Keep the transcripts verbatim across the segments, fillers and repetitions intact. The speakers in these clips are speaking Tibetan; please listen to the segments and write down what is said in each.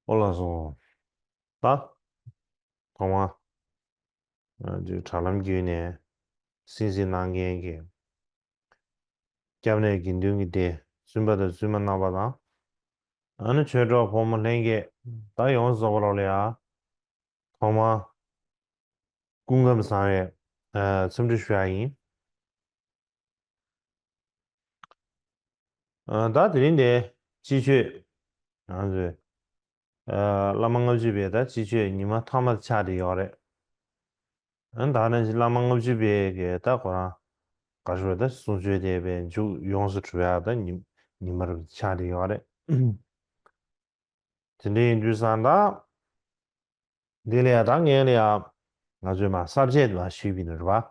ཨོ་ལགས་སོ། ད། ཐོག་མ། ང་ཚོའི་དྲ་ལམ་བརྒྱུད་ནས་གསན་གཟིགས་གནང་མཁན་གྱི་སྐྱབས་གནས་དགེ་འདུན་གྱི་སྡེ་བཙུན་པ་དང་བཙུན་མ་རྣམ་པ་དང་། ཨ་ནི་ཆོས་གྲོགས་ཕོ་མོ་ལྷན་རྒྱས་ད་ཡོངས་སུ་རྫོགས་པ་ལ་ཡ། ཐོག་མ། སྐུ་ཁམས་བཟང་བའི་འཚམས་འདྲི་ཞུ་ཡ་ཡིན། ད་དེ་རིང་འདི་སྤྱི་ཆོས། ང་ཚོས། བླ་མ་ལྔ་བཅུ་པའི་ད་སྤྱི་ཆོས་ཉི་མ་ཐོག་མ་ཆགས་བསྡད་ཡོད་རེད། ད་ནང་བཞིན་བླ་མ་ལྔ་བཅུ་པའི་གི་ད་ཁོ་རང་ག་རེ་ཞུ་དགོས་རེད། ད་གསུང་ཆོས་དེ་བས་མཇུག་ཡོངས་སུ་གྲུབ་ཡ་ད་ཉི་ཉི་མ་རུ་ཆགས་བསྡད་ཡོད་རེད། དེ་འདྲ་ཡིན་དུས་ཙང་ད། འདི་ལ་ཡ་ད་ངས་ལ་ཡ། ང་ཚོས་མ་གསར་བརྗེ་དེ་མ་ཞུས་པ་ཡིན་ན་རེད་པ།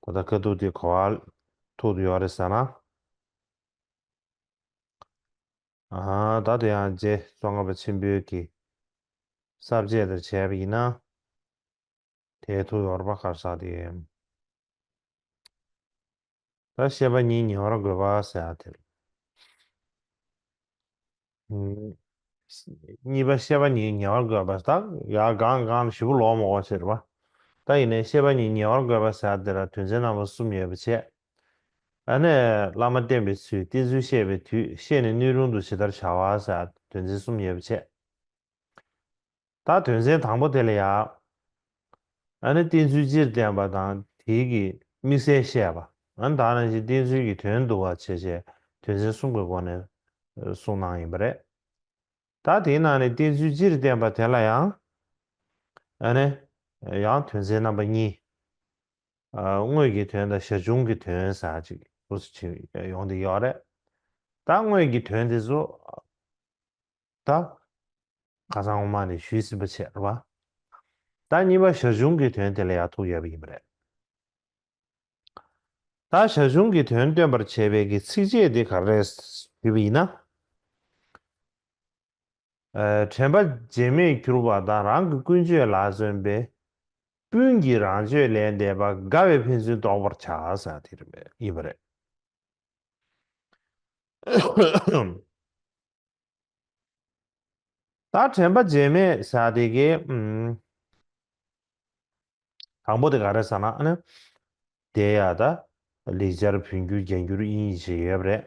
ད་ལྟ་དཀའ་སྡུག་དེ་ག་པར་ཐུག་བསྡད་ཡོད་རེད་ཟེར་ན། ཨ་ད་དེ་ཡང་རྗེ་ཙོང་ཁ་པ་ཆེན་པོའི་གི་གསར་བརྗེ་དེ་བྱས་པ་ཡིན་ན། དེའི་ཐུག་ཡོད་རེད་པ། ག་རེ་ཟེར་དེ། ད་བཤད་པ་ཉིད་ཉེ་བར་དགོད་པ་ཟེར་ཡ་དེ་རེད། ཨུམ། གཉིས་པ་བཤད་པ་ཉིད་ཉེ་བར་དགོད་པ། ད་ཡར་སྒང་སྒང་ཞེ་པོ་ལོག་མ་དགོས་ཟེར་བ། ད་ཡིན་ནའི་བཤད་པ་ཉིད་ཉེ་བར་དགོད་པ་ཟེར་ཡ་དེ་ལ་དོན་ཚན་རྣམ་པ་གསུམ་ཡོད་པ་བྱས། ཨ་ནི་བླ་མ་བསྟེན་པའི་ཚུལ། བསྟེན་ཚུལ་བཤད་པའི་དུས། བཤད་ནས་སྣོད་རུང་དུ་ཇི་ལྟར་བྱ་བ་ཟེར་ཡ་དོན་ཚན་གསུམ་ཡོད་པ་བྱས། ད་དོན་ཚན་དང་པོ་དེ་ལ་ཡ། ཨ་ནི་བསྟེན་ཚུལ་སྤྱིར་བསྟན་པ་དང་དེའི་གི་དམིགས་བསལ་བཤད་པ། ཨ་ནི་ད་ནང་བཞིན་བསྟེན་ཚུལ་གྱི་དོན་བསྡུ་བ་བྱས་བྱས་དོན་ཚན་གསུམ་གྱི་སྒོ་ནས་གསུངས་གནང་ཡིན་པ་རེད། ད་དེའི་ནང་ནས་བསྟེན་ཚུལ་སྤྱིར་བསྟན་པ་དེ་ལ་ཡང་། ཨ་ནི་ཡང་དོན་ཚན་རྣམ་པ་གཉིས། ཨ་དངོས་ཀྱི་དོན་དང་ཞར་བྱུང་གི་དོན་ཟེར་ཅིག་འདུག་སེ་ཡོང་བསྡད་ཡོད་རེད། ད་དངོས་ཀྱི་དོན་དེ་ཚོ། ད། ཁ་སང་འོག་མ་ནས་ཞུས་ཟིན་པ་བྱས་རེད་བ། ད་གཉིས་པ་ཞར་བྱུང་གི་དོན་དེ་ལ་ཡང་ཐུག་ཡོད་པ་ཡིན་པ་རེད། ད་ཞར་བྱུང་གི་དོན་སྟོན་པར་བྱེད་པའི་གི་ཚིགས་བཅད་འདི་ག་རེ་རེད་ཞུས་པ་ཡིན་ན། ཨ་དྲན་པ་བརྗེད་མེད་གྱུར་པ་དང་རང་གི་ཀུན་སྤྱོད་ལ་བརྩོན་པས། སྤུན་གྱིས་རང་སྤྱོད་ལས་འདས་པ། དགའ་བས་ཕན་ཚུན་བཟློག་པར་བྱ་ཟེར་དེ་རེད་ཡིན་པ་རེད། ད་དྲན་པ་བརྗེད་མེད་ཟེར་དེ་གའི་ཨུམ། དང་པོ་དེ་ག་རེ་ཟེར་ན་ཨ་ནི། དེ་ཡ་ད། ལེགས་སྦྱར་བོད་འགྱུར་རྒྱ་འགྱུར་དབྱིན་ཡིག་བྱས་ཡོད་པ་རེད།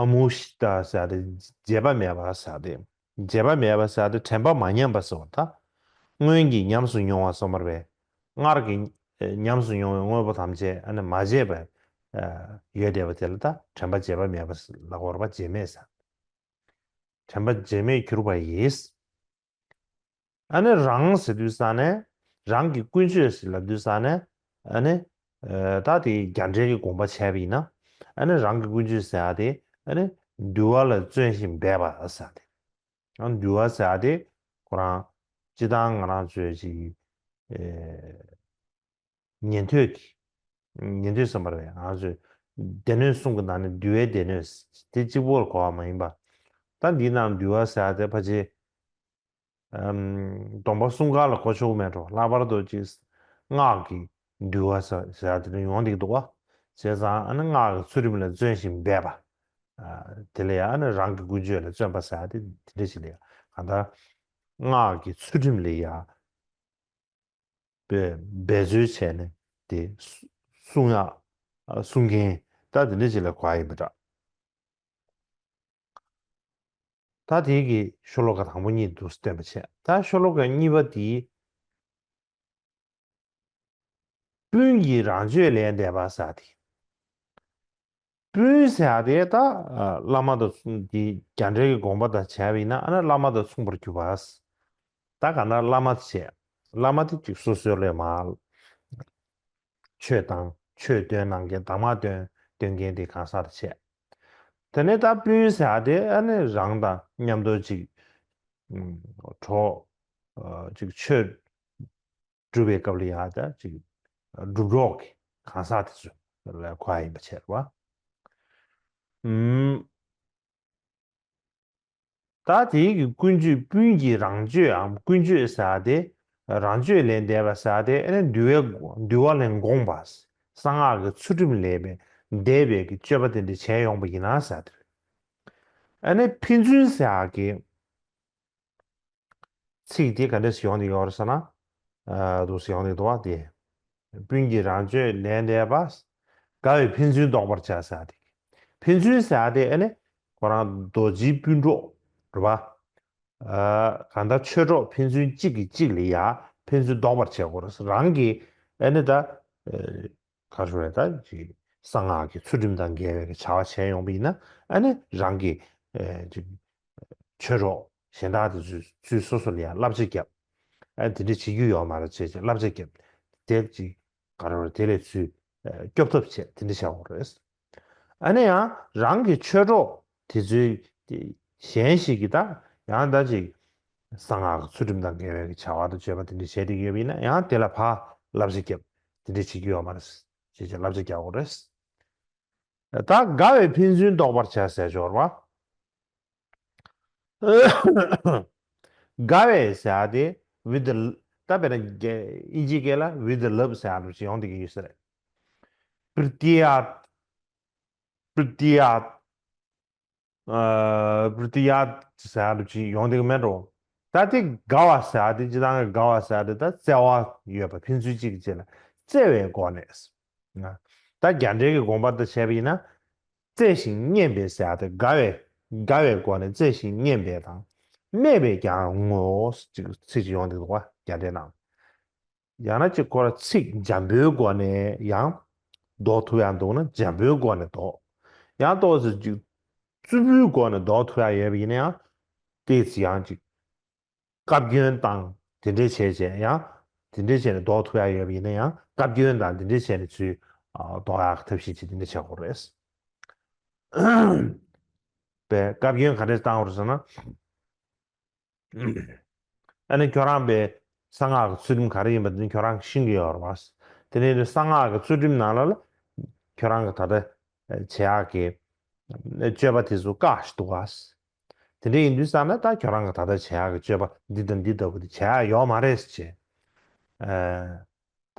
ཨ་མུ་ཤི་ད་ཟེར་དེ་བརྗེད་པ་མེད་པ་ཟེར་དེ། བརྗེད་པ་མེད་པ་ཟེར་དེ་དྲན་པ་མ་ཉམས་པ་ཟེར་བ་ད། སྔོན་གྱི་ཉམས་སུ་མྱོང་བ་སོགས་མར་བས། སྔར་གྱི་ཉམས་སུ་མྱོང་བའི་དངོས་པོ་ཐམས་ཅད་ཨ་ནི་མ་བརྗེད་པ་ཡོད་བསྡད་པ་དེ་ལ་ད་དྲན་པ་བརྗེད་པ་མེད་པ་ལ་གོ་བ་བརྗེད་མེད་ཟེར། དྲན་པ་བརྗེད་མེད་གྱུར་པ་ཡིས། ཨ་ནི་རང་ཟེར་དུས་ཙ་ནས་རང་གི་ཀུན་སྤྱོད་ཟེར་ལབ་དུས་ཙ་ནས་ཨ་ནི་ད་དེ་རྒྱ་འགྲེལ་གྱི་དགོངས་པ་བྱས་པ་ཡིན་ན། ཨ་ནི་རང་གི་ཀུན་སྤྱོད་ཟེར་ཡ་དེ་ཨ་ནི་འདུལ་བ་ལ་བརྩོན་ཞིང་འབད་པ་ཟེར་ཡ་དེ། ཨ་འདུལ་བ་ཟེར་ཡ་དེ་ཁོ་རང་སྤྱི་བཏང་ང་རང་ཚོའི་ཅིག་ཉན་ཐོས་ཀྱི། ཉན་ཐོས་བསམ་པར་བས་ང་ཚོས་སྡེ་སྣོད་གསུམ་གྱི་ནང་ནས་འདུལ་བའི་སྡེ་སྣོད་དེ་གཅིག་པོར་གོ་བ་མ་ཡིན་པ། ད་འདིའི་ནང་འདུལ་བ་ཟེར་ཡ་དེ་ཕལ་ཆེར་སྡོམ་པ་གསུམ་ཀ་ལ་གོ་ཆོག་མེད་འགྲོ། ལྷག་པར་དུ་ཅིག་སྔགས་ཀྱི་འདུལ་བ་ཟེར་ཟེར་ཡ་དེ་འདྲ་ཡོང་བསྡད་ཀྱི་འདུག་བ། བྱས་ཙང་ཨ་ནི་སྔགས་ཀྱི་ཚུལ་ཁྲིམས་ལ་བརྩོན་ཞིང་འབད་པ། དེ་ལ་ཡང་ཨ་ནི་རང་གི་ཀུན་སྤྱོད་ལ་བརྩོན་པ་ཟེར་ཡ་དེ་དེ་འདྲ་ཞིག་ལ་ཡང་གང་ལྟར་སྔགས་ཀྱི་ཚུལ་ཁྲིམས་ལ་ཡང་འབད་འབད་རྩོལ་བྱས་ནས་དེ་གསུང་ཡག་གསུང་མཁན་ད་དེ་འདྲ་ཞིག་ལ་གོ་ཡ་ཡིན་པ་འདྲ། ད་དེའི་གི་ཤོ་ལོ་ཀ་དང་པོ་གཉིས་འདུག་སྟོན་པ་བྱས། ད་ཤོ་ལོ་ཀ་གཉིས་པ་དེ། སྤུན་གྱིས་རང་སྤྱོད་ལས་འདས་པ་ཟེར་ཏེ། སྤུན་ཟེར་ཡ་དེ་ད་བླ་མ་དང་མཚུངས་དེ་རྒྱ་འགྲེལ་གྱི་དགོངས་པ་དང་བྱས་པ་ཡིན་ན་ཨ་ནི་བླ་མ་དང་མཚུངས་པར་གྱུར་པ། ད་གང་ལྟར་བླ་མ་བྱས། བླ་མ་དེ་གཅིག་སོ་སོའི་ལས་མ། ཆོས་དང་ཆོས་སྟོན་གནང་མཁན་གདམས་ངག་སྟོན་སྟོན་མཁན་དེ་གང་ཟག་དེ་བྱས། དེ་ནས་ད་སྤུན་ཟེར་ཡ་དེ་ཨ་ནི་རང་དང་མཉམ་དུ་ཅིག་གྲོགས་ཅིག་ཆོས་སྒྲུབ་པའི་སྐབས་ལ་ཡང་ད་ཅིག་སྒྲུབ་གྲོགས་ཀྱི་གང་ཟག་དེ་ཚོ་ལ་གོ་ཡ་ཡིན་པ་བྱས་རེད་བ། ད་དེའི་གི་ཀུན་སྤྱོད་སྤུན་གྱི་རང་སྤྱོད་འམ་ཀུན་སྤྱོད་ཟེར་ཡ་དེ་རང་སྤྱོད་ལས་འདས་པ་ཟེར་ཡ་དེ་ཨ་ནི་འདུལ་བའི་འདུལ་བ་ལས་འགོངས་པ། གསང་སྔགས་ཀྱི་ཚུལ་ཁྲིམས་ལས་འདས་པའི་གི་སྤྱོད་པ་དེ་འདྲ་བྱས་ཡོང་པ་ཡིན་ན་ཟེར་ཡ་དེ་རེད། ཨ་ནི་ཕན་ཚུན་ཟེར་ཡག་གི་ཚིག་དེ་ག་འདྲས་ཡོང་གི་ཡོད་རེད་ཟེར་ན། ཨ་འདུག་སེ་ཡོང་གི་འདུག་བ་དེ། སྤུན་གྱིས་རང་སྤྱོད་ལས་འདས་པ། དགའ་བས་ཕན་ཚུན་བཟློག་པར་བྱ་ཟེར་ཡག་དེ། ཕན་ཚུན་ཟེར་ཡག་དེ་ཨ་ནི་ཁོ་རང་རྡོ་རྗེའི་སྤུན་གྲོགས་རེད་བ། ཨ་གང་ལྟར་ཆོས་གྲོགས་ཕན་ཚུན་གཅིག་གིས་གཅིག་ལ་ཡ་ཕན་ཚུན་བཟློག་པར་བྱེད་དགོས་རེད། རང་གི་ཨ་ནི་ད་ཨ་ག་རེ་ཞུ་རེད། ད་ཅིག་གསང་སྔགས་ཀྱི་ཚུལ་ཁྲིམས་དང་འགལ་བའི་བྱ་བ་བྱས་ཡོང་བ་ཡིན་ན་ཨ་ནི་རང་གི་ཨ་ཅིག་ཆོས་གྲོགས་གཞན་དག་དེ་ཚོས་ཚུར་སོ་སོ་ལ་ཡ་བསླབ་བྱ་བརྒྱབ། ཨ་དེ་འདྲ་བྱེད་རྒྱུ་ཡོད་མ་རེད་ཅེས་བསླབ་བྱ་བརྒྱབ། དེ་ཅིག་ག་རེ་རེད། དེ་ལས་ཚུར་ཨ་སྐྱོབ་ཐབས་བྱས་དེ་འདྲ་བྱ་དགོས་རེད། ཨ་ནི་ཡང་རང་གི་ཆོས་གྲོགས་དེ་ཚོའི་གཞན་ཞིག་གིས་ད་ཡང་ད་ཅིག་གསང་སྔགས་ཀྱི་ཚུལ་ཁྲིམས་དང་འགལ་བའི་བྱ་བ་དང་སྤྱོད་པ་དེ་འདྲ་བྱས་བསྡད་ཀྱི་ཡོད་པ་ཡིན་ན་ཡང་དེ་ལ་ཕར་བསླབ་བྱ་བརྒྱབ། དེ་འདྲ་བྱེད་ཀྱི་ཡོད་མ་རེད་ཅེས་བསླབ་བྱ་རྒྱག་དགོས་རེད། ད་དགའ་བས་ཕན་ཚུན་བཟློག་པར་བྱ་ཟེར་སྦྱོར་བ། དགའ་བས་ཟེར་ཡག་དེ་with the ད་དཔེར་ན་དབྱིན་ཇིའི་སྐད་ལ་with the love ཟེར་ཡག་འདྲ་ཅིག་ཡོང་བསྡད་ཀྱི་ཡོད་ས་རེད། པྲི་ཏི་ཡ། པྲི་ཏི་ཡ། ཨ་པྲི་ཏི་ཡ་ཟེར་ཡག་འདྲ་ཅིག་ཡོང་བསྡད་ཀྱི་མེད་འགྲོ། ད་དེ་དགའ་བ་ཟེར་ཡག་དེ་སྤྱིར་བཏང་གི་དགའ་བ་ཟེར་ཡག་དེ་ད་བརྩེ་བ་ཡོད་པ་ཕན་ཚུན་གཅིག་གིས་གཅིག་ལ་བརྩེ་བའི་སྒོ་ནས། ད་རྒྱ་འགྲེལ་གྱི་དགོངས་པ་ལྟར་བྱས་པ་ཡིན་ན། བརྩེ་ཞིང་སྙན་པས་ཟེར་ཡག་དེ་དགའ་བས་དགའ་བའི་སྒོ་ནས་བརྩེ་ཞིང་སྙན་པས་དང་། སྨད་པས་ཀྱང་ངོ་། ཅིག་ཚིག་ཅིག་ཡོང་བསྡད་འདུག་བ་རྒྱ་འགྲེལ་ནང་། ཡང་ན་ཅིག་ཁོ་ར་ཚིག་འཇམ་པོའི་སྒོ་ནས་ཡང་ལྡོག་ཐུབ་ཡག་འདུག་ན་འཇམ་པོའི་སྒོ་ནས་ལྡོག། ཡང་ཏོག་ཙམ་ཅིག་རྩུབ་པོའི་སྒོ་ནས་ལྡོག་ཐུབ་ཡག་ཡོད་པ་ཡིན་ན་ཡང་ཏོག་ཙམ་ཡང་ཅིག་བཀའ་བཀྱོན་དང་དེ་འདྲས་བྱས་བྱས་ཡང་དེ་འདྲས་བྱས་ནས་ལྡོག་ཐུབ་ཡག་ཡོད་པ་ཡིན་ན་ཡང་བཀའ་བཀྱོན་དང་དེ་འདྲས་བྱས་ནས་ཚུར་ལྡོག་ཡག་གི་ཐབས་ཤེས་ཅིག་དེ་འདྲས་བྱེད་དགོས་རེད། པས་བཀའ་བཀྱོན་ག་འདྲས་བཏང་དགོས་རེད་ཟེར་ན། ཨ་ནི་ཁྱོད་རང་པའི་གསང་སྔགས་ཀྱི་ཚུལ་ཁྲིམས་ག་རེ་ཡིན་པ་དེ་ནི་ཁྱོད་རང་གིས་ཤེས་ཀྱི་ཡོད་རེད་བ། དེ་ནས་གསང་སྔགས་ཀྱི་ཚུལ་ཁྲིམས་ནང་ལ་ལ་ཁྱོད་རང་གི་ད་ལྟ་བྱེད་ཡག་གི་སྤྱོད་པ་དེ་ཚོ་བཀག་ཞིག་འདུག་བ། དེ་འདྲ་ཡིན་དུས་ཙང་ན་ད་ཁྱོད་རང་གི་ད་ལྟ་བྱེད་ཡག་གི་སྤྱོད་པ་འདི་དང་འདི་ལྟ་བུ་དེ་བྱེད་ཡག་ཡོད་མ་རེད་ཅེས།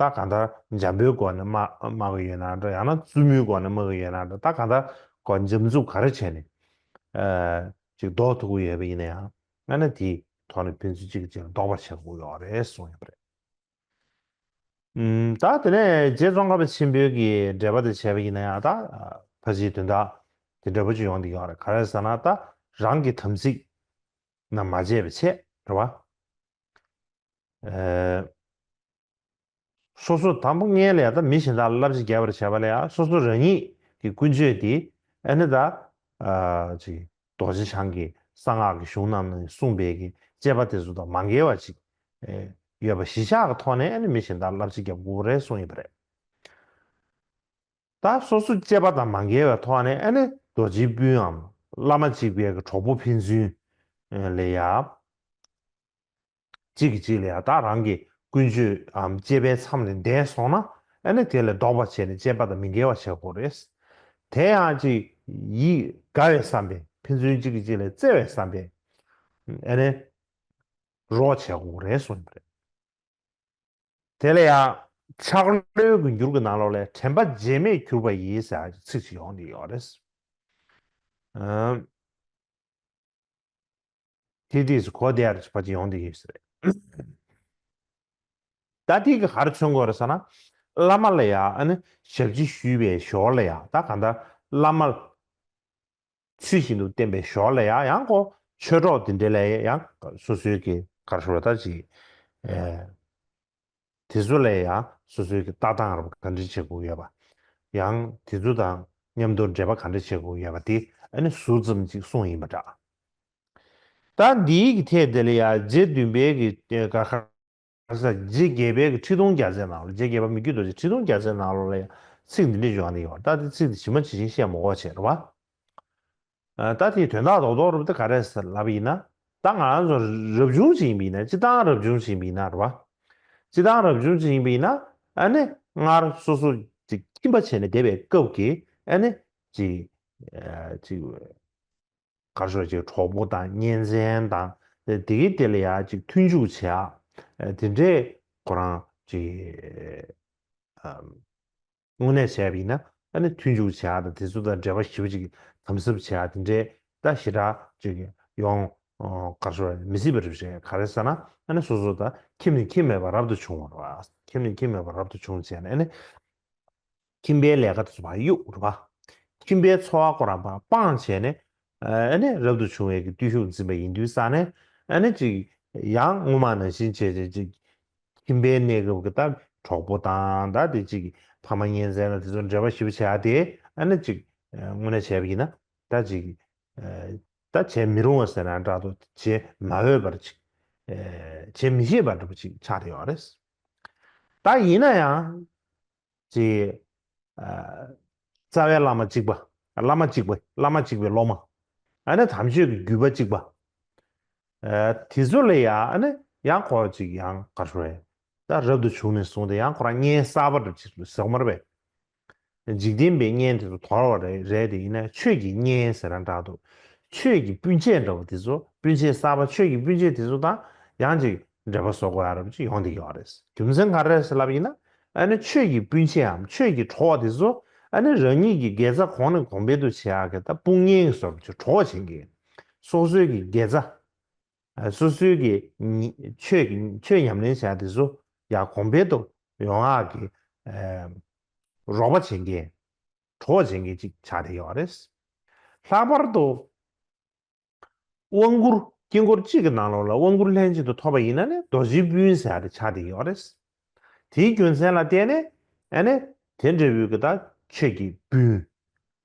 ད་གང་ལྟར་འཇམ་པོའི་སྒོ་ནས་སྨྲ་སྨྲ་གི་ཡོད་ན་འདྲ། ཡང་ན་རྩུབ་མོའི་སྒོ་ནས་སྨྲ་གི་ཡོད་ན་འདྲ། ད་གང་ལྟར་ཁོ་འཇམ་རྩུབ་ག་རེ་བྱས་ནས་ཨ་ཅིག་ལྡོག་ཐུབ་ཀྱི་ཡོད་པ་ཡིན་ན་ཡང་ཨ་ནི་དེའི་ཐོག་ནས་ཕན་ཚུན་གཅིག་གིས་གཅིག་ལ་ལྡོག་པར་བྱེད་དགོས་ཡོད་རེད་གསུངས་ཡོད་པ་རེད། ཨུམ། ད་དེ་ནས་རྗེ་ཙོང་ཁ་པ་ཆེན་པོའི་གི་འགྲེལ་པ་དེ་བྱས་པ་ཡིན་ན་ཡང་ད་ཕལ་ཆེར་དོན་དག་དེ་འདྲ་པོ་ཅིག་ཡོང་གི་ཡོད་རེད། ག་རེ་ཟེར་ན་ད་རང་གི་དམ་ཚིག་རྣམས་མ་བརྗེད་པའི་ཆེད་རེད་བ། ཨེ། སོ་སོ་དང་པོ་སྔོན་ལ་ཡང་ད་མི་གཞན་དག་ལ་བསླབ་བྱ་རྒྱག་པར་བྱ་བ་ལ་ཡང་སོ་སོ་རང་ཉིད་ཀྱི་ཀུན་སྤྱོད་དེ་ཨ་ནི་ད་ཨ་ཅིག་རྡོ་རྗེ་འཆང་གི་གསང་སྔགས་ཀྱི་གཞུང་རྣམས་ནས་གསུངས་པའི་གི་བཅས་པ་དེ་ཚོ་དང་མ་འགལ་བ་ཅིག་ཨེ་ཡོད་པ་གཞི་བཞག་གི་ཐོག་ནས་ཨ་ནི་མི་གཞན་དག་ལ་བསླབ་བྱ་རྒྱག་དགོས་རེད་གསུངས་ཡོད་པ་རེད། ད་སོ་སོ་བཅས་པ་དང་མ་འགལ་བའི་ཐོག་ནས་ཨ་ནི་རྡོ་རྗེའི་སྤུན་འམ་བླ་མ་གཅིག་པའི་གི་གྲོགས་པོ་ཕན་ཚུན་ལ་ཡང་། གཅིག་གིས་གཅིག་ལ་ཡང་ད་རང་གི་ཀུན་སྤྱོད་འམ་བཅས་པའི་མཚམས་ལས་འདས་སོང་ན་ཨ་ནི་དེ་ལས་ལྡོག་པ་བྱས་ནས་བཅས་པ་དང་མི་འགལ་བ་བྱེད་དགོས་རེད། དེ་ཡང་གཅིག་ཡིད་དགའ་བའི་བསམ་པས་ཕན་ཚུན་གཅིག་གིས་གཅིག་ལ་བརྩེ་བའི་བསམ་པས་ཨ་ནི་རོགས་བྱེད་དགོས་རེད་གསུངས་པ་རེད། དེ་ལ་ཡང་ཕྱག་ལེའུ་གི་འགྱུར་གྱི་ནང་ལོགས་ལས་དྲན་པ་བརྗེད་མེད་གྱུར་པ་ཡིས་ཟེར་ཚིག་ཅིག་ཡོང་གི་ཡོད་རེད། ཨམ། དེ་དུས་སུ་གོ་བདེ་ཡག་ཅིག་ཕལ་ཆེར་ཡོང་བསྡད་ཀྱི་ཡོད་ས་རེད། ད་དེ་གི་ག་རེ་མཚོན་དགོས་རེད་ཟེར་ན། བླ་མ་ལ་ཡང་ཨ་ནི་ཞབས་ཕྱི་ཞུས་པའི་ཞོར་ལ་ཡང་ད་གང་ལྟར་བླ་མ་ཚུལ་བཞིན་དུ་བསྟེན་པའི་ཞོར་ལ་ཡང་ཡང་ཁོ་ཆོས་གྲོགས་དེ་འདྲ་ལ་ཡང་སོ་སོའི་གི་ག་རེ་ཞུ་དགོས་རེད་ད་ཅིག་ཨེ། དེ་ཚོ་ལ་ཡང་སོ་སོའི་གི་ལྟ་སྟངས་རབ་ག་འདྲ་བྱེད་དགོས་ཡོད་པ། ཡང་དེ་ཚོ་དང་མཉམ་དུ་འབྲེལ་བ་ག་འདྲ་བྱེད་དགོས་ཡོད་པ་དེ་ཨ་ནི་ཟུར་ཙམ་ཅིག་གསུངས་ཡིན་པ་འདྲ། ད་འདིའི་གི་ཐད་དེ་ལ་ཡང་རྗེ་བདུན་པའི་གི་ག་ཁ་ས་རྗེ་བརྒྱད་པའི་གི་ཁྲི་སྟོང་རྒྱ་མཚོའི་ནང་ལ་རྗེ་བརྒྱད་པ་མི་བསྐྱོད་རྡོ་རྗེ་ཁྲི་སྟོང་རྒྱ་མཚོའི་ནང་ལོགས་ལ་ཡང་ཚིག་འདི་འདྲ་ཞིག་ཡོང་གི་ཡོད་པ། ད་དེ་ཚིག་དེ་ཇི་མ་ཇི་བཞིན་བཤད་མི་དགོས་བྱས་རེད་བ། ཨ་ད་དེའི་དོན་དག་རྡོག་རྡོག་རུ་དེ་ག་རེ་ཟེར་ལབ་པ་ཡིན་ན། ད་ང་རང་ཚོ་རབ་བྱུང་ཅིག་ཡིན་པ་ཡིན་ན་སྤྱིར་བཏང་རབ་བྱུང་ཅིག་ཡིན་པ་ཡིན་ན་རེད་བ། སྤྱིར་བཏང་རབ་བྱུང་ཅིག་ཡིན་པ་ཡིན་ན་ཨ་ནི་སྔར་སོ་སོ་ཅིག་ཁྱིམ་པ་བྱས་ནས་བསྡད་པའི་སྐབས་ཀྱི་ཨ་ནི་ཅིག་ཨ་ཅིག་ག་རེ་ཞུ་ཅིག་གྲོགས་པོ་དང་གཉེན་ཚན་དང་དེ་གའི་དེ་ལ་ཡང་ཅིག་མཐུན་འཇུག་བྱེད་ཡ་དེ་འདྲས་ཁོ་རང་ཅིག་ཨ། དངོས་གནས་བྱས་པ་ཡིན་ན་ཨ་ནི་མཐུན་འཇུག་བྱེད་ཡག་དང་དེ་ཚོ་དང་འབྲེལ་བ་ཞེ་པོ་ཅིག་དམ་ཟབ་བྱེད་ཡག་དེ་འདྲའི་ ད་ཞེ་དྲག་ཅིག་ཡོང་ག་ཞོ་མི་སྲིད་པ་རེད་རེད། ག་རེ་ཟེར་ན་ཨ་ནི་སོ་སོ་ད་ཁྱིམ་ནས་ཁྱིམ་མེད་པར་རབ་ཏུ་བྱུང་བ་རེད་བ། ཁྱིམ་ནས་ཁྱིམ་མེད་པར་རབ་ཏུ་བྱུང་བྱས་ནས་ཨ་ནི། ཁྱིམ་པའི་ལས་ཀ་དེ་ཚོ་ཕར་གཡུག་རེད་པ། ཁྱིམ་པའི་འཚོ་བ་ཁོ་རང་ཕར་སྤང་བྱས་ནས་ཨ་ནི་རབ་ཏུ་བྱུང་བའི་གི་བརྟུལ་ཞུགས་འཛིན་པ་ཡིན་དུས་ཙང་ནས་ཨ་ནི་ཅིག་ཡང་སྔོན་མ་ནང་བཞིན་བྱས་བྱས་ཅིག་ཁྱིམ་པའི་གནས་སྐབས་ཀྱི་ད་གྲོགས་པོ་དང་ད་དེ་ཅིག་ཕ་མ་གཉེན་ཚན་ལ་དེ་ཚོ་འབྲེལ་བ་ཞིབ་བྱས་ཏེ་ཨ་ནི་ཅིག་དངོས་གནས་བྱས་པ་ཡིན་ན་ད་ཅིག་ད་བྱེད་མི་རུང་བ་ཟེར་ན་འདྲ་འདུག་བྱེད་མ་འོས་པར་ཅིག་བྱེད་མི་ཤེས་པ་འདྲ་པོ་ཅིག་ཆགས་བསྡད་ཡོད་རེད། ད་ཡིན་ན་ཡང་། ཅེས། རྩ་བའི་བླ་མ་གཅིག་པ། བླ་མ་གཅིག་པ། བླ་མ་གཅིག་པའི་སློབ་མ། ཨ་ནི་དམ་ཆོས་ཀྱི་བརྒྱུད་པ་གཅིག་པ། དེ་ཚོ་ལ་ཡང་ཨ་ནི་ཡང་ཁོ་ཅིག་ཡང་ག་རེ་ཟེར། ད་རབ་ཏུ་བྱུང་ནས་བཟུང་སྟེ་ཡང་ཁོ་རང་གཉེན་གསར་པ་འདྲ་ཅིག་ཟེར་མ་རེད་པས། འཇིག་རྟེན་པའི་གཉེན་དེ་ཚོ་དོར་བ་རེད་རེད་དེ་ཡིན་ན་ཆོས་ཀྱི་གཉེན་ཟེར་ན་འདྲ་འདུག་ཆོས་ཀྱི་སྤུན་མཆེད་འདྲ་བོ་དེ་ཚོ་སྤུན་མཆེད་གསར་པ་ཆོས་ཀྱི་སྤུན་མཆེད་དེ་ཚོ་དང་ཡང་ཅིག་འབྲེལ་བ་བཟོ་དགོས་ཡ་རབ་ཅིག་ཡོང་བསྡད་ཡོད་རེད། རྒྱུ་མཚན་ག་རེ་རེད་ཟེར་ལབ་ཡིན་ན། ཨ་ནི་ཆོས་ཀྱི་སྤུན་མཆེད་འམ་ཆོས་ཀྱི་གྲོགས་དེ་ཚོ་ཨ་ནི་རང་ཉིད་ཀྱི་དགེ་རྩ་གོང་ནས་གོང་འཕེལ་དུ་བྱེད་ཡག་གི་ད་དཔུང་གཉེན་གྱི་བཟོ་འདྲ་ཅིག་གྲོགས་བྱེད་མཁན། སོ་སོའི་གི་དགེ་རྩ། ཨ་སོ་སོའི་གི་ཉི་ཆོས་ཀྱི་ཆོས་ཉམས་ལེན་བྱེད་ཡག་དེ་ཚོ་ཡག་གོང་འཕེལ་དུ་ཡོང་ཡག་གི་ཨ་རོགས་པ་བྱེད་མཁན། གྲོགས་བྱེད་མཁན་ཅིག་ཆགས་བསྡད་ཡོད་རེད། ལྷག་པར་དུ། དབང་བསྐུར། དཀྱིལ་འཁོར་གཅིག་གི་ནང་ལོགས་ལ་དབང་བསྐུར་ལྷན་ཅིག་ཏུ་ཐོབ་པ་ཡིན་ན་ནི་རྡོ་རྗེའི་སྤུན་ཟེར་ཡ་དེ་ཆགས་བསྡད་ཡོད་རེད། དེའི་རྒྱུ་མཚན་ལ་བརྟེན་ནས་ཨ་ནི་དེ་འདྲ་བོའི་གི་ད་ཆོས་ཀྱི་སྤུན།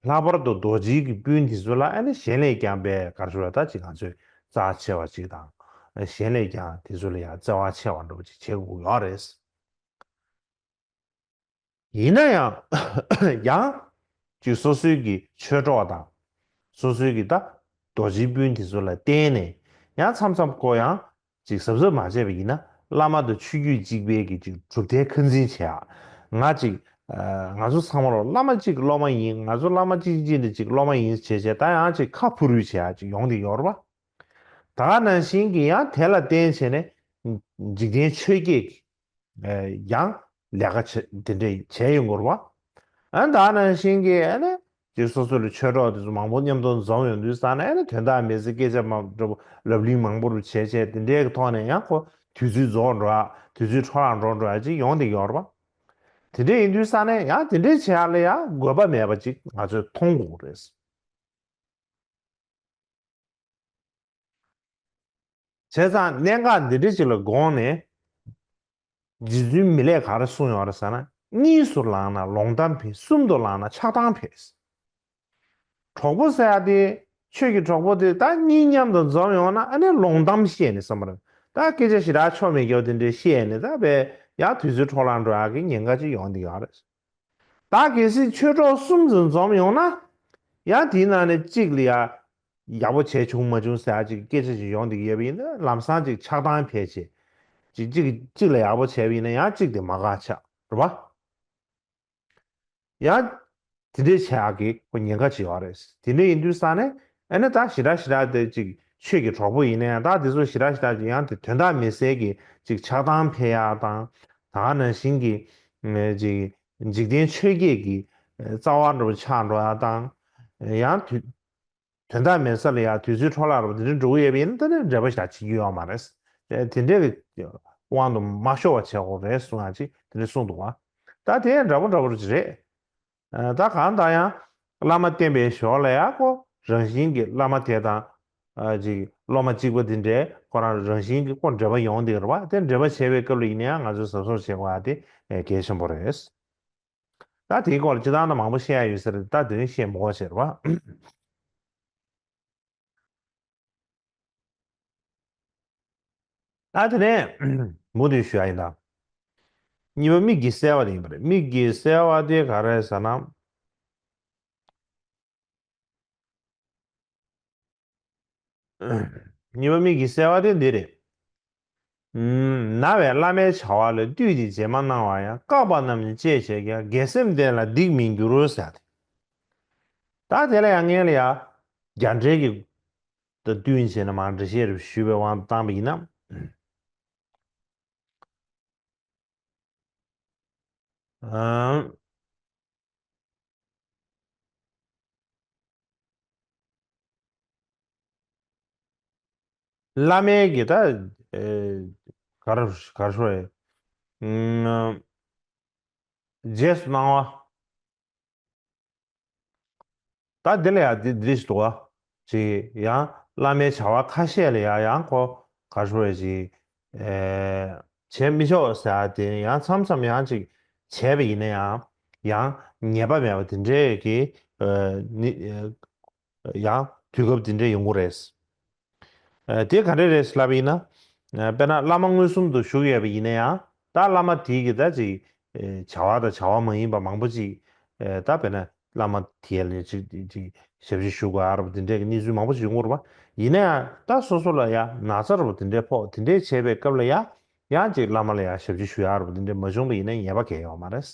ལྷག་པར་དུ་རྡོ་རྗེའི་གི་སྤུན་དེ་ཚོ་ལ་ཨ་ནི་གཞན་ལས་ཀྱང་པའི་ག་རེ་ཟེར་བ་ད་ཅིག་ང་ཚོས་རྩ་ཆེ་བ་ཅིག་དང་། གཞན་ལས་ཀྱང་དེ་ཚོ་ལ་ཡང་བརྩེ་བ་ཆེ་བ་འདྲ་བོ་ཅིག་བྱེད་དགོས་ཡོད་རེད། ཡིན་ན་ཡང་། ཡང་། ཅིག་སོ་སོའི་གི་ཆོས་གྲོགས་དང་། སོ་སོའི་གི་ད་རྡོ་རྗེའི་སྤུན་དེ་ཚོ་ལ་བརྟེན་ནས་ཡང་མཚམས་མཚམས་ཁོ་ཡང་ཅིག་གཟབ་གཟབ་མ་བྱས་པ་ཡིན་ན་བླ་མ་དང་ཆོས་བརྒྱུད་གཅིག་པའི་གི་ཅིག་གྲུབ་མཐའི་ཁ་འཛིན་བྱེད་ཡ། ང་ཅིག་ང་ཚོ་ཚང་མ་ལོ་བླ་མ་གཅིག་གི་སློབ་མ་ཡིན། ང་ཚོ་བླ་མ་གཅིག་གཅིག་འདི་གཅིག་སློབ་མ་ཡིན་བྱས་བྱས་ད་ཡང་ཅིག་ཁ་ཕུ་རུལ་བྱེད་ཡ་ཅིག་ཡོང་གི་ཡོད་རེད་པ། ད་ག་ནང་བཞིན་གྱི་ཡང་དེ་ལ་བརྟེན་བྱས་ནས་འཇིག་རྟེན་ཆོས་བརྒྱད་ཀྱི་ཡང་ལས་ཀ་བྱེད་དེ་འདྲ་བྱས་ཡོང་གི་རེད་པ། ཨ་ད་ག་ནང་བཞིན་གྱི་ཨ་ནི་ཅིག་སོ་སོ་ལ་ཆོས་གྲོགས་དེ་ཚོ་མང་པོ་མཉམ་དུ་འཛོམས་ཡོང་དུས་ཙ་ན་ཨ་ནི་དོན་དག་མེད་ཚེ་སྐད་ཆ་མང་པོ་ལབ་གླེང་མང་པོ་རུ་བྱས་བྱས་དེ་འདྲའི་ཐོག་ནས་ཡང་ཁོ་དུས་ཚོད་རྫོགས་འགྲོ་ཡ་དུས་ཚོད་འཕྲོ་བརླག་འགྲོ་འགྲོ་ཡ་ཅིག་ཡོང་བསྡད་ཡོད་རེད་པ། དེ་འདྲ་ཡིན་དུས་ཙ་ན་ཡང་དེ་འདྲ་བྱེད་ཡ་ལ་ཡང་དགོས་པ་མེད་པ་ཅིག་ང་ཚོས་མཐོང་དགོས་རེད། བྱས་ཙང་གནད་འགག་འདི་འདྲ་ཅིག་ལ་དགོངས་ནས། རྗེ་བཙུན་མི་ལས་ག་རེ་གསུངས་ཡོད་རེད་ཟེར་ན། གཉིས་སུ་ལངས་ན་ལོང་གཏམ་འཕེལ། གསུམ་དུ་ལངས་ན་ཆགས་སྡང་འཕེལ། གྲོགས་པོ་ཟེར་ཡ་དེ། ཆོས་ཀྱི་གྲོགས་པོ་དེ་ད་གཉིས་མཉམ་དུ་འཛོམས་ཡོང་ན་ཨ་ནི་ལོང་གཏམ་བཤད་ནས་བསམ་པ་རེད། ད་སྐད་ཆ་ཞེ་དྲག་ཆོ་མེད་རྒྱུ་དེ་འདྲ་བཤད་ནས་ད་བས་ཡང་དུས་ཚོད་འཕྲོ་བརླག་འགྲོ་ཡག་གི་ཉེན་ཁ་ཅིག་ཡོང་བསྡད་ཡོད་རེད། ད་གལ་སྲིད་ཆོས་གྲོགས་གསུམ་ཙམ་འཛོམས་ཡོང་ན། ཡང་དེའི་ནང་ནས་གཅིག་ལ་ཡ། ཡག་པོ་བྱས་བྱུང་མ་བྱུང་ཟེར་ཡ་ཅིག་སྐད་ཆ་ཅིག་ཡོང་བསྡད་ཀྱི་ཡོད་པ་ཡིན་ན་ལམ་སང་ཅིག་ཆགས་སྡང་འཕེལ་བྱས། ཅིག་གཅིག་གཅིག་ལ་ཡག་པོ་བྱས་པ་ཡིན་ན་ཡང་གཅིག་དེ་མ་དགའ་ཆགས་རེད་པ། ཡང་། དེ་འདྲའི་བྱེད་ཡག་གི་ཁོ་ཉེན་ཁ་ཅིག་ཡོད་རེད། དེ་འདྲ་ཡིན་དུས་ཙ་ནས་ཨ་ནི་ད་ཞེ་དྲག་ཞེ་དྲག་དེ་ཅིག་ཆོས་ཀྱི་གྲོགས་པོ་ཡིན་ན་ཡང་ད་དེ་ཚོ་ཞེ་དྲག་ཞེ་དྲག་ཅིག་ཡང་དེ་དོན་དག་མེད་སའི་གི་ཅིག་ཆགས་སྡང་འཕེལ་ཡག་དང་། ད་ག་ནང་བཞིན་གྱི་ཅིག་འཇིག་རྟེན་ཆོས་བརྒྱད་ཀྱི་རྩ་བ་འདྲ་པོ་ཆགས་འགྲོ་ཡག་དང་། ཡང་དུས་དོན་དག་མེད་ས་ལ་ཡང་དུས་ཚོད་འཕྲོ་བརླག་འདྲ་པོ་དེ་འདྲ་འགྲོ་གི་ཡོད་པ་ཡིན་ན་ད་ནི་འབྲེལ་བ་ཞེ་དྲག་བྱེད་རྒྱུ་ཡོད་མ་རེད། དེ་འདྲའི་གི་དབང་དུ་མ་ཤོར་བ་བྱེད་དགོས་རེད་གསུང་ཡག་ཅིག་དེ་འདྲ་གསུངས་འདུག་བ། ད་དེ་འདྲ་པོ་འདྲ་པོ་ཅིག་རེད། ད་གང་ལྟར་ཡང་བླ་མ་བསྟེན་པའི་ཞོར་ལ་ཡང་ཁོ་རང་བཞིན་གྱི་བླ་མ་དེ་དང་། ཅིག་སློབ་མ་གཅིག་པ་དེ་འདྲའི་ཁོ་རང་རང་བཞིན་གྱི་ཁོ་འབྲེལ་བ་ཡོང་བསྡད་ཀྱི་རེད་བ། དེ་འབྲེལ་བ་བྱས་པའི་སྐབས་ལ་ཡིན་ན་ཡང་ང་ཚོས་གཟབ་གཟབ་བྱེད་དགོས་ཡག་དེ་གལ་ཆེན་པོ་རེད། ད་དེའི་སྐོར་ལ་སྤྱིར་བཏང་ན་མང་པོ་བཤད་ཡག་ཡོད་ས་རེད། ད་དེ་རིང་བཤད་མི་དགོས་ཟེར་བ། ད་དེ་ནས་མུ་མཐུད་ཞུ་ཡག་ཡིན་ད། གཉིས་པ་དམིགས་ཀྱི་བསལ་བ་དེ་ཡིན་པ་རེད། དམིགས་ཀྱི་བསལ་བ་དེ་ག་རེ་ཟེར་ན། གཉིས་པ་དམིགས་ཀྱི་བསལ་བ་དེ་འདི་རེད། ན་བས་བླ་མའི་བྱ་བ་ལ་བཏུད་དེ་རྗེས་མ་གནང་བ་ཡང་བཀག་པ་རྣམས་ནི་བཅད་བྱས་ཀྱང་། དགེ་སེམས་ལྡན་ལ་སྡིག་མི་འགྱུར་ཟེར་ཏེ། ད་དེ་ལ་ཡང་སྔོན་ལ་ཡང་རྒྱ་འགྲེལ་གྱི་ད་བསྟུན་བྱས་ནས་མར་འགྲེལ་བཤད་རེ་ཞུས་པའི་དབང་དུ་བཏང་པ་ཡིན་ན། ཨང་། བླ་མའི་གི་ད་ཨེ་ག་རེ་ག་རེ་ཞུ་དགོས་རེད། ཨུམ། རྗེས་སུ་གནང་བ། ད་འདི་ལ་ཡང་འདི་འདི་རེད་ཞུ་དགོས། ཅིག་ཡང་བླ་མའི་བྱ་བ་ཁ་ཤས་ལ་ཡང་ཡང་ཁོ་ག་རེ་ཞུ་དགོས་རེད། ཅིག་ཨེ་བྱེད་མི་ཆོག་ཟེར་ཡ་དེ་ཡང་མཚམས་མཚམས་ཡང་ཅིག་བྱས་པ་ཡིན་ན་ཡང་ཡང་ཉེས་པ་མེད་པ་དེ་འདྲའི་གི་ཨེ་ནི་ཨེ་ཡང་དུས་སྐབས་དེ་འདྲ་ཡོང་གི་རེད། ཨ་དེ་ག་འདྲ་རེད་ལབ་པ་ཡིན་ན། ཨ་དཔེར་ན་བླ་མ་མངོན་སུམ་དུ་བཞུགས་ཡོད་པ་ཡིན་ན་ཡང་ད་བླ་མ་དེའི་གི་ད་ཅིག་ཨེ་བྱ་བ་དང་བྱ་བ་མ་ཡིན་པ་མང་པོ་ཅིག་ཨེ་ད་དཔེར་ན་བླ་མ་དེ་ལ་ཅིག་ཅིག་ཞབས་ཕྱི་ཞུ་དགོས་ཨ་རབ་དེ་འདྲའི་གི་གནས་ཚུལ་མང་པོ་ཅིག་ཡོང་གི་རེད་པ། ཡིན་ན་ཡང་ད་སོ་སོ་ལ་ཡང་ན་ཚ་རབ་དེ་འདྲའི་ཕོག་དེ་འདྲའི་བྱས་པའི་སྐབས་ལ་ཡང་ཡང་ཅིག་བླ་མ་ལ་ཡང་ཞབས་ཕྱི་ཞུ་ཨ་རབ་དེ་འདྲའི་མ་བྱུང་པ་ཡིན་ན་ཉེས་པ་གང་ཡང་ཡོད་མ་རེད།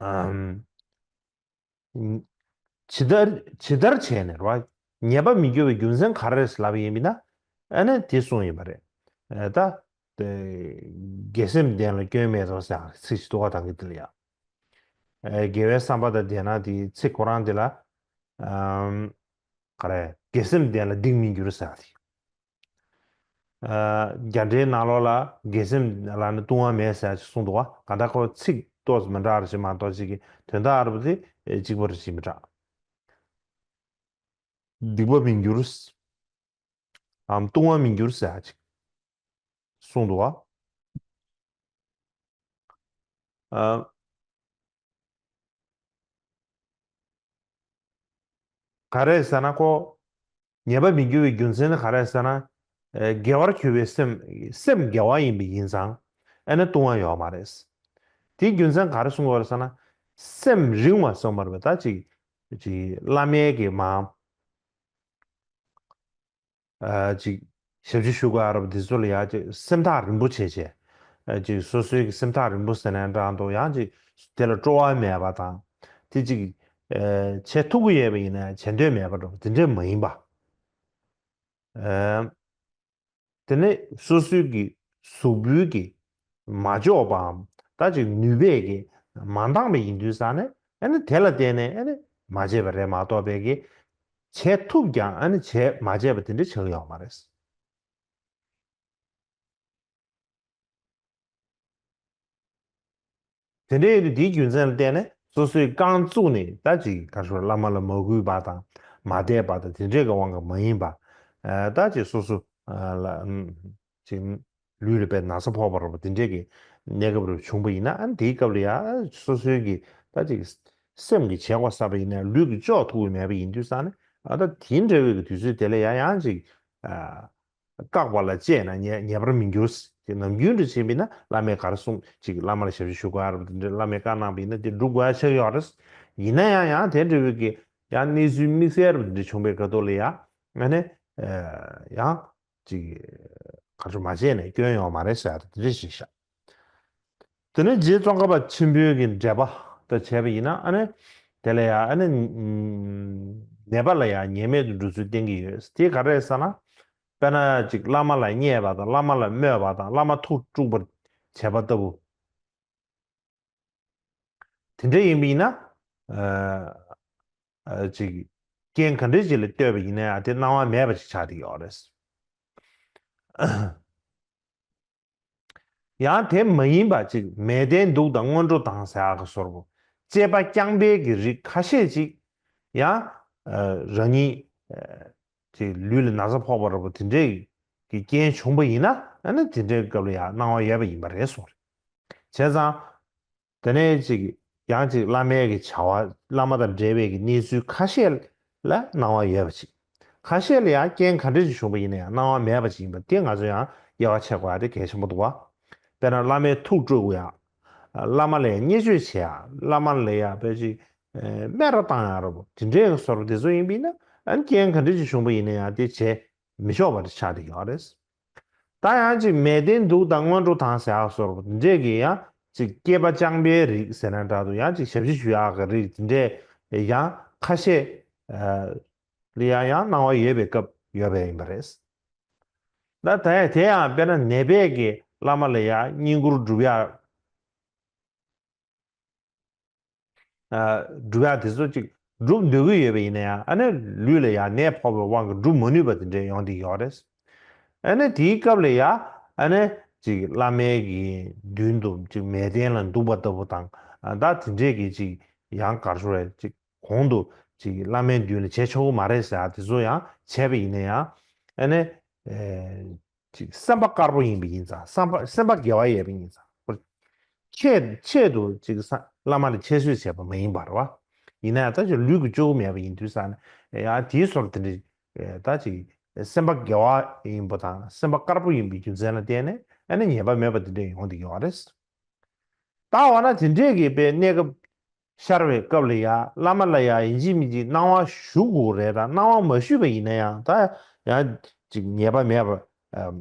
ཨམ། ཇི་ལྟར་ཇི་ལྟར་བྱས་ནས་རེད་བ། ཉེས་པ་མི་འགྱུར་བའི་རྒྱུ་མཚན་ག་རེ་རེད་ལབ་པ་ཡིན་པ་ཡིན་ན། ཨ་ནི་དེ་གསུངས་ཡིན་པ་རེད། ཨ་ད། དེ་དགེ་སེམས་ལྡན་ལ་སྐྱོན་མེད་དོ་ཟེར་ཚིག་ཅིག་འདུག་ག་ད་གིན་དེ་ལ་ཡ། ཨ་དགེ་བའི་བསམ་པ་དང་ལྡན་ན་དེ་ཚིག་ཁོ་རང་དེ་ལ། ཨམ། ག་རེ་དགེ་སེམས་ལྡན་ལ་སྡིག་མི་འགྱུར་ཟེར་བ་དེ། ཨ་རྒྱ་འགྲེལ་ནང་ལོགས་ལ་དགེ་སེམས་ལ་ནི་ལྟུང་བ་མེད་ཟེར་ཅིག་གསུངས་འདུག་བ། གང་ལྟར་ཁོ་ཚིག་ཏོག་ཙམ་མི་འདྲ་བ་ཞིག་མ་གཏོགས་ཅིག་གི་དོན་དག་ཨ་རུ་དེ་གཅིག་པ་རེད་ཅིག་མི་འདྲ། སྡིག་པ་མི་འགྱུར། ཨམ་ལྟུང་བ་མི་འགྱུར་ཟེར་ཅིག་གསུངས་འདུག་བ། ཨ། ག་རེ་ཟེར་ན་ཁོ། ཉེས་པ་མི་འགྱུར་བའི་རྒྱུ་མཚན་ནི་ག་རེ་ཟེར་ན། ཨེ་དགེ་བར་གྱུར་པའི་སེམས་སེམས་དགེ་བ་ཡིན་པ་ཡིན་ཙང་ཨ་ནི་ལྟུང་བ་ཡོད་མ་རེད། དེའི་རྒྱུ་མཚན་ག་རེ་གསུངས་པ་རེད་ཟེར་ན། སེམས་རིང་བ་སོང་བ་རེད་པ། ད་ཅིག་ཅིག་བླ་མའི་གི་མ། ཨ་ཅིག་ཞབས་ཕྱི་ཞུ་དགོས་ཨ་རབ་འདི་ཚོ་ལ་ཡང་ཅིག་སེམས་ཐག་རིང་པོ་བྱས་བྱས། ཨ་ཅིག་སོ་སོའི་གི་སེམས་ཐག་རིང་པོ་ཟེར་ནའི་འདྲ་འདུག་ཡང་ཅིག་དེ་ལ་སྤྲོ་བ་མེད་པ་དང་། དེ་ཅིག་ཨ་བྱེད་ཐུབ་ཀྱི་ཡོད་པ་ཡིན་ན་བྱེད་འདོད་མེད་པ་འདྲ་པོ་དེ་འདྲས་མ་ཡིན་པ། ཨ་དེ་ནས་སོ་སོའི་གི་གཟུགས་པོའི་གི་མ་ལྕོགས་པའམ་ད་ཅིག་ནུས་པས་ཀྱི་མ་འདང་བ་ཡིན་དུས་ཙང་ནས་ཨ་ནི་དེ་ལ་བརྟེན་ནས་ཨ་ནི་མ་བྱས་པ་རེད་མ་གཏོགས་པའི་གི་བྱས་ཐུབ་ཀྱང་ཨ་ནི་བྱས་མ་བྱས་པ་དེ་འདྲ་ཆགས་ཡོད་མ་རེད། དེ་འདྲ་ཡིན་དུས་དེའི་རྒྱུ་མཚན་ལ་བརྟེན་ནས་སོ་སོས་རྐང་བཙུགས་ནས་ད་ཅིག་ག་རེ་ཞུ་བླ་མ་ལ་མ་གུས་པ་དང་མ་དད་པ་དང་དེ་འདྲའི་གི་དབང་གིས་མ་ཡིན་པ། ཨ་ད་ཅིག་སོ་སོ་ཨ་ལ་ཨམ་ཅིག་ལུས་ལ་དཔེ་ན་ཚ་ཕོག་པ་རེད་པ་དེ་འདྲའི་གི་གནས་སྐབས་རེ་བྱུང་པ་ཡིན་ན་ཨ་ནི་དེའི་སྐབས་ལ་ཡ་སོ་སོའི་གི་ད་ཅིག་སེམས་ཀྱི་བྱེད་སྒོ་བསགས་པ་ཡིན་ན་ལུས་ཀྱིས་ལྕོགས་ཐུབ་ཀྱི་མེད་པ་ཡིན་དུས་ཙང་ནས་ཨ་ད་དེ་འདྲ་བའི་གི་དུས་ཚོད་དེ་ལ་ཡ་ཡང་ཅིག་ཨ། བཀག་པ་ལ་སྤྱད་ན་ཉེས་ཉེས་པར་མི་འགྱུར། དེ་ནམ་རྒྱུན་དུ་བྱས་པ་ཡིན་ན་བླ་མས་ག་རེ་གསུངས་ཅིག་བླ་མ་ལ་ཞབས་ཕྱི་ཞུ་དགོས་ཨ་རབ་དེ་འདྲ་བླ་མས་བཀའ་གནང་བ་ཡིན་ན་དེ་སྒྲུབ་དགོས་ཡ་ཆགས་ཡོད་རེད། ཡིན་ན་ཡང་ཡང་དེ་འདྲ་བའི་གི་ཡང་གནས་ཚུལ་དམིགས་བསལ་རབ་དེ་འདྲ་བྱུང་པའི་སྐབས་ཐོག་ལ་ཡང་ཨ་ནི་ཡང་ཅིག་ག་རེ་མ་བྱས་ནས་སྐྱོན་ཡོང་མ་རེད་ཟེར་ཡ་དེ་འདྲ་ཞིག་བཞག་དེ་ནས་རྗེ་ཙོང་ཁ་པ་ཆེན་པོའི་གི་འགྲེལ་པ་དང་བྱས་པ་ཡིན་ན་ཨ་ནི་དེ་ལ་ཡང་ཨ་ནི་ནད་པ་ལ་ཡང་ཉེས་མེད་དུ་འགྲོ་ཚུལ་བསྟན་གྱི་ཡོད། དེ་ག་རེ་ཟེར་ན། དཔེར་ན་ཅིག་བླ་མ་ལ་བརྙས་པ་དང་བླ་མ་ལ་སྨོད་པ་དང་བླ་མ་ཐུགས་དཀྲུགས་པར་བྱས་པ་ལྟ་བུ། དེ་འདྲ་ཡིན་པ་ཡིན་ན། ཨ་ཨ་ཅིག་རྐྱེན་ག་འདྲ་ཅིག་ལ་ལྟོས་པ་ཡིན་ན་ཡང་དེ་སྣང་བ་མེད་པ་ཞིག་ཆགས་བསྡད་ཡོད་རེད། ཡང་དེ་མ་ཡིན་པ་ཅིག་མལ་སྟན་འདུག་དང་སྔོན་འགྲོ་དང་ཟེར་ཡག་གི་བཟོ་འདྲ་པོ། བཅས་པ་རྐྱང་པའི་གི་རིགས་ཁ་ཤས་ཅིག་ཡང་ཨ་རང་ཉིད་ཨ་ཅིག་ལུས་ལ་ན་ཚ་ཕོག་པ་འདྲ་པོ་དེ་འདྲའི་གི་རྐྱེན་བྱུང་པ་ཡིན་ན་ཨ་ནི་དེ་འདྲའི་སྐབས་ལ་ཡང་སྣང་བ་ཡོད་པ་ཡིན་པ་རེད་གསུངས་རེད། བྱས་ཙང་། དེ་ནས་ཅིག་ཡང་ཅིག་བླ་མའི་གི་བྱ་བ་བླ་མ་དང་འབྲེལ་བའི་གི་གནས་ཚུལ་ཁ་ཤས་ལ་སྣང་བ་ཡོད་པ་ཅིག་ཁ་ཤས་ལ་ཡང་རྐྱེན་ག་འདྲ་ཞིག་བྱུང་པ་ཡིན་ན་ཡང་སྣང་བ་མེད་པ་ཅིག་ཡིན་པ་དེ་ང་ཚོ་ཡང་དབྱེ་བ་ཕྱེ་དགོས་ཡ་དེ་གལ་ཆེན་པོ་འདུག་བ། དཔེར་ན་བླ་མའི་ཐུགས་དཀྲུག་ཡ། བླ་མ་ལ་ཡང་བརྙས་བཅོས་བྱེད་ཡ། བླ་མ་ལ་ཡང་དཔེ་ཅིག་སྨད་ར་བཏང་ཡ་འདྲ་པོ་དེ་འདྲའི་བཟོ་འདྲ་པོ་དེ་ཚོ་ཡིན་པ་ཡིན་ན་ཨ་ནི་རྐྱེན་ག་འདྲ་ཞིག་བྱུང་པ་ཡིན་ན་ཡང་དེ་བྱེད་མི་ཆོག་པ་རེད་ཆགས་བསྡད་ཡོད་རེད། ད་ཡང་ཅིག་མལ་སྟན་འདུག་དང་སྔོན་འགྲོ་དང་ཟེར་ཡག་བཟོ་འདྲ་པོ་འདི་འདྲས་ཀྱི་ཡང་ཅིག་སྐྱེས་པ་རྐྱང་པའི་རིགས་ཟེར་ན་འདྲ་འདུག་ཡང་ཅིག་ཞབས་ཕྱི་ཞུ་ཡག་གི་རིགས་འདི་འདྲས་ཡང་ཁ་ཤས་ཨ་ལ་ཡང་ཡང་སྣང་བ་ཡོད་པའི་སྐབས་ཡོད་པ་ཡིན་པ་རེད། ད་ད་ཡང་དེ་ཡང་དཔེར་ན་ནད་པས་ཀྱི་བླ་མ་ལ་ཡང་བསྙེན་བཀུར་སྒྲུབ་ཡག་ཨ་སྒྲུབ་ཡག་དེ་ཚོ་ཅིག་ སྒྲུབ་འདོད་ཀྱི་ཡོད་པ་ཡིན་ན་ཡང་ཨ་ནི་ལུས་ལ་ཡང་ནད་ཕོག་པའི་དབང་གིས་སྒྲུབ་མ་ནུས་པ་དེ་འདྲས་ཡོང་བསྡད་ཡོད་རེད། ཨ་ནི་དེའི་སྐབས་ལ་ཡང་ཨ་ནི་ཅིག་བླ་མའི་གི་མདུན་དུ་ཅིག་མལ་སྟན་ལ་འདུག་པ་ལྟ་བུ་དང་ད་དེ་འདྲས་ཀྱི་ཅིག་ཡང་ག་རེ་ཞུ་རེད། ཅིག་གོང་དུ་ཅིག་བླ་མའི་མདུན་ལ་བྱེད་ཆོག་གི་མ་རེད་ཟེར་ཡ་དེ་ཚོ་ཡང་བྱས་པ་ཡིན་ན་ཡང་ཨ་ནི། ཅིག་སེམས་པ་དཀར་པོ་ཡིན་པ་ཡིན་ཙང་། སེམས་པ་སེམས་པ་དགེ་བ་ཡོད་པ་ཡིན་ཙང་། ཁྱེད་ཆེད་དུ་ཅིག་ས་བླ་མ་ལ་ཁྱད་གསོད་བྱས་པ་མ་ཡིན་པ་རེད་བ། ཡིན་ན་ཡང་ད་ཅིག་ལུས་ཀྱི་སྤྱོད་སྒོ་མེད་པ་ཡིན་དུས་ཙང་ནས་ཡང་དེའི་སོར་དེ་འདྲ་ད་ཅིག་སེམས་པ་དགེ་བ་ཡིན་པ་དང་སེམས་པ་དཀར་པོ་ཡིན་པའི་རྒྱུ་མཚན་ལ་བརྟེན་ནས་ཨ་ནི་ཉེས་པ་མེད་པ་དེ་འདྲ་ཡོང་བསྡད་ཡོད་རེད། ད་འོ་ན་དེ་འདྲས་ཀྱི་དཔེ་གནས་སྐབས་ཤར་བའི་སྐབས་ལ་ཡ་བླ་མ་ལ་ཡ་ཡིན་གཅིག་མིན་གཅིག་གནང་བ་ཞུ་དགོས་རེད། ད་གནང་བ་མ་ཞུས་པ་ཡིན་ན་ཡང་ད་ཡང་ཅིག་ཉེས་པ་མེད་པ་ཨམ་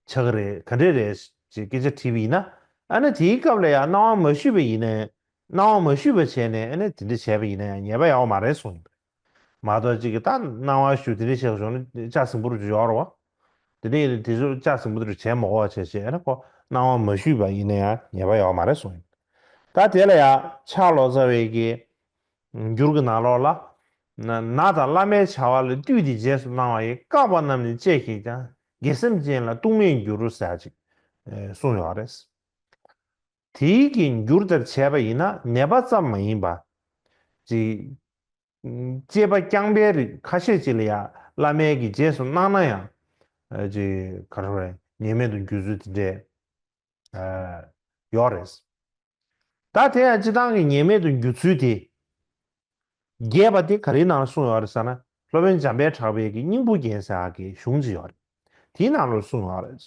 ཆགས་ཀྱི་རེད། ག་འདྲས་རེད་ཅེས་སྐད་ཆ་དྲིས་པ་ཡིན་ན། ཨ་ནི་དེའི་སྐབས་ལ་ཡ་གནང་བ་མ་ཞུས་པ་ཡིན་ན་གནང་བ་མ་ཞུས་པ་བྱས་ནས་ཨ་ནི་དེ་འདྲས་བྱས་པ་ཡིན་ན་ཡང་ཉེས་པ་ཡོད་མ་རེད་གསུངས་ཡིན་པ་རེད། མ་གཏོགས་ཅིག་གིས་ད་གནང་བ་ཞུ་དེ་འདྲས་བྱས་བྱུང་ན་ལྕགས་ཟིང་པོ་རུ་ཡོད་རེད་བ། དེ་ནས་དེ་ཚོ་ལྕགས་ཟིང་པོ་དེ་བྱས་མ་དགོས་པ་བྱས་བྱས་ཨ་ནི་ཁོ་གནང་བ་མ་ཞུས་པ་ཡིན་ན་ཡང་ཉེས་པ་ཡོད་མ་རེད་གསུངས་ཡིན། ད་དེ་ལ་ཡང་ཕྱག་ལོ་ཙཱ་བའི་གི་འགྱུར་གྱི་ནང་ལོགས་ལ། ན་ན་དང་བླ་མའི་བྱ་བ་ལ་བཏུད་དེ་རྗེས་སུ་གནང་བ་ཡིས། བཀག་པ་རྣམས་ནི་བཅད་ཀྱིས་ཀྱང་། དགེ་སེམས་ཅན་ལ་གཏུག་མེད་འགྱུར་ཟེར་ཅིག་གསུངས་ཡོད་རེད། དེའི་གི་འགྱུར་ལྟར་བྱས་པ་ཡིན་ན་ནད་པ་ཙམ་མ་ཡིན་པ། ཅིག་སྐྱེས་པ་རྐྱང་པའི་རིགས་ཁ་ཤས་ཅིག་ལ་ཡང་བླ་མའི་གི་རྗེས་སུ་གནང་ན་ཡང་ཅིག་ག་རེ་རེད། ཉེས་མེད་དུ་འགྱུར་ཚུལ་དེ་འདྲས་ཡོད་རེད། ད་དེ་ཡང་སྤྱི་བཏང་གི་ཉེས་མེད་དུ་འགྱུར་ཚུལ་དེ་རྒྱས་པ་དེ་ག་རེའི་ནང་ལ་གསུངས་ཡོད་རེད་ཟེར་ན། སློབ་དཔོན་འཇམ་དཔལ་གྲགས་པའི་གི་སྙིང་པོ་རྒྱན་ཟེར་ཡག་གི་གཞུང་ཅིག་ཡོད་རེད། དེའི་ནང་ལ་གསུངས་ཡོད་རེད།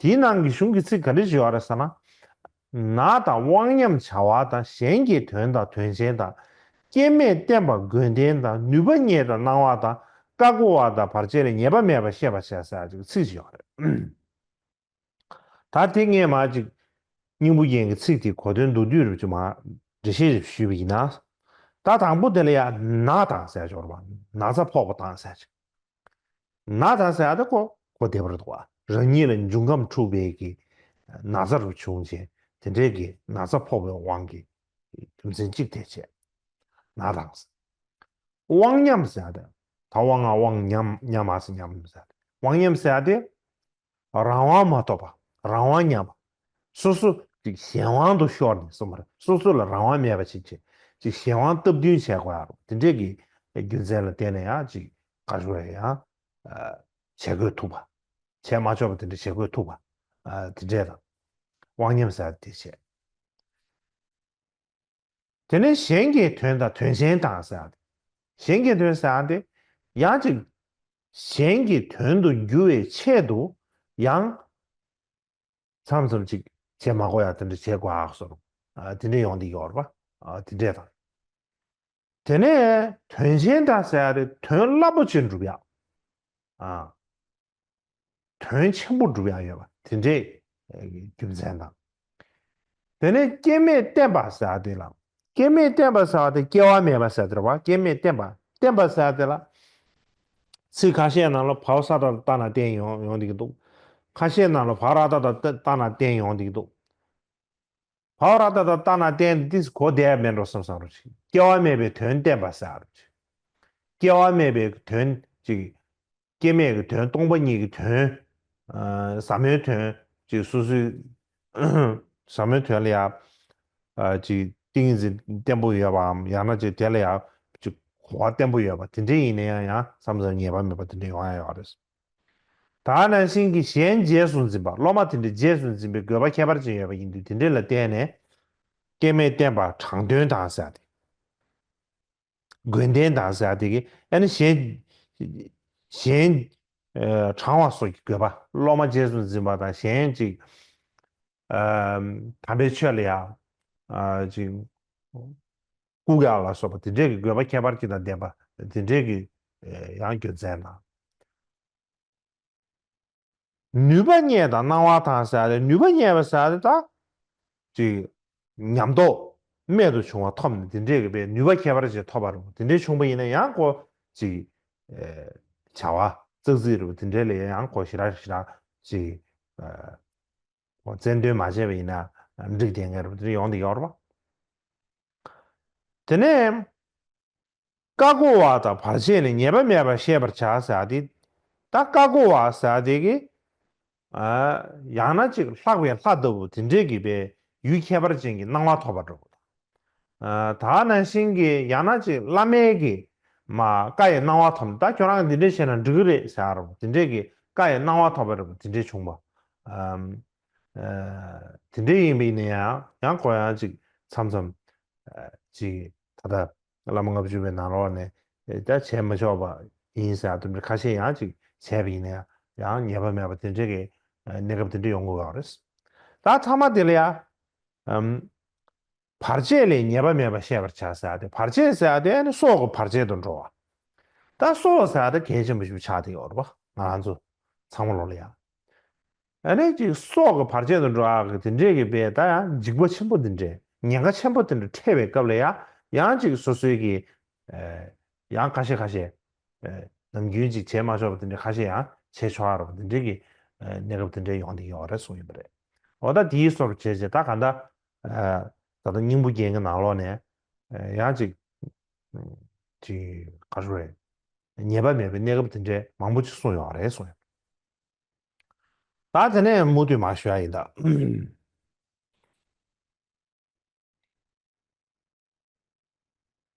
དེའི་ནང་གི་གཞུང་གི་ཚིག་ག་འདྲ་ཞིག་ཡོད་རེད་ཟེར་ན། ན་དང་དབང་ཉམས་བྱ་བ་དང་གཞན་གྱི་དོན་དང་དོན་ཆེན་དང་། སྐྱེ་མེད་བརྟན་པ་དགོས་ལྡན་དང་། ནུས་པ་རྙེད་དང་གནང་བ་དང་། བཀའ་བསྒོ་བ་དང་བར་ཆད་ལས་ཉེས་པ་མེད་པར་ཤེས་པར་བྱ་ཟེར་ཅིག་ཚིག་ཅིག་ཡོད་རེད། ད་དེ་ངས་མ་ཅིག་སྙིང་པོ་རྒྱན་གྱི་ཚིག་དེ་གོ་དོན་མདོར་བསྡུས་རུ་ཅིག་མ་འགྲེལ་བཤད་ཞིག་ཞུས་པ་ཡིན་ན། ད་དང་པོ་དེ་ལ་ཡང་ན་དང་ཟེར་ཅིག་ཡོད་རེད་པ། ན་ཚ་ཕོག་པ་དང་ཟེར་ཅིག་ན་དང་ཟེར་ཡ་དེ་ཁོ་གོ་བདེ་པོ་རེད་འདུག་བ། རང་ཉིད་ལ་འབྱུང་ཁམས་འཁྲུགས་པའི་གི་ན་ཚ་རུ་བྱུང་བྱས་དེ་འདྲའི་གི་ན་ཚ་ཕོག་པའི་དབང་གིས་རྒྱུ་མཚན་གཅིག་དེ་བྱས་ན་དང་ཟེར། དབང་ཉམས་ཟེར་ཡ་དེ་ད་དབང་ང་དབང་ཉམས་ཉམས་མ་ཟེར་ཉམས་ཟེར་ཡ་དེ་དབང་ཉམས་ཟེར་ཡ་དེ། རང་དབང་མ་ཐོབ་པ། རང་དབང་ཉམས་པ། སོ་སོ་ཅིག་གཞན་དབང་དུ་ཤོར་ནས་སོང་བ་རེད། སོ་སོ་ལ་རང་དབང་མེད་པ་ཞིག་བྱེད་ཅིག་གཞན་དབང་སྟབས་བསྟུན་བྱས་དགོས་ཡ་རེད། དེ་འདྲས་ཀྱི་རྒྱུ་མཚན་ལ་བརྟེན་ནས་ཡང་ཅིག་ག་རེ་ཞུ་དགོས་རེད། ཡང་བྱེད་དགོས་ཐུག་པ། བྱས་མ་ཆོག་པ་དེ་འདྲ་བྱེད་དགོས་ཐུག་པ། དེ་འདྲས་དང་། དབང་ཉམས་ཟེར་ཡ་དེ་བྱས། དེ་ནས་གཞན་གྱི་དོན་དང་དོན་ཆེན་དང་ཟེར་ཡ་དེ། གཞན་གྱི་དོན་ཟེར་ཡ་དེ། ཡང་ཅིག་གཞན་གྱི་དོན་དུ་འགྱུར་བའི་ཆེད་དུ་ཡང་མཚམས་མཚམས་ཅིག་བྱེད་མ་དགོས་ཡ་དེ་འདྲ་བྱེད་དགོས་ཨ་སོ། དེ་འདྲ་ཡོང་གི་ཡོད་རེད་པ། དེ་འདྲས་དང་། དེ་ནས་དོན་ཆེན་དང་ཟེར་ཡ་དེ་དོན་རླབས་པོ་ཆེ་འགྲུབ་ཡ། དོན་ཆེན་པོ་སྒྲུབ་ཡ་ཡོད་པ་དེ་འདྲའི་རྒྱུ་མཚན་དང་། དེ་ནས་སྐྱེ་མེད་བརྟན་པ་ཟེར་བ་དེ་ལ། སྐྱེ་མེད་བརྟན་པ་ཟེར་བ་དེ་སྐྱེ་བ་མེད་པ་ཟེར་དེ་རེད་བ། སྐྱེ་མེད་བརྟན་པ། བརྟན་པ་ཟེར་བ་དེ་ལ། ཚིག་ཁ་ཤས་ནང་ལ་བའོ་ས་ཏ་བཏགས་ན་བརྟན་ཡོང་ཡོང་བསྡད་ཀྱི་འདུག་ཁ་ཤས་ནང་ལ་བ་ར་ཏ་བཏགས་ན་བརྟན་ཡོང་བསྡད་ཀྱི་འདུག་བའོ་ར་ཏ་བཏགས་ན་བརྟན་ཏིས་གོ་བདེ་མེད་འགྲོ་བསམ་བསམ་རོ་ཅིག་སྐྱེ་བ་མེད་པའི་དོན་བརྟན་པ་ཟེར་རོ་ཅིག་སྐྱེ་བ་མེད་པའི་དོན་ཅིག་སྐྱེ་མེད་ཀྱི་དོན་སྟོང་པ་ཉིད་ཀྱི་དོན། ཟབ་མོའི་དོན་ཅིག་སོ་སོའི་ཟབ་མོའི་དོན་ལ་ཡང་ཅིག་ཏིང་ངེ་འཛིན་བརྟན་པོ་ཡོད་པའམ་ཡང་ན་ཅིག་དེ་ལ་ཡང་ཅིག་གོ་བ་བརྟན་པོ་ཡོད་པ་དེ་འདྲ་ཡིན་ན་ཡང་ཡང་བསམ་བསམ་ཉེས་པ་མེད་པ་དེ་འདྲ་ཡོང་ཡ་ཡོད་རེད། ད་ནང་བཞིན་གྱི་གཞན་རྗེས་སུ་འཛིན་པ། སློབ་མ་དེ་འདྲ་རྗེས་སུ་འཛིན་པའི་དགོས་པ་ཁྱད་པར་ཅན་ཡོད་པ་ཡིན་དུས་དེ་འདྲ་ལ་བརྟེན་ནས་སྐྱེ་མེད་བརྟན་པ་དྲང་དོན་དང་ཟེར་ཏེ། དགོས་ལྡན་དང་ཟེར་ཏེ་གི་ཨ་ནི་གཞན་གཞན་དྲང་བ་སོགས་ཀྱི་དགོས་པ། སློབ་མ་རྗེས་སུ་འཛིན་པ་དང་གཞན་ཅིག་དམ་པའི་ཆོས་ལ་ཡང་ཅིག་བཀུག་ཡག་ལ་སོགས་པ་དེ་འདྲས་ཀྱི་དགོས་པ་ཁྱད་པར་ཅན་དང་ལྡན་པ་དེ་འདྲས་ཀྱི་ཡང་རྒྱུ་མཚན་དང་། ནུས་པ་རྙེད་དང་གནང་བ་དང་ཟེར་ཡ་དེ་ནུས་པ་རྙེད་པ་ཟེར་ཡ་དེ་ད་ཅིག་ཉམས་རྟོགས་རྨད་དུ་བྱུང་བ་ཐོབ་ནས་དེ་འདྲས་ཀྱི་པའི་ནུས་པ་ཁྱད་པར་ཅན་ཐོབ་པ་རེད། དེ་འདྲས་བྱུང་པ་ཡིན་ན་ཡང་ཁོ་ཅིག་བྱ་བ་ཙག་ཙིག་རེད། དེ་འདྲས་ལ་ཡང་ཁོ་ཞེ་དྲག་ཞེ་དྲག་ཅིག་བཙན་དོན་མ་བྱས་པ་ཡིན་ན་འགྲིག་བསྡད་མཁན་རེད། དེ་འདྲས་ཡོང་བསྡད་ཡོད་རེད་པ། དེ་ནས་ ཀ་ཀོ་བ་དང་བར་ཆད་ལས་ཉེས་པ་མེད་པར་ཤེས་པར་བྱ་ཟེར་ཡ་དེ། ད་ཀ་ཀོ་བ་ཟེར་ཡ་དེ་གི། ཨ། ཡང་ན་ཅིག་ལྷག་པའི་ལྷ་ལྟ་བུ་དེ་འདྲས་ཀྱི་པའི་ཡུལ་ཁྱད་པར་ཅན་གྱི་སྣང་བ་ཐོབ་པ་འདྲ་པོ་དང་། ཨ། ད་ནང་བཞིན་གྱི་ཡང་ན་ཅིག་བླ་མའི་གི་མ་བཀའ་ཡི་སྣང་བ་ཐོབ་ནས། ད་ཁྱོད་རང་འདི་འདྲས་བྱས་ན་འགྲིག་གི་རེད་ཟེར་ཡ་འདྲ་པོ་དེ་འདྲས་ཀྱི་བཀའ་ཡི་སྣང་བ་ཐོབ་པ་འདྲ་པོ་དེ་འདྲས་བྱུང་བ། ཨམ། ཨ། དེ་འདྲས་ཡིན་པ་ཡིན་ན་ཡང་། ཡང་ཁོ་ཡང་ཅིག་མཚམས་མཚམས། ཨ། ཅིག་ད་ལྟ་བླ་མ་ལྔ་བཅུ་པའི་ནང་ལོགས་ནས་ད་བྱས་མ་ཆོག་པ་ཡིན་ཟེར་དུ་འདྲ་ཁ་ཤས། ཡང་ཅིག་བྱས་པ་ཡིན་ན་ཡང་ཡང་ཉེས་པ་མེད་པ་དེ་འདྲ་གི་གནས་སྐབས་དེ་འདྲ་ཡོང་གི་ཡོད་རེད། ད་ཚང་མ་དེ་ལ་ཡ། ཨམ། བར་ཆད་ལས་ཉེས་པ་མེད་པར་ཤེས་པར་བྱ་ཟེར་ཏེ། བར་ཆད་ཟེར་ཏེ་ཨ་ནི་སྲོག་གི་བར་ཆད་དུ་འགྲོ་བ། ད་སྲོག་ཟེར་ཏེ་གལ་ཆེན་པོ་ཞིག་ཆགས་བསྡད་ཡོད་རེད་པ། ང་རང་ཚོ་ཚང་མ་ལོ་ལ་ཡ། ཨ་ནི་ཅིག་སྲོག་གི་བར་ཆད་དུ་འགྲོ་ཡག་གི་དེ་འདྲས་ཀྱི་བས། ད་ཡང་འཇིགས་པ་ཆེན་པོ་དེ་འདྲས། ཉེན་ཁ་ཆེན་པོ་དེ་འདྲས་འཕྲད་པའི་སྐབས་ལ་ཡ། ཡང་ཅིག་སོ་སོའི་གི། ཨ། ཡང་ཁ་ཤས་ཁ་ཤས། ཨ། ནམ་རྒྱུན་ཅིག་བྱས་མ་ཆོག་པ་དེ་འདྲས་ཁ་ཤས་ཡང་བྱས་ཆོག་ཡ་རོགས་དེ་འདྲས་ཀྱི། ཨ། གནས་སྐབས་དེ་འདྲས་ཡོང་བསྡད་ཀྱི་ཡོད་རེད་གསུངས་ཡོད་པ་རེད། འོ་ད་དེའི་སོར་བྱས་བྱས་ད་ག་འདྲ། ཨ། ད་ལྟ་སྙིང་པོ་རྒྱན་གྱི་ནང་ལོགས་ནས། ཨ། ཡང་ཅིག་ཅིག་ག་རེ་རེད། ཉེས་པ་མེད་པའི་གནས་སྐབས་དེ་འདྲས་མང་པོ་ཅིག་གསུངས་ཡོད་རེད་གསུངས་ཡོད། ད་དེ་ནས་མུ་མཐུད་མར་ཞུ་ཡ་ཡིན་ད།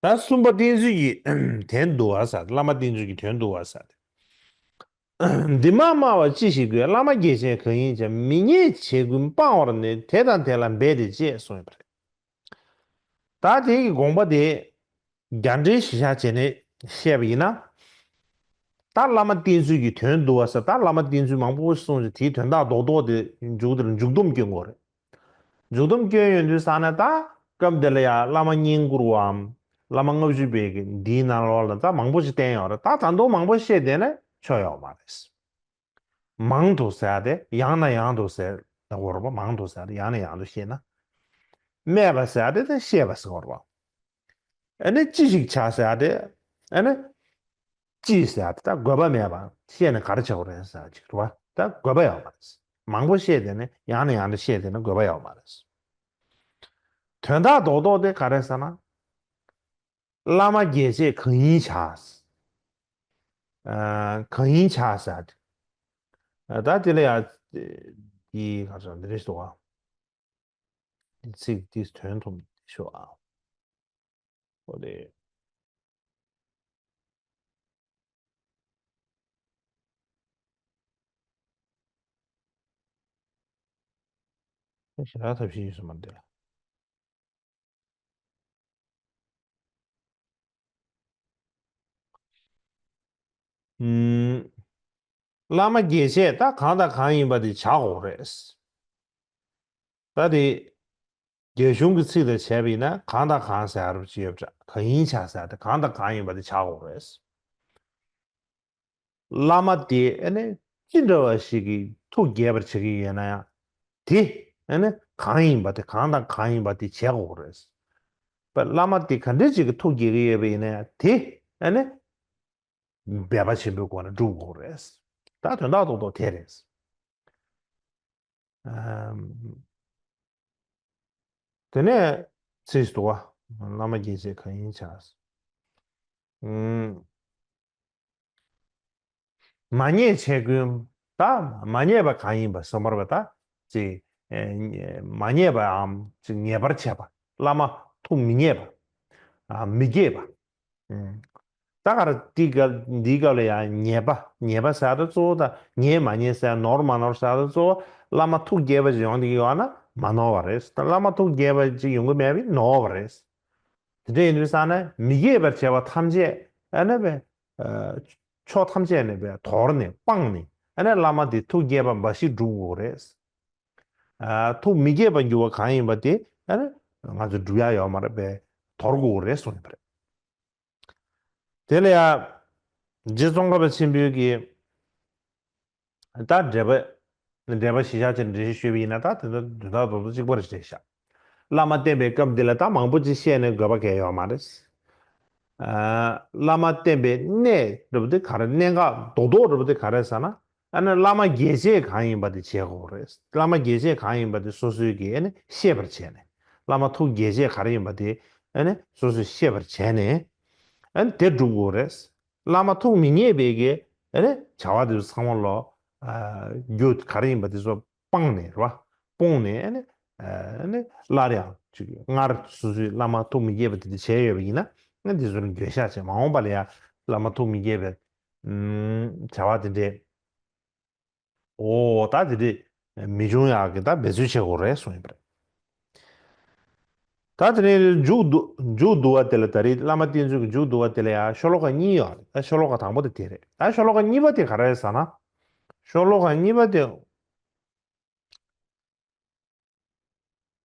ད་གསུམ་པ་བསྟེན་ཚུལ་གྱི་དོན་བསྡུ་བ་ཟེར། བླ་མ་བསྟེན་ཚུལ་གྱི་དོན་བསྡུ་བ་ཟེར། འདི་མ་སྨྲ་བར་ཅི་ཞིག་དགོས། བླ་མ་དགེ་བྱེད་གང་ཡིན་བྱ། མི་ཉེས་བྱས་ཀུན་སྤང་བར་ནུས། དེ་དང་དེ་ལ་འབད་དེ་བྱེད་གསུངས་ཡོད་པ་རེད། ད་དེ་གི་དགོངས་པ་དེ་རྒྱ་འགྲེལ་གཞི་བཞག་བྱས་ནས་བཤད་པ་ཡིན་ན། ད་བླ་མ་བསྟེན་ཚུལ་གྱི་དོན་བསྡུ་བ་ཟེར། ད་བླ་མ་བསྟེན་ཚུལ་མང་པོ་གསུངས་ཤིང་། དེའི་དོན་དག་རྡོག་རྡོག་དེ་མཇུག་དེར་མཇུག་སྡོམ་སྐྱོན་དགོས་རེད། མཇུག་སྡོམ་སྐྱོན་ཡོང་དུས་ཙ་ན་ད་སྐབས་འདི་ལ་ཡང་བླ་མ་བསྙེན་བཀུར་བའམ་བླ་མ་ལྔ་བཅུ་པའི་གི་འདིའི་ནང་ལོགས་ལ་ད་མང་པོ་ཞིག་བསྟན་ཡོད་རེད། ད་ད་དུང་མང་པོ་བཤད་བསྡད་ན་ཆོ་ཡོད་མ་རེད། མང་དུ་ཟེར་ཏེ་ཡང་ནས་ཡང་དུ་ཟེར་ན་གོ་རོ་པ། མང་དུ་ཟེར་ཏེ་ཡང་ནས་ཡང་དུ་བཤད་ན། སྨྲས་པ་ཟེར་ཏེ་ད་བཤད་པ་ཟེར་གོ་རོ་པ། ཨ་ནི་ཅི་ཞིག་བྱ་ཟེར་ཏེ། ཨ་ནི་ཅི་ཟེར་ཏེ་ད་དགོས་པ་མེད་པ་བཤད་ནས་ག་རེ་བྱ་དགོས་རེད་ཟེར་ཅིག་རེད་པ། ད་དགོས་པ་ཡོད་མ་རེད། མང་པོ་བཤད་དེ་ནས་ཡང་ནས་ཡང་དུ་བཤད་དེ་ནས་དགོས་པ་ཡོད་མ་རེད། དོན་དག་རྡོག་རྡོག་དེ་ག་རེ་ཟེར་ན། བླ་མ་དགེ་བྱེད་གང་ཡིན་བྱ། ཨ། གང་ཡིན་བྱ་ཟེར་ཏེ། ཨ། ད་དེ་ལ་ཡ། དེ་ག་ཚོད་འདི་རེད་ཟེར་བ། ཚིག་འདི་དོན་ཐུང་ཤོག་ཨ། འོ་དེ། ཞེ་དྲག་ཐབས་ཤེས་ཡོད་ས་མ་རེད་ལ། ཨུམ། བླ་མ་དགེ་བྱེད་ད་གང་དང་གང་ཡིན་པ་དེ་བྱ་དགོས་རེད། ད་དེ། རྒྱ་གཞུང་གི་ཚིག་དང་བྱས་པ་ཡིན་ན་གང་དང་གང་ཟེར་ཡ་རུ་ཅི་ཡོད་པ་འདྲ། གང་ཡིན་བྱ་ཟེར་ཏེ་གང་དང་གང་ཡིན་པ་དེ་བྱ་དགོས་རེད། བླ་མ་དེ་ཨ་ནི་ཅི་འདྲ་བ་ཞིག་གིས་ཐུགས་དགྱེས་པར་བྱེད་ཀྱི་ཡོད་ན་ཡང་། དེ་ཨ་ནི་གང་ཡིན་པ་དེ་གང་དང་གང་ཡིན་པ་དེ་བྱེད་དགོས་རེད། བླ་མ་དེ་ག་འདྲ་ཅིག་གིས་ཐུགས་དགྱེས་ཀྱི་ཡོད་པ་ཡིན་ན་ཡང་དེ་ཨ་ནི་འབད་པ་ཆེན་པོའི་སྒོ་ནས་སྒྲུབ་དགོས་རེད། ད་དོན་དག་རྡོག་རྡོག་དེ་རེད། ཨམ། དེ་ནས་ཚིག་ཞིག་འདུག་བ། བླ་མ་དགེ་བྱེད་གང་ཡིན་བྱ། ཨམ། མ་ཉེས་བྱས་ཀུན། ད་མ་ཉེས་པ་གང་ཡིན་པ་ཟེར་བ་ད། ཅིག་ཨེ། མ་ཉེས་པའམ་ཅིག་ཉེས་པར་བྱས་པ། བླ་མ་ཐུགས་མི་མཉེས་པ། ཨ། མི་དགྱེས་པ། ཨུམ། ད་ག་རེ་འདི་ག་འདིའི་སྐབས་ལ་ཡང་ཉེས་པ། ཉེས་པ་ཟེར་ཡ་ད་གཙོ་བོ་ད་ཉེས་མ་ཉེས་ཟེར་ཡ། ནོར་མ་ནོར་ཟེར་ཡ་ད་གཙོ་བོ་བླ་མ་ཐུགས་དགྱེས་པ་ཅིག་ཡོང་བསྡད་ཀྱི་ཡོད་ན་མ་ནོར་བ་རེད། ད་བླ་མ་ཐུགས་དགྱེས་པ་ཅིག་ཡོང་གི་མེད་པས་ནོར་བ་རེད། དེ་འདྲ་ཡིན་དུས་ཙ་ན་མི་དགྱེས་པར་བྱས་པ་ཐམས་ཅད་ཨ་ནི་བས། ཨ། ཕྱོགས་ཐམས་ཅད་ནས་བས་དོར་ནས་སྤངས་ནས་ཨ་ནི་བླ་མ་དེ་ཐུགས་དགྱེས་པ་འབའ་ཞིག་སྒྲུབ་དགོས་རེད། ཨ། ཐུགས་མི་དགྱེས་པར་འགྱུར་བ་གང་ཡིན་པ་དེ་ཨ་ནི་ང་ཚོ་སྒྲུབ་ཡ་ཡོད་མ་རེད་པས། དོར་དགོས་རེད་གསུངས་ཡོད་པ་རེད། དེ་ལ་ཡང་རྗེ་ཙོང་ཁ་པ་ཆེན་པོའི་གི་ད་འགྲེལ་པ། འགྲེལ་པ་གཞི་བཞག་བྱས་ནས་འགྲེལ་བཤད་ཞུས་པ་ཡིན་ན་ད་དེ་ཚོ་དོན་དག་རྡོག་རྡོག་གཅིག་པ་རེད་བཤད་བཞག་བླ་མ་བསྟེན་པའི་སྐབས་འདི་ལ་ད་མང་པོ་ཅིག་བཤད་ནས་དགོས་པ་གང་ཡོད་མ་རེད། ཨ། བླ་མ་བསྟེན་པའི་གནད་འདྲ་པོ་དེ་ག་རེ། གནད་འགག་རྡོག་རྡོག་འདྲ་པོ་དེ་ག་རེ་ཟེར་ན། ཨ་ནི་བླ་མ་དགེ་བྱེད་གང་ཡིན་པ་དེ་བྱེད་དགོས་རེད། བླ་མ་དགེ་བྱེད་གང་ཡིན་པ་དེ་སོ་སོའི་གིས་ཨ་ནི་ཤེས་པར་བྱས་ནས། བླ་མ་ཐུགས་དགྱེས་བྱེད་ག་རེ་ཡིན་པ་དེ་ཨ་ནི་སོ་སོས་ཤེས་པར་བྱས་ནས། ཨ་ནི་དེ་སྒྲུབ་དགོས་རེད། བླ་མ་ཐུགས་མི་མཉེས་པའི་གི་ཨ་ནི་བྱ་བ་དེ་ཚོ་ཚང་མ་ལོ། རྒྱུ་ག་རེ་ཡིན་པ་དེ་ཚོ་སྤངས་ནས་རེད་བ། སྤངས་ནས་ཨ་ནི་ཨ་ནི་སླར་ཡང་ཅིག་སྔར་སོ་སོའི་བླ་མ་ཐུགས་མི་དགྱེས་པ་དེ་འདྲ་བྱས་ཡོད་པ་ཡིན་ན་ཨ་ནི་དེ་ཚོ་ལ་འགྱོད་བཤགས་བྱས། མ་འོངས་པ་ལ་ཡང་བླ་མ་ཐུགས་མི་དགྱེས་པའི་བྱ་བ་དེ་འདྲས། ཨོ་ད་དེ་འདྲས་མི་འབྱུང་ཡག་གི་ད་འབད་རྩོལ་བྱེད་དགོས་རེད་གསུངས་ཡོད་པ་རེད། ད་དེ་ནས་མཇུག་བསྡུ་མཇུག་བསྡུ་བ་དེ་ལ་ད་རེས་བླ་མ་བསྟེན་ཚུལ་གྱི་མཇུག་བསྡུ་བ་དེ་ལ་ཡང་ཤོ་ལོ་ཀ་གཉིས་ཡོད་རེད། ད་ཤོ་ལོ་ཀ་དང་པོ་དེ་དེ་རེད། ད་ཤོ་ལོ་ཀ་གཉིས་པ་དེ་ག་རེ་རེད་ཟེར་ན། ཤོ་ལོ་ཀ་གཉིས་པ་དེ།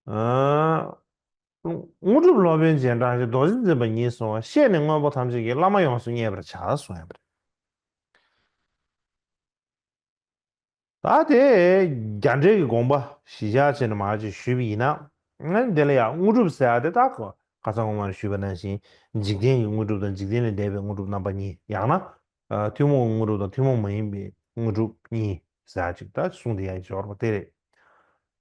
ཨ། དངོས་གྲུབ་སློབ་དཔོན་རྗེས་འབྲང་ཞིང་། རྡོ་རྗེ་འཛིན་པ་ཉིད་བསྲུང་བ། ཤེས་ནས་དངོས་པོ་ཐམས་ཅད་ཀྱི། བླ་མ་ཡོངས་སུ་མཉེས་པར་བྱ་གསུངས་ཡོད་པ་རེད། ད་དེ་རྒྱ་འགྲེལ་གྱི་དགོངས་པ་གཞི་བཞག་བྱས་ནས་མར་ཅིག་ཞུས་པ་ཡིན་ན། ཨ་ནི་དེ་ལ་ཡང་དངོས་གྲུབ་ཟེར་ཡ་དེ་ད་ཁ་སང་ངོ་མར་ཞུས་པ་ནང་བཞིན་འཇིག་རྟེན་གྱི་དངོས་གྲུབ་དང་འཇིག་རྟེན་ལས་འདས་པའི་དངོས་གྲུབ་རྣམ་པ་གཉིས། ཡང་ན་ཐུན་མོང་གི་དངོས་གྲུབ་དང་ཐུན་མོང་མ་ཡིན་པའི་དངོས་གྲུབ་གཉིས་ཟེར་ཡ་ཅིག་ད་གསུངས་བསྡད་ཡ་ཅིག་ཡོད་རེད་པ། དེ་རེད།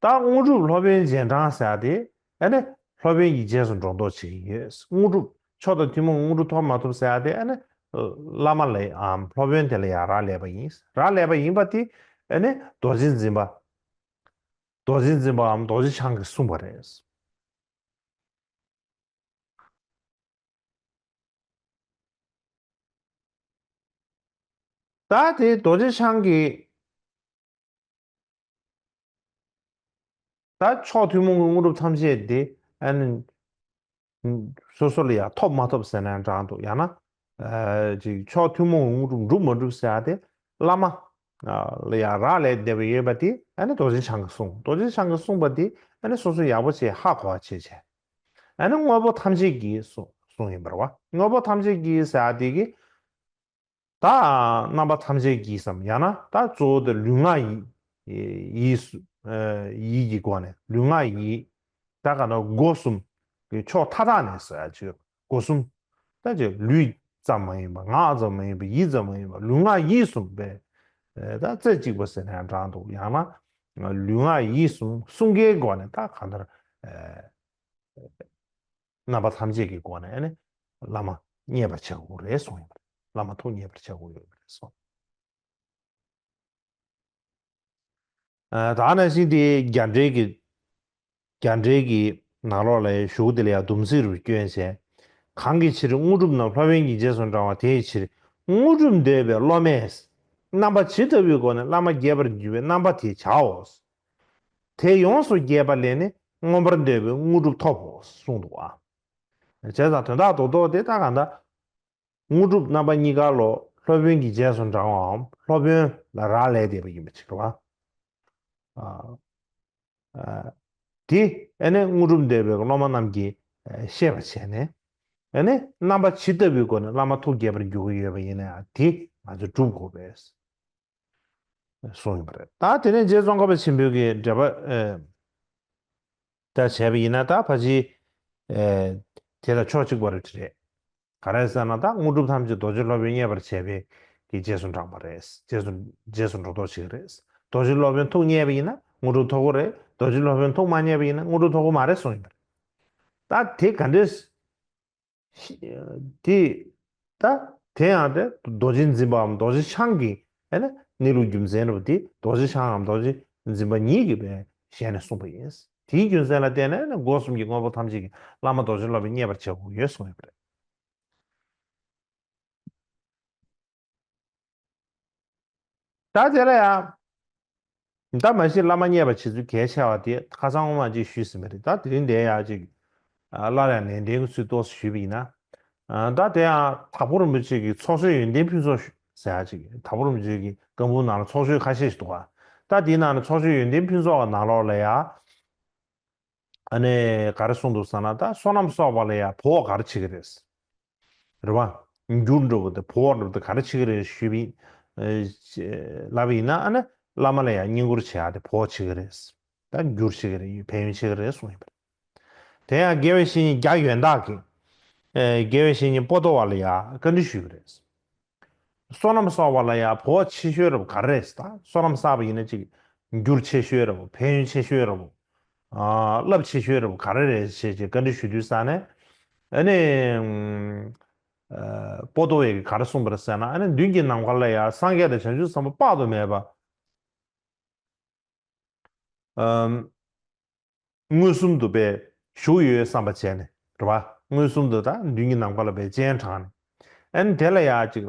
ད་དངོས་གྲུབ་སློབ་དཔོན་རྗེས་འབྲང་ཟེར་ཡ་དེ་ཨ་ནི་སློབ་དཔོན་གྱི་རྗེས་སུ་འགྲོ་ལྡོག་བྱེད་ཀྱི་ཡོད། དངོས་གྲུབ་མཆོག་དང་ཐུན་མོང་གི་དངོས་གྲུབ་ཐོབ་མ་ཐོབ་ཟེར་ཡ་དེ་ཨ་ནི་བླ་མ་ལའམ་སློབ་དཔོན་དེ་ལ་ཡང་རག་ལས་པ་ཡིན། རག་ལས་པ་ཡིན་པ་དེ་ཨ་ནི་རྡོ་རྗེ་འཛིན་པ། རྡོ་རྗེ་འཛིན་པའམ་རྡོ་རྗེ་འཆང་གིས་གསུངས་པ་རེད། ད་དེ་རྡོ་རྗེ་འཆང་གིས་ད་མཆོག་ཐུན་མོང་གི་དངོས་གྲུབ་ཐམས་ཅད་དེ་ཨ་ནི་སོ་སོ་ལ་ཡང་ཐོབ་མ་ཐོབ་ཟེར་ན་ཡང་འདྲ་འདུག། ཡང་ན་ཨ་ཅིག་མཆོག་ཐུན་མོང་གི་དངོས་གྲུབ་འགྲུབ་མ་འགྲུབ་ཟེར་ཡ་དེ་བླ་མ་ལ་ཡང་རག་ལས་བསྡད་པ་ཡོད་པ་དེ་ཨ་ནི་རྡོ་རྗེ་འཆང་གིས་གསུངས། རྡོ་རྗེ་འཆང་གིས་གསུངས་པ་དེ་ཨ་ནི་སོ་སོ་ཡག་པོ་བྱས་ཧ་གོ་བ་བྱས་བྱས། ཨ་ནི་དངོས་པོ་ཐམས་ཅད་ཀྱི་གསུང་གསུང་ཡིན་པ་རེད་བ། དངོས་པོ་ཐམས་ཅད་ཀྱི་ཟེར་ཡ་དེ་གི་ད་རྣམ་པ་ཐམས་ཅད་ཀྱི་སམ། ཡང་ན་ད་གཙོ་བོ་དེ་ལུས་ངག་ཡིད་ཡིད་སུ་ཡིད་ཀྱི་སྒོ་ནས་ལུས་ངག་ཡིད། ད་ག་ན་སྒོ་གསུམ་གྱི་ཕྱོགས་མཐའ་དག་ནས་ཟེར་ཡ་ཅིག་ཡོད། སྒོ་གསུམ། ད་ཅིག་ལུས་ཙམ་མ་ཡིན་པ། ངག་ཙམ་མ་ཡིན་པ། ཡིད་ཙམ་མ་ཡིན་པ། ལུས་ངག་ཡིད་གསུམ་པས་ད་རྩེ་གཅིག་པ་ཟེར་ན་ཡང་འདྲ་འདུག། ཡང་ན་ལུས་ངག་ཡིད་གསུམ་གསུམ་ཀའི་སྒོ་ནས་ད་གང་ལྟར་རྣམ་པ་ཐམས་ཅད་ཀྱི་སྒོ་ནས་ནི་བླ་མ་མཉེས་པར་བྱ་དགོས་རེད་གསུངས་ཡོད་པ་རེད། བླ་མ་ཐུགས་མཉེས་པར་བྱ་དགོས་ཡོད་པ་རེད་གསུངས། ཨ་ད་ནང་བཞིན་དེ་རྒྱ་འགྲེལ་གྱི་རྒྱ་འགྲེལ་གྱི་ནང་ལོགས་ལ་གཞུག་དེ་ལ་ཡང་སྡོམ་ཚིག་རུ་བསྐྱོན་བྱས། གང་གི་ཕྱིར་དངོས་གྲུབ་རྣམས་སློབ་དཔོན་གྱི་རྗེས་སུ་འབྲང་བ་དེའི་ཕྱིར་དངོས་གྲུབ་འདོད་པའི་སློབ་མས་རྣམ་པ་ཇི་ལྟ་བུའི་སྒོ་ནས་བླ་མ་དགྱེས་པར་འགྱུར་བའི་རྣམ་པ་དེ་བྱའོ། དེ་ཡོངས་སུ་རྒྱས་པ་ལས་ནི་མངོན་པར་འདོད་པའི་དངོས་གྲུབ་ཐོབ་བོ་གསུངས་འདུག་ཨ། བྱས་ཙང་དོན་དག་རྡོག་རྡོག་དེ་ད་གང་ལྟར་དངོས་གྲུབ་རྣམ་པ་གཉིས་ཀ་ལོ་སློབ་དཔོན་གྱི་རྗེས་སུ་འབྲང་བའམ་སློབ་དཔོན་ལ་རག་ལས་བསྡད་པ་ཡིན་པ་ཅིག་རེད་བ། ཨ། ཨ། དེ་ཨ་ནི་དངོས་གྲུབ་འདོད་པའི་སློབ་མ་རྣམས་ཀྱིས་ཨ་ཤེས་པར་བྱས་ནས་ཨ་ནི་རྣམ་པ་ཇི་ལྟ་བུའི་སྒོ་ནས་བླ་མ་ཐུགས་དགྱེས་པར་འགྱུར་གྱི་ཡོད་པ་ཡིན་ན་ཡང་དེ་ང་ཚོས་སྒྲུབ་དགོས་པས། གསུངས་ཡོད་པ་རེད། ད་དེ་ནས་རྗེ་ཙོང་ཁ་པ་ཆེན་པོའི་གི་འགྲེལ་པ་ཨེ་ད་བྱས་པ་ཡིན་ན་ད་ཕལ་ཆེར་ཨེ་དེ་དང་ཕྱོགས་གཅིག་པ་རེད་དེ་རེད། ག་རེ་ཟེར་ན་ད་དངོས་གྲུབ་ཐམས་ཅད་རྡོ་རྗེ་སློབ་དཔོན་མཉེས་པར་བྱས་པའི་གི་རྗེས་སུ་འབྲངས་པ་རེད། རྗེས་སུ་རྗེས་སུ་འགྲོ་ལྡོག་བྱེད་ཀྱི་རེད། རྡོ་རྗེ་སློབ་དཔོན་ཐུགས་མཉེས་པ་ཡིན་ན་དངོས་གྲུབ་ཐོབ་ཀྱི་རེད། རྡོ་རྗེ་སློབ་དཔོན་ཐུགས་མ་མཉེས་པ་ཡིན་ན་དངོས་གྲུབ་ཐོབ་ཀྱི་མ་རེད་གསུངས་ཡོད་པ་རེད། ད་དེ་ག་འདྲས། དེ། ད། དེ་ཡང་དེ་རྡོ་རྗེ་འཛིན་པའམ་རྡོ་རྗེ་འཆང་གི་ཨེ་ན་གནས་ལུགས་རྒྱུ་མཚན་རེད་པ། དེ་རྡོ་རྗེ་འཆང་ངམ་རྡོ་རྗེ་འཛིན་པ་ཉིད་ཀྱིས་པའི་ཞལ་ནས་གསུངས་པ་ཡིན། དེའི་རྒྱུ་མཚན་ལ་བརྟེན་ནས་ཨེ་ན་སྒོ་གསུམ་གྱི་དངོས་པོ་ཐམས་ཅད་ཀྱི་བླ་མ་རྡོ་རྗེ་སློབ་དཔོན་མཉེས་པར་བྱ་དགོས་ཡོད་གསུངས་ཡོད་པ་རེད། ད་དེ་ལ་ཡང་། ད་མ་གཞི་བླ་མ་མཉེས་པར་བྱེད་ཚུལ་གལ་ཆེ་བ་དེ་ཁ་སང་ངོ་མ་ཅིག་ཞུས་ཟིན་པ་རེད། ད་དེ་རིང་འདིར་ཡང་ཅིག་ཨ་སླར་ཡང་ནན་ཏན་གྱི་ཚུལ་ཏོག་ཙམ་ཞུས་པ་ཡིན་ན། ཨ་ད་དེ་ཡང་དྭགས་པོ་རིན་པོ་ཆེ་གི་ཚོགས་ཆོས་ཡོན་ཏན་ཕུན་ཚོགས་ཞུ་ཟེར་ཡག་ཅིག། དྭགས་པོ་རིན་པོ་ཆེ་གི་བཀའ་འབུམ་ནང་ལ་ཚོགས་ཆོས་ཁ་ཤས་ཤིག་འདུག་ག། ད་དེའི་ནང་ནས་ཚོགས་ཆོས་ཡོན་ཏན་ཕུན་ཚོགས་ཀྱི་ནང་ལོགས་ལ་ཡང་། ཨ་ནི་ག་རེ་གསུངས་འདུག་ཟེར་ན། ད་བསོད་ནམས་གསོག་པ་ལ་ཡང་བོགས་ག་རེ་བྱེད་ཀྱི་རེད། རེད་བ། འགྱུར་འགྲོ་བ་དེ་བོགས་འགྲོ་བ་དེ་ག་རེ་བྱེད་ཀྱི་རེད་ཞུས་པ་ཡིན། ཨ་ལབ་པ་ཡིན་ན་ཨ་ནི་བླ་མ་ལ་ཡང་བསྙེན་བཀུར་བྱེད་ཡག་དེ་བོགས་བྱེད་ཀྱི་རེད། ད་འགྱུར་བྱེད་ཀྱི་རེད། ཕན་ཡོན་བྱེད་ཀྱི་རེད་གསུངས་ཡོད་པ་རེད། དེ་ཡང་དགེ་བའི་བཤེས་གཉེན་རྒྱ་ཡོན་བདག་གིས། ཨེ་དགེ་བའི་བཤེས་གཉེན་པོ་ཏོ་བ་ལ་ཡང་བཀའ་འདྲི་ཞུས་པ་རེད། བསོད་ནམས་གསོག་པ་ལ་ཡང་བོགས་ཆེ་ཤོས་རབ་ག་རེ་རེད། ད་བསོད་ནམས་བསགས་པ་ཡིན་ན་ཅིག་འགྱུར་ཆེ་ཤོས་རབ། ཕན་ཡོན་ཆེ་ཤོས་རབ། ཨ་རླབས་ཆེ་ཤོས་རབ་ག་རེ་རེད་ཞེས་ཀྱི་བཀའ་འདྲི་ཞུ་དུས་ས་ནས། ཨ་ནི། པོ་ཏོ་བས་ག་རེ་གསུངས་པ་རེད་ཟེར་ན། ཨ་ནི་མདུན་གྱི་ནམ་མཁའ་ལ་ཡང་སངས་རྒྱས་དང་བྱང་ཆུབ་སེམས་དཔའ་དཔག་ཏུ་མེད་པ། ཨམ། མངོན་སུམ་དུ་དཔེ་བཞུགས་ཡོད་བསམ་པ་བྱས་ནས་རེད་བ། མངོན་སུམ་དུ་ད་མདུན་གྱི་ནམ་མཁའ་ལ་དཔེ་སྤྱན་དྲངས་ནས། ཨ་ནི་དེ་ལ་ཡང་ཅིག་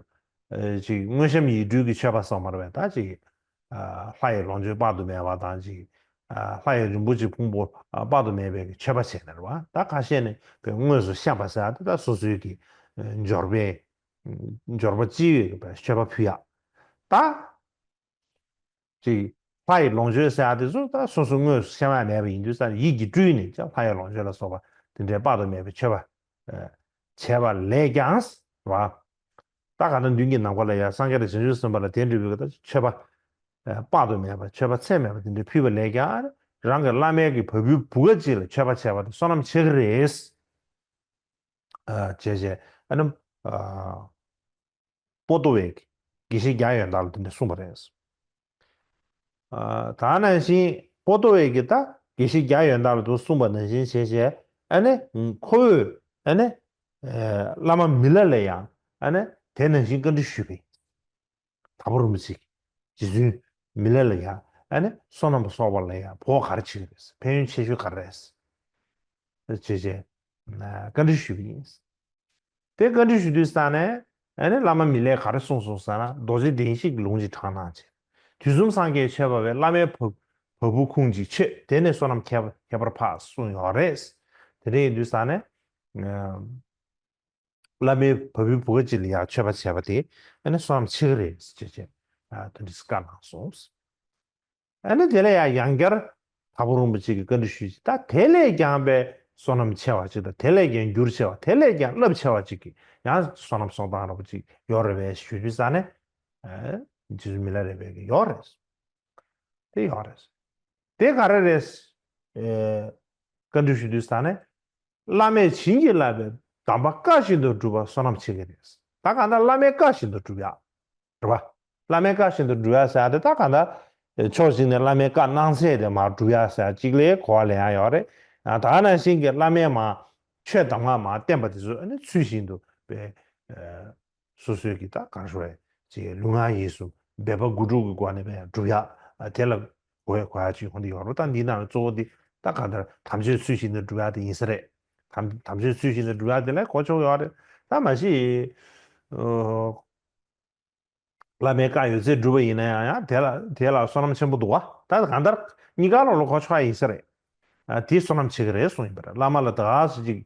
ཨ་ཅིག་དངོས་བཤམས་ཡིག་འབྲུ་གི་མཆོད་པ་སོགས་མ་རེད་པས། ད་ཅིག་ཨ་ལྷ་ཡི་ལོངས་སྤྱོད་དཔག་ཏུ་མེད་པ་དང་ཅིག་ཨ་ལྷ་ཡི་རིན་པོ་ཆེ་ཕུང་པོ་ཨ་དཔག་ཏུ་མེད་པའི་གི་མཆོད་པ་བྱས་ནས་རེད་བ། ད་ཁ་ཤས་ནས་དཔེ་དངོས་སུ་བཤམས་པ་ཟེར་ཡ་དེ་ད་སོ་སོའི་གི་ཨ་འབྱོར་པའི་འབྱོར་པ་ཅི་ཡོད་པའི་མཆོད་པ་ཕུལ་ཡ། ད་ཅིག་ལྷ་ཡི་ལོངས་སྤྱོད་ཟེར་ཡ་དེ་ཚོ་ད་སོ་སོ་དངོས་སུ་བཤམས་ཡ་མེད་པ་ཡིན་དུས་ཙང་ཡིད་ཀྱིས་སྤྲུལ་ནས་ཀྱང་ལྷ་ཡི་ལོངས་སྤྱོད་ལ་སོགས་པ་དེ་འདྲའི་དཔག་ཏུ་མེད་པའི་མཆོད་པ་ཨ་བྱས་པ་ལས་ཀྱང་རེད་བ། ད་ག་ད་མདུན་གྱི་ནམ་མཁའ་ལ་ཡང་སངས་རྒྱས་དང་བྱང་ཆུབ་སེམས་དཔའ་ལ་དེ་འདྲ་བའི་གི་ད་མཆོད་པ་ཨ་དཔག་ཏུ་མེད་པ་མཆོད་པ་ཚད་མེད་པ་དེ་འདྲ་ཕུལ་བ་ལས་ཀྱང་རང་གི་བླ་མའི་གི་བ་སྤུའི་བུ་ག་ཅིག་ལ་མཆོད་པ་བྱས་པ་དེ་བསོད་ནམས་ཆེ་གི་རེད། ཨ་བྱས་བྱས་ཨ་ནི་ཨ་པོ་ཏོ་བས་དགེ་བཤེས་བརྒྱ་ཡོན་བདག་ལ་དེ་འདྲ་གསུངས་པ་རེད། ཨ་ད་ནང་བཞིན་པོ་ཏོ་བས་ཀྱི་ད་དགེ་བཤེས་བརྒྱ་ཡོན་བདག་ལ་དུ་གསུངས་པ་ནང་བཞིན་བྱས་བྱས་ཨ་ནི་ཁོ་བོས་ཨ་ནི་ཨ་བླ་མ་མི་ལ་ལ་ཡང་ཨ་ནི་དེ་ནང་བཞིན་བཀའ་འདྲི་ཞུས་པས། དྭགས་པོ་རིན་པོ་ཆེ་རྗེ་བཙུན་མི་ལ་ལ་ཡང་ཨ་ནི་བསོད་ནམས་གསོག་པ་ལ་ཡང་བོ་ག་རེ་བྱེད་ཀྱི་རེད། ཕན་ཡོན་ཆེ་ཤོས་ག་རེ་རེད། བྱས་བྱས་བཀའ་འདྲི་ཞུས་པ་ཡིན། དེ་བཀའ་འདྲི་ཞུ་དུས་ས་ནས་ཨ་ནི་བླ་མ་མི་ལས་ག་རེ་གསུངས་སོང་ཟེར་ན། རྡོ་རྗེ་གདན་བཞི་གི་ལུང་གཅིག་དྲངས་གནང་བྱས། དུས་གསུམ་སངས་རྒྱས་མཆོད་པ་བས། བླ་མའི་བ་བ་སྤུ་ཁུང་གཅིག་མཆོད། དེ་ནས་བསོད་ནམས་ཁྱད་ཁྱད་པར་འཕགས་གསུངས་ཡོད་རེད། དེ་འདྲ་ཡིན་དུས་ས་ནས་ཨ་བླ་མའི་བ་སྤུའི་བུ་ག་གཅིག་ལ་ཡང་མཆོད་པ་བྱས་པ་དེ་ཨ་ནི་བསོད་ནམས་ཆེ་གི་རེད་ཅེས་བྱས་ཨ་དེ་འདྲ་བཀའ་གནང་སོང་། ཨ་ནི་དེ་ལ་ཡང་ཡང་བསྐྱར་དྭགས་པོ་རིན་པོ་ཆེ་གིས་བཀའ་འདྲི་ཞུས་ཤིང་། ད་དེ་ལས་ཀྱང་པའི་བསོད་ནམས་ཆེ་བ་ཅིག་དང་། དེ་ལས་ཀྱང་འགྱུར་ཆེ་བ། དེ་ལས་ཀྱང་རླབས་ཆེ་བ་ཅིག་གི་ཡང་བསོད་ནམས་གསོག་སྟངས་འདྲ་པོ་ཅིག་ཡོད་རེད་པས་ཞུས་དུས་ས་ནས། ཨ་རྗེ་བཙུན་མི་ལ་རས་པས་ཀྱིས་ཡོད་རེད། དེ་ཡོད་རེད། དེ་ག་རེ་རེད། ཨེ་བཀའ་འདྲི་ཞུ་དུས་ས་ནས། བླ་མས་བྱིན་གྱིས་བརླབས་པའི་གདམས་པ་བཀའ་བཞིན་དུ་སྒྲུབ་པ་བསོད་ནམས་ཆེ་གི་རེད། ད་གང་ལྟར་བླ་མའི་བཀའ་བཞིན་དུ་སྒྲུབ་ཡག་རེད་པ། བླ་མའི་བཀའ་བཞིན་དུ་སྒྲུབ་ཡག་ཟེར་ཡག་དེ་ད་གང་ལྟར་ཕྱོགས་གཅིག་ནས་བླ་མའི་བཀའ་གནང་ཚད་དེ་མར་སྒྲུབ་ཡག་ཟེར་ཡག་གཅིག་ལ་གོ་བ་ལེན་ཡག་ཡོད་རེད། ཡང་ད་ག་ནང་བཞིན་གྱི་བླ་མས་མར་ཆོས་གདམས་ངག་མར་བསྟན་པ་དེ་ཚོ་ཨ་ནི་ཚུལ་བཞིན་དུ་དཔེ་ཨེ་སོ་སོའི་གི་ད་ག་རེ་ཞུ་དགོས་རེད། ཅིག་ལུས་ངག་ཡིད་གསུམ་འབད་པ་དགུ་སྒྲུབ་ཀྱི་སྒོ་ནས་དཔེ་སྒྲུབ་ཡག་ཨ་དེ་ལ་གོ་ཡག་གོ་ཡག་ཅིག་ཡོང་དེ་ཡོད་རེད། ད་འདིའི་ནང་ལ་གཙོ་བོ་འདི་ད་གང་ལྟར་དམ་ཆོས་ཚུལ་བཞིན་དུ་སྒྲུབ་ཡག་དེ་ཡིན་ས་རེད། དམ་དམ་ཆོས་ཚུལ་བཞིན་དུ་སྒྲུབ་ཡག་དེ་ལ་གོ་ཆོག་ཡོད་རེད། ད་མ་གཞི་ཨོ་བླ་མའི་བཀའ་ཡོད་ཚད་སྒྲུབ་པ་ཡིན་ན་ཡང་ཡང་དེ་ལ་དེ་ལ་བསོད་ནམས་ཆེན་པོ་འདུག་བ། ད་གང་ལྟར་གཉིས་ཀ་ལོག་ལོག་གོ་ཆོག་ཡག་ཡིན་ས་རེད། ཨ་དེ་བསོད་ནམས་ཆེ་གི་རེད་གསུངས་ཡིན་པ་རེད། བླ་མ་ལ་ད་ག་སེ་ཅིག་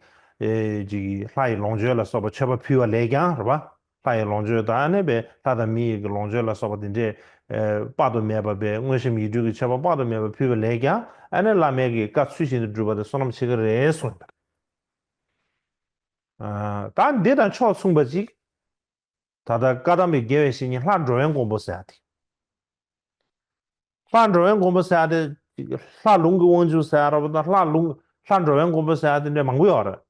ཨེ་ཅིག་ལྷ་ཡི་ལོངས་སྤྱོད་ལ་སོགས་པ་མཆོད་པ་ཕུལ་བ་ལས་ཀྱང་རེད་པ། ལྷ་ཡི་ལོངས་སྤྱོད་དང་ཨ་ནི་པའི་ལྷ་དང་མི་ཡི་གི་ལོངས་སྤྱོད་ལ་སོགས་པ་དེ་འདྲས་ཨེ་དཔག་ཏུ་མེད་པ་པའི་དངོས་བཤམས་ཡིག་འབྲུ་གི་མཆོད་པ་དཔག་ཏུ་མེད་པ་ཕུལ་བ་ལས་ཀྱང་ཨ་ནི་བླ་མའི་གི་བཀའ་ཚུལ་བཞིན་དུ་སྒྲུབ་པ་དེ་བསོད་ནམས་ཆེ་གི་རེད་གསུངས་ཡིན་པ་རེད། ཨ་ད་འདི་དང་ཕྱོགས་མཚུངས་པ་ཅིག་ད་ལྟ་བཀའ་གདམས་པའི་དགེ་བའི་བཤེས་གཉེན་ལྷ་འགྲོ་བའི་མགོན་པོ་ཟེར་ཡག་དེ། ལྷ་འགྲོ་བའི་མགོན་པོ་ཟེར་ཡག་དེ། ལྷ་ལུང་གི་དབང་ཕྱུག་ཟེར་ཡག་ར་བ་དང་ལྷ་ལུང་ལྷ་འགྲོ་བའི་མགོན་པོ་ཟེར་ཡག་དེ་འདྲ་མང་པོ་ཡོད་རེད།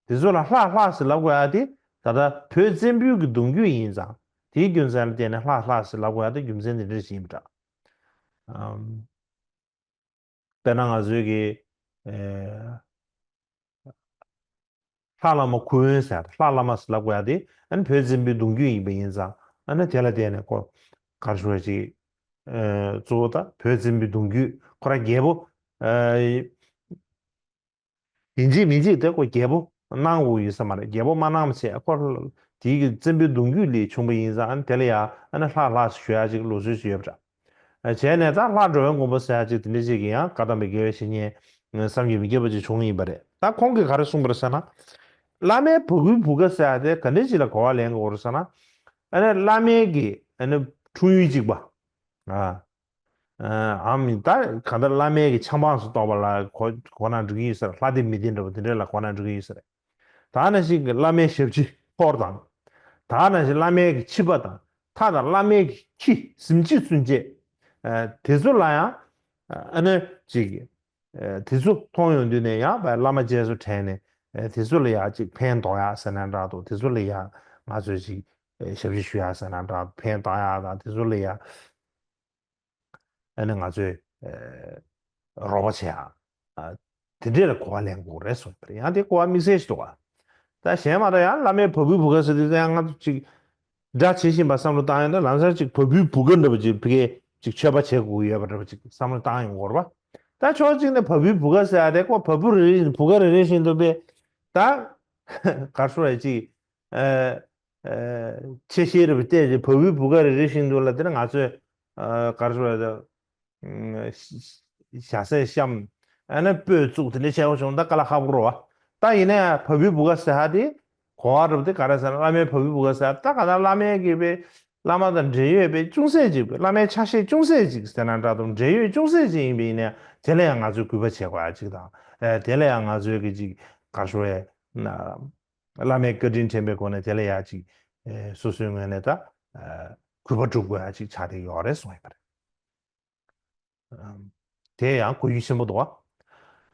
དེ་ཚོ་ལ་ལྷ་ལྷ་ཟེར་ལབ་དགོས་ཡག་དེ་ད་ལྟ་བོད་བཙན་པོའི་གི་གདུང་རྒྱུད་ཡིན་ཙང་དེའི་རྒྱུ་མཚན་ལ་བརྟེན་ནས་ལྷ་ལྷ་ཟེར་ལབ་དགོས་ཡག་དེ་རྒྱུ་མཚན་དེ་འདྲ་ཞིག་ཡིན་པ་འདྲ། ཨམ། དཔེར་ན་ང་ཚོའི་གི་ཨེ་ལྷ་བླ་མ་ཁུ་དབོན་ཟེར་ཡག་ལྷ་བླ་མ་ཟེར་ལབ་དགོས་ཡག་དེ་ཨ་ནི་བོད་བཙན་པོའི་གདུང་རྒྱུད་ཡིན་པ་ཡིན་ཙང་ཨ་ནི་དེ་ལ་བརྟེན་ནས་ཁོ་ག་རེ་ཞུ་དགོས་ཅིག་ཨེ་གཙོ་བོ་ད་བོད་བཙན་པོའི་གདུང་རྒྱུད་ཁོ་རང་རྒྱལ་པོ་ཨེ་ཡིན་གཅིག་མིན་གཅིག་དེ་ཁོ་རྒྱལ་པོ་གནང་དགོས་ཡོད་ས་མ་རེད། རྒྱལ་པོ་མ་གནང་བྱས་ཁོ་དེའི་གི་བཙན་པོའི་གདུང་རྒྱུད་ལས་བྱུང་བ་ཡིན་ཙང་ཨ་ནི་དེ་ལ་ཡང་ཨ་ནི་ལྷ་ལྷ་ཞུ་ཡག་ཅིག་ལུགས་སྲོལ་ཞིག་ཡོད་པ་འདྲ། བྱས་ནས་ད་ལྷ་འགྲོ་བའི་མགོན་པོ་ཟེར་ཡག་ཅིག་དེ་འདྲ་ཅིག་གི་ཡང་བཀའ་གདམས་པའི་དགེ་བའི་བཤེས་གཉེན་བསམ་གྱིས་མི་ཁྱབ་པ་ཅིག་བྱུང་ཡིན་པ་རེད། ད་ཁོང་གིས་ག་རེ་གསུངས་པ་རེད་ཟེར་ན། བླ་མའི་བ་སྤུའི་བུ་ག་ཟེར་ཡག་དེ་ག་འདྲ་ཅིག་ལ་གོ་བ་ལེན་དགོས་རེད་ཟེར་ན། ཨ་ནི་བླ་མའི་གི་ཨ་ནི་འཁྲུངས་ཡུལ་གཅིག་པ། ཨ། ཨ་མི་ད་གང་ལྟར་བླ་མའི་གི་ཆབ་འབངས་སུ་གཏོགས་པ་ལ་གོ་གོ་ན་འགྲིག་གི་ཡོད་ས་རེད། ལྷ་སྡེ་མི་སྡེ་འདྲ་པོ་དེ་འདྲ་ལ་གོ་ན་འགྲིག་གི་ཡོད་ས་རེད། ད་ནང་བཞིན་གྱི་བླ་མའི་ཞབས་ཕྱི་ཧོར་དང་། ད་ནང་བཞིན་བླ་མའི་གི་ཁྱི་པ་དང་། ད་ད་བླ་མའི་གི་ཁྱི་གཟིམ་སྤྱིལ་ཚུན་ཆད། ཨ་དེ་ཚོ་ལ་ཡང་ཨ་ནི་ཅིག་ཨ་དེ་ཚོ་མཐོང་ཡོང་དུས་ནས་ཡང་བླ་མ་རྗེས་སུ་དྲན་ནས་ཨ་དེ་ཚོ་ལ་ཡང་ཅིག་ཕན་འདོགས་ཡག་ཟེར་ན་འདྲ་འདུག་དེ་ཚོ་ལ་ཡང་ང་ཚོས་ཅིག་ཨ་ཞབས་ཕྱི་ཞུ་ཡག་ཟེར་ན་འདྲ་འདུག་ཕན་བཏགས་ཡག་དང་དེ་ཚོ་ལ་ཡང་ཨ་ནི་ང་ཚོས་ཨ་རོགས་པ་བྱེད་ཡག་ཨ་དེ་འདྲས་ལ་གོ་བ་ལེན་དགོས་རེད་གསུངས་པ་རེད། ཡང་དེ་གོ་བ་དམིགས་བསལ་ཞིག་འདུག་ག་ད་གཞན་མ་གཏོགས་ཡང་བླ་མའི་བ་སྤུའི་བུ་ག་ཟེར་དུས་ཙང་ང་ཚོ་ཅིག་སྒྲ་ཇི་བཞིན་པ་བསམ་བློ་བཏང་ཡོང་ན་ལམ་སང་ཅིག་བ་སྤུའི་བུ་ག་འདྲ་པོ་ཅིག་ཕ་གིར་ཅིག་མཆོད་པ་བྱེད་དགོས་ཀྱི་ཡོད་པ་འདྲ་པོ་ཅིག་བསམ་བློ་བཏང་ཡོང་གི་ཡོད་རེད་པ། ད་ཕྱོགས་གཅིག་ནས་བ་སྤུའི་བུ་ག་ཟེར་ཡ་དེ་ཁོ་བ་སྤུ་རེ་རེ་བཞིན་བུ་ག་རེ་རེ་བཞིན་དུ་དཔེ་ད་ག་རེ་ཞུ་དགོས་རེད། ཅིག་ཨ་ཨ་ཆེ་ཤེལ་རེ་བ་བལྟས་ཏེ་བ་སྤུའི་བུ་ག་རེ་རེ་བཞིན་དུ་ལ་དེ་ནི་ང་ཚོས་ཨ་ག་རེ་ཞུ་དགོས་རེད། ཨ་ཞྭ་སེར་བཤམས། ཨ་ནི་སྤོས་བཙུགས་དེ་འདྲ་བྱས་པ་བྱུང་ད་དཀའ་ལས་ཁག་པོ་རེད་པ། ད་ཡིན་ན་ཡང་བ་སྤུའི་བུ་ག་ཟེར་ཧ་དེ་གོ་བ་རུབ་དེ་ག་རེ་ཟེར་ན་བླ་མའི་བ་སྤུའི་བུ་ག་ཟེར་ད་ག་ད་བླ་མའི་གི་པའི་བླ་མ་དང་འབྲེལ་ཡོད་པའི་ཅུང་ཟད་ཅིག་བླ་མའི་ཆ་ཤས་ཅུང་ཟད་ཅིག་ཟེར་ན་འདྲ་དང་འབྲེལ་ཡོད་ཅུང་ཟད་ཅིག་ཡིན་པ་ཡིན་ན་ཡང་དེ་ལ་ཡང་ང་ཚོས་གུས་པ་བྱེད་དགོས་ཡ་ཅིག་དང་ཨ་དེ་ལ་ཡང་ང་ཚོས་གི་ཅིག་ག་རེ་ཞུ་དགོས་རེད། བླ་མའི་བཀའ་དྲིན་དྲན་པའི་སྒོ་ནས་དེ་ལ་ཡང་ཅིག་ཨ་སོ་སོའི་ངོས་ནས་ད་ཨ་གུས་པ་སྒྲུབ་དགོས་ཡ་ཅིག་ཆགས་བསྡད་ཡོད་རེད་གསུངས་ཡོད་པ་རེད། དེ་ཡང་གོ་རྒྱུ་ཆེན་པོ་འདུག་བ།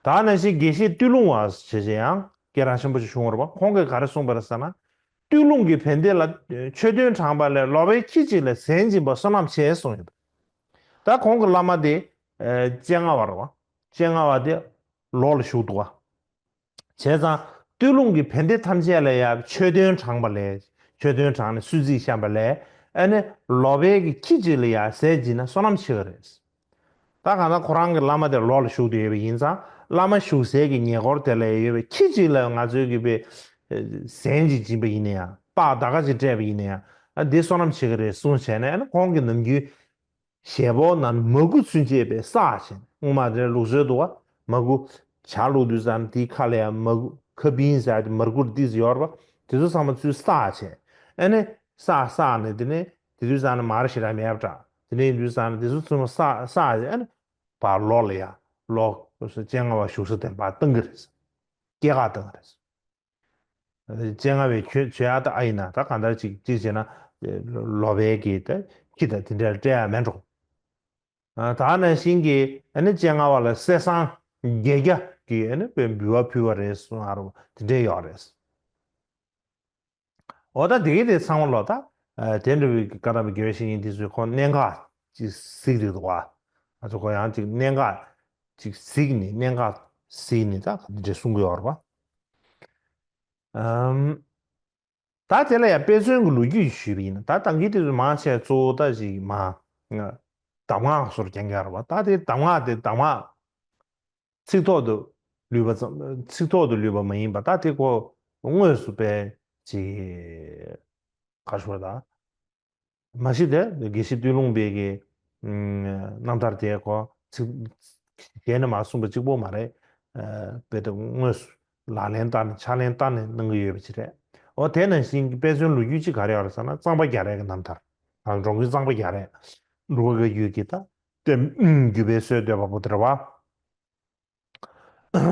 ད་ནང་བཞིན་དགེ་བཤེས་སྟོད་ལུང་བ་ཞེས་བྱ་ཡང་སྐད་གྲགས་ཆེན་པོ་ཞིག་བྱུང་བ་རེད་པ། ཁོང་གིས་ག་རེ་གསུངས་པ་རེད་ཟེར་ན། སྟོད་ལུང་གི་བན་དེ་ལ་ཆོས་སྟོན་དྲངས་པ་ལས་ལོག་པའི་ཁྱི་གཅིག་ལས་ཟན་སྦྱིན་པ་བསོད་ནམས་ཆེ་གསུངས་ཡོད། ད་ཁོང་གི་བླ་མ་དེ་སྤྱན་སྔ་བ་རེད་པ། སྤྱན་སྔ་བ་དེ་ལོག་ལ་བཞུགས་འདུག་བ། བྱས་ཙང་སྟོད་ལུང་གི་བན་དེ་ཐམས་ཅད་ལ་ཡང་ཆོས་སྟོན་དྲངས་པ་ལས་ཆོས་སྟོན་དྲངས་ནས་གསོལ་ཚིགས་བཤམས་པ་ལས་ཨ་ནི་ལོག་པའི་གི་ཁྱི་གཅིག་ལ་ཡང་ཟས་སྦྱིན་ན་བསོད་ནམས་ཆེ་བ་རེད། ད་གང་ལྟར་ཁོ་རང་གི་བླ་མ་དེ་ལོག་ལ་བཞུགས་བསྡད་ཡོད་པ་ཡིན་ཙང་བླ་མ་བཞུགས་སའི་གི་ཉེ་འཁོར་དེ་ལ་ཡོད་པའི་ཁྱི་གཅིག་ལ་ང་ཚོའི་གི་པའི་ཟན་ཅིག་སྦྱིན་པ་ཡིན་ན་ཡང་སྤགས་ད་ག་ཅིག་སྤྲད་པ་ཡིན་ན་ཡང་ཨ་འདི་བསོད་ནམས་ཆེ་གི་རེད་གསུངས་བྱས་ནས་ཨ་ནི་ཁོང་གི་ནམ་རྒྱུན་ཞལ་ཕོར་ནང་མ་གུ་ཚུན་ཆད་པའི་བསགས་བྱས་ནས་སྔོན་མ་དེ་ལུགས་སྲོལ་འདུག་བ། མ་གུ་ཇ་བླུགས་དུས་ཙམ་དེའི་ཁ་ལ་ཡང་མ་གུ་ཁ་པིན་ཟེར་ཡ་དེ་མར་ཁུ་ཏིས་ཡོད་རེད་པ། དེ་ཚོ་ཚང་མ་ཚུར་བསགས་བྱས་ཨ་ནི་བསགས་བསགས་ནས་དེ་ནས་དེ་དུས་ཙམ་ནས་མར་ཞེ་དྲག་མེད་པ་འདྲ། དེ་ནས་དུས་ཙམ་ནས་དེ་ཚོ་ཚང་མ་བསགས་བསགས་བྱས་ཨ་ནི་ཕར་ལོག་ལ་ཡ་ལོག་སྤྱན་སྔ་བ་བཞུགས་ས་དེ་ཕར་བཏང་གི་རེད། སྐྱེལ་ག་བཏང་གི་རེད། སྤྱན་སྔ་བའི་ཆོས་ཆོས་ཨ་ད་ཨ་ཡིན་ན་ད་གང་ལྟར་ཅིག་ཅིག་བྱས་ན་ལོག་པའི་གི་ད་ཁྱི་ད་དེ་འདྲ་སྤྲད་ཡ་མེད་འགྲོ། ད་ནང་བཞིན་གྱི་ཨ་ནི་སྤྱན་སྔ་བ་ལ་གསེར་སྲང་བརྒྱད་བརྒྱ་གི་ཨ་ནི་དཔེ་འབུལ་བ་ཕུལ་བ་རེད་གསུངས་ཨ་རོ་དེ་འདྲས་ཡོད་རེད། འོ་ད་དེ་གི་དེ་ཚང་མ་ལོ་ད་དེ་འདྲ་བའི་བཀའ་གདམས་དགེ་བའི་བཤེས་གཉེན་དེ་ཚོས་ཁོ་གནད་འགག་ཅིག་གཟིགས་བསྡད་འདུག་བ། ང་ཚོ་ཁོ་ཡང་ཅིག་གནད་འགག་ཅིག་གཟིགས་ནས་གནད་འགག་གཟིགས་ནས་ད་འདི་འདྲས་གསུང་གི་ཡོད་རེད་བ། ཨམ། ད་དེ་ལ་ཡང་དཔེ་མཚོན་གྱི་ལོ་རྒྱུས་ཞུས་པ་ཡིན་ན་ད་ད་གིན་དེ་ཚོ་མང་ཆེ་གཙོ་བོ་ད་ཅིག་མ་གདམས་ངག་སོར་རྐྱང་རྐྱང་རེད་བ། ད་དེ་གདམས་ངག་དེ་གདམས་ངག་ཚིག་ཐོག་ཏུ་ལུས་པ་ཙམ་ཚིག་ཐོག་ཏུ་ལུས་པ་མ་ཡིན་པ་ད་དེ་ཁོ་དངོས་སུ་དཔེ་ཅིག་ག་ཞུ་བ་ད། མ་གཞི་དེ་དགེ་བཤེས་སྟོད་ལུང་པའི་གི་རྣམ་ཐར་དེ་ཁོ་ཚིག་གཞན་ནས་མར་གསུངས་པ་གཅིག་པོ་མ་རེད། དཔེ་དེ་དངོས་སུ་ལག་ལེན་བསྟར་ནས་ཕྱག་ལེན་བསྟར་ནས་གནང་གི་ཡོད་པ་ཅིག་རེད། འོ་དེ་ནང་བཞིན་གྱི་དཔེ་མཚོན་ལོ་རྒྱུས་གཅིག་ག་རེ་ཡོད་རེད་ཟེར་ན་གཙང་པ་རྒྱ་རས་ཀྱི་རྣམ་ཐར། འགྲོ་མགོན་གཙང་པ་རྒྱ་རས་འབྲུག་པ་བཀའ་བརྒྱུད་ཀྱི་ད་ལྟེ་བརྒྱུད་པའི་སྲོལ་གཏོད་པ་པོ་དེ་རེད་བ།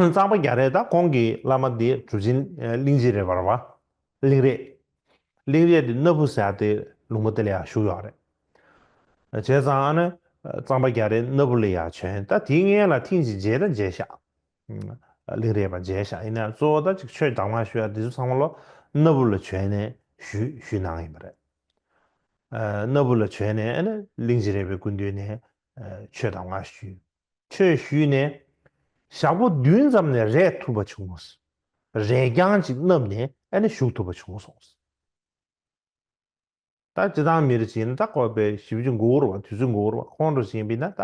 གཙང་པ་རྒྱ་རས་ད་ཁོང་གི་བླ་མ་དེ་གྲུབ་ཆེན་གླིང་རྗེ་རས་པ་རེད་བ། གླིང་རས། གླིང་རས་དེ་སྣ་བུ་ཟེར་ཡ་དེ་ལུང་པ་དེ་ལ་ཡང་བཞུགས་ཡོད་རེད། བྱས་ཙང་ཨ་ནི་གཙང་པ་རྒྱ་རས་སྣ་བུ་ལ་ཡང་བྱོན་ད་དེའི་སྔོན་ལ་ཐེངས་གཅིག་མཇལ་ད་མཇལ་ཤག་གླིང་རས་པ་མཇལ་ཤག་ཡིན་ན་གཙོ་བོ་ད་ཅིག་ཆོས་གདམས་ངག་ཞུ་ཡ་དེ་ཚོ་ཚང་མ་ལོ་སྣ་བུ་ལ་བྱོན་ནས་ཞུས་ཞུས་གནང་ཡིན་པ་རེད། སྣ་བུ་ལ་བྱོན་ནས་ཨ་ནི་གླིང་རྗེ་རས་པའི་སྐུ་མདུན་ནས་ཆོས་གདམས་ངག་ཞུས། ཆོས་ཞུས་ནས་ཞག་པོ་བདུན་ཙམ་ནས་རས་ཐུབ་པ་བྱུང་། རས་རྐྱང་ཅིག་མནབས་ནས་ཨ་ནི་བཞུགས་ཐུབ་པ་བྱུང་སོང་། ད་སྤྱིར་བཏང་མི་རིགས་ཅིག་ཡིན་ན་ད་ཁོ་པའི་ཞིབ་ཅིག་འགོར་བ་དུས་ཚོད་འགོར་བ་ཁོང་འགྲོ་བཞིན་པ་ཡིན་ན་ད་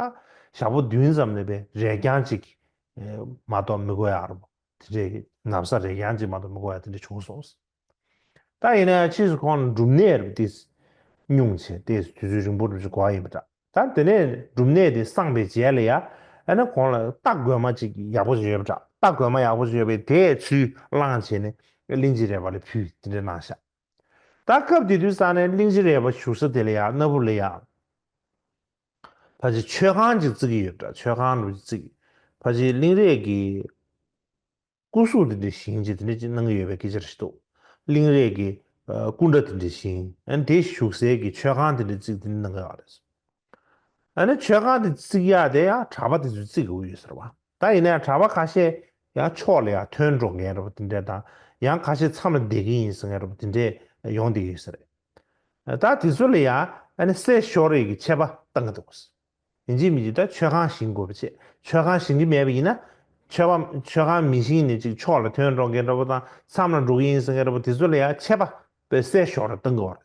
ཞག་པོ་བདུན་ཙམ་ནས་པའི་རས་རྐྱང་ཅིག་མ་གཏོགས་མི་དགོས་ཡ་རེད་པ། དེ་འདྲའི་ན་བཟའ་རས་རྐྱང་ཅིག་མ་གཏོགས་མི་དགོས་ཡ་དེ་འདྲ་བྱུང་སོང་། ད་ཡིན་ན་ཕྱིས་སུ་ཁོང་ལ་འབྲུམ་ནད་རེད་པ་དེ་སྨྱུང་བྱས་ཏེ་དུས་ཚོད་རིང་པོ་རེ་ཞིག་འགོར་ཡིན་པ་འདྲ། ད་དེ་ནས་འབྲུམ་ནད་དེ་སངས་པའི་རྗེས་ལ་ཡ་ཨ་ནི་ཁོང་ལ་རྟ་རྒོད་མ་ཅིག་ཡག་པོ་ཞིག་ཡོད་པ་འདྲ། རྟ་རྒོད་མ་ཡག་པོ་ཞིག་ཡོད་པས་དེས་ཚུར་བླངས་བྱས་ནས་གླིང་རྗེ་རས་པ་ལ་ཕུལ་དེ་འདྲ་གནང་ཤག་ད་སྐབས་དེ་དུས་ཙང་ནས་གླིང་རྗེ་རས་པ་བཞུགས་ས་དེ་ལ་ཡ་སྣ་བུ་ལ་ཡ་ཕལ་ཆེར་མཆོད་ཁང་ཅིག་བརྩིགས་ཀྱི་ཡོད་པ་འདྲ། མཆོད་ཁང་རུ་བརྩིགས། ཕལ་ཆེར་གླིང་རས་ཀྱི་སྐུ་གཟུགས་དེ་འདྲ་བཞེངས་བྱས་དེ་འདྲ་ཅིག་གནང་གི་ཡོད་པའི་སྐད་ཆ་རེ་ཞིག་འདུག་གླིང་རས་ཀྱི་ཨ་སྐུ་འདྲ་དེ་འདྲ་བཞེངས། ཨ་ནི་དེ་བཞུགས་སའི་གི་མཆོད་ཁང་དེ་འདྲ་བརྩིགས་དེ་འདྲ་གནང་གི་ཡོད་རེད། ཨ་ནི་མཆོད་ཁང་དེ་བརྩིགས་ཡག་དེ་ཡང་གྲྭ་པ་དེ་ཚོས་བརྩིགས་དགོས་ཡོད་ཟེར་བ། ད་ཡིན་ན་ཡང་གྲྭ་པ་ཁ་ཤས་ཡང་ཕྱོགས་ལ་ཡང་ཐོན་འགྲོ་མཁན་རེད་པ་དེ་འདྲ་དང་། ཡང་ཁ་ཤས་མཚམས་ལ་བསྡད་ཀྱི་ཡིན་ཟེར་མཁན་རེད་པ་དེ་འདྲ་ཡོང་བསྡད་ཡོད་ཟེར། ད་དེ་ཚོ་ལ་ཡང་ཨ་ནི་སྲས་ཤོར་ཡས་ཀྱི་ཆད་པ་བཏང་གི་འདུག་ཡིན་གཅིག་མིན་གཅིག་ད་མཆོད་ཁང་བཞེངས་དགོས་པ་བྱས། མཆོད་ཁང་བཞེངས་ཀྱི་མེད་པ་ཡིན་ན་ ཆོས་པ་ཆོས་ཁང་མི་ཤེས་ནས་ཅིག་ཕྱོགས་ལ་ཐོན་འགྲོ་མཁན་འདྲ་པོ་དང་མཚམས་ལ་འགྲོ་གི་ཡིན་ཟེར་མཁན་འདྲ་པོ་དེ་ཚོ་ལ་ཡང་ཆད་པ་དཔེ་གསལ་ཤོས་རེ་བཏང་གི་ཡོད་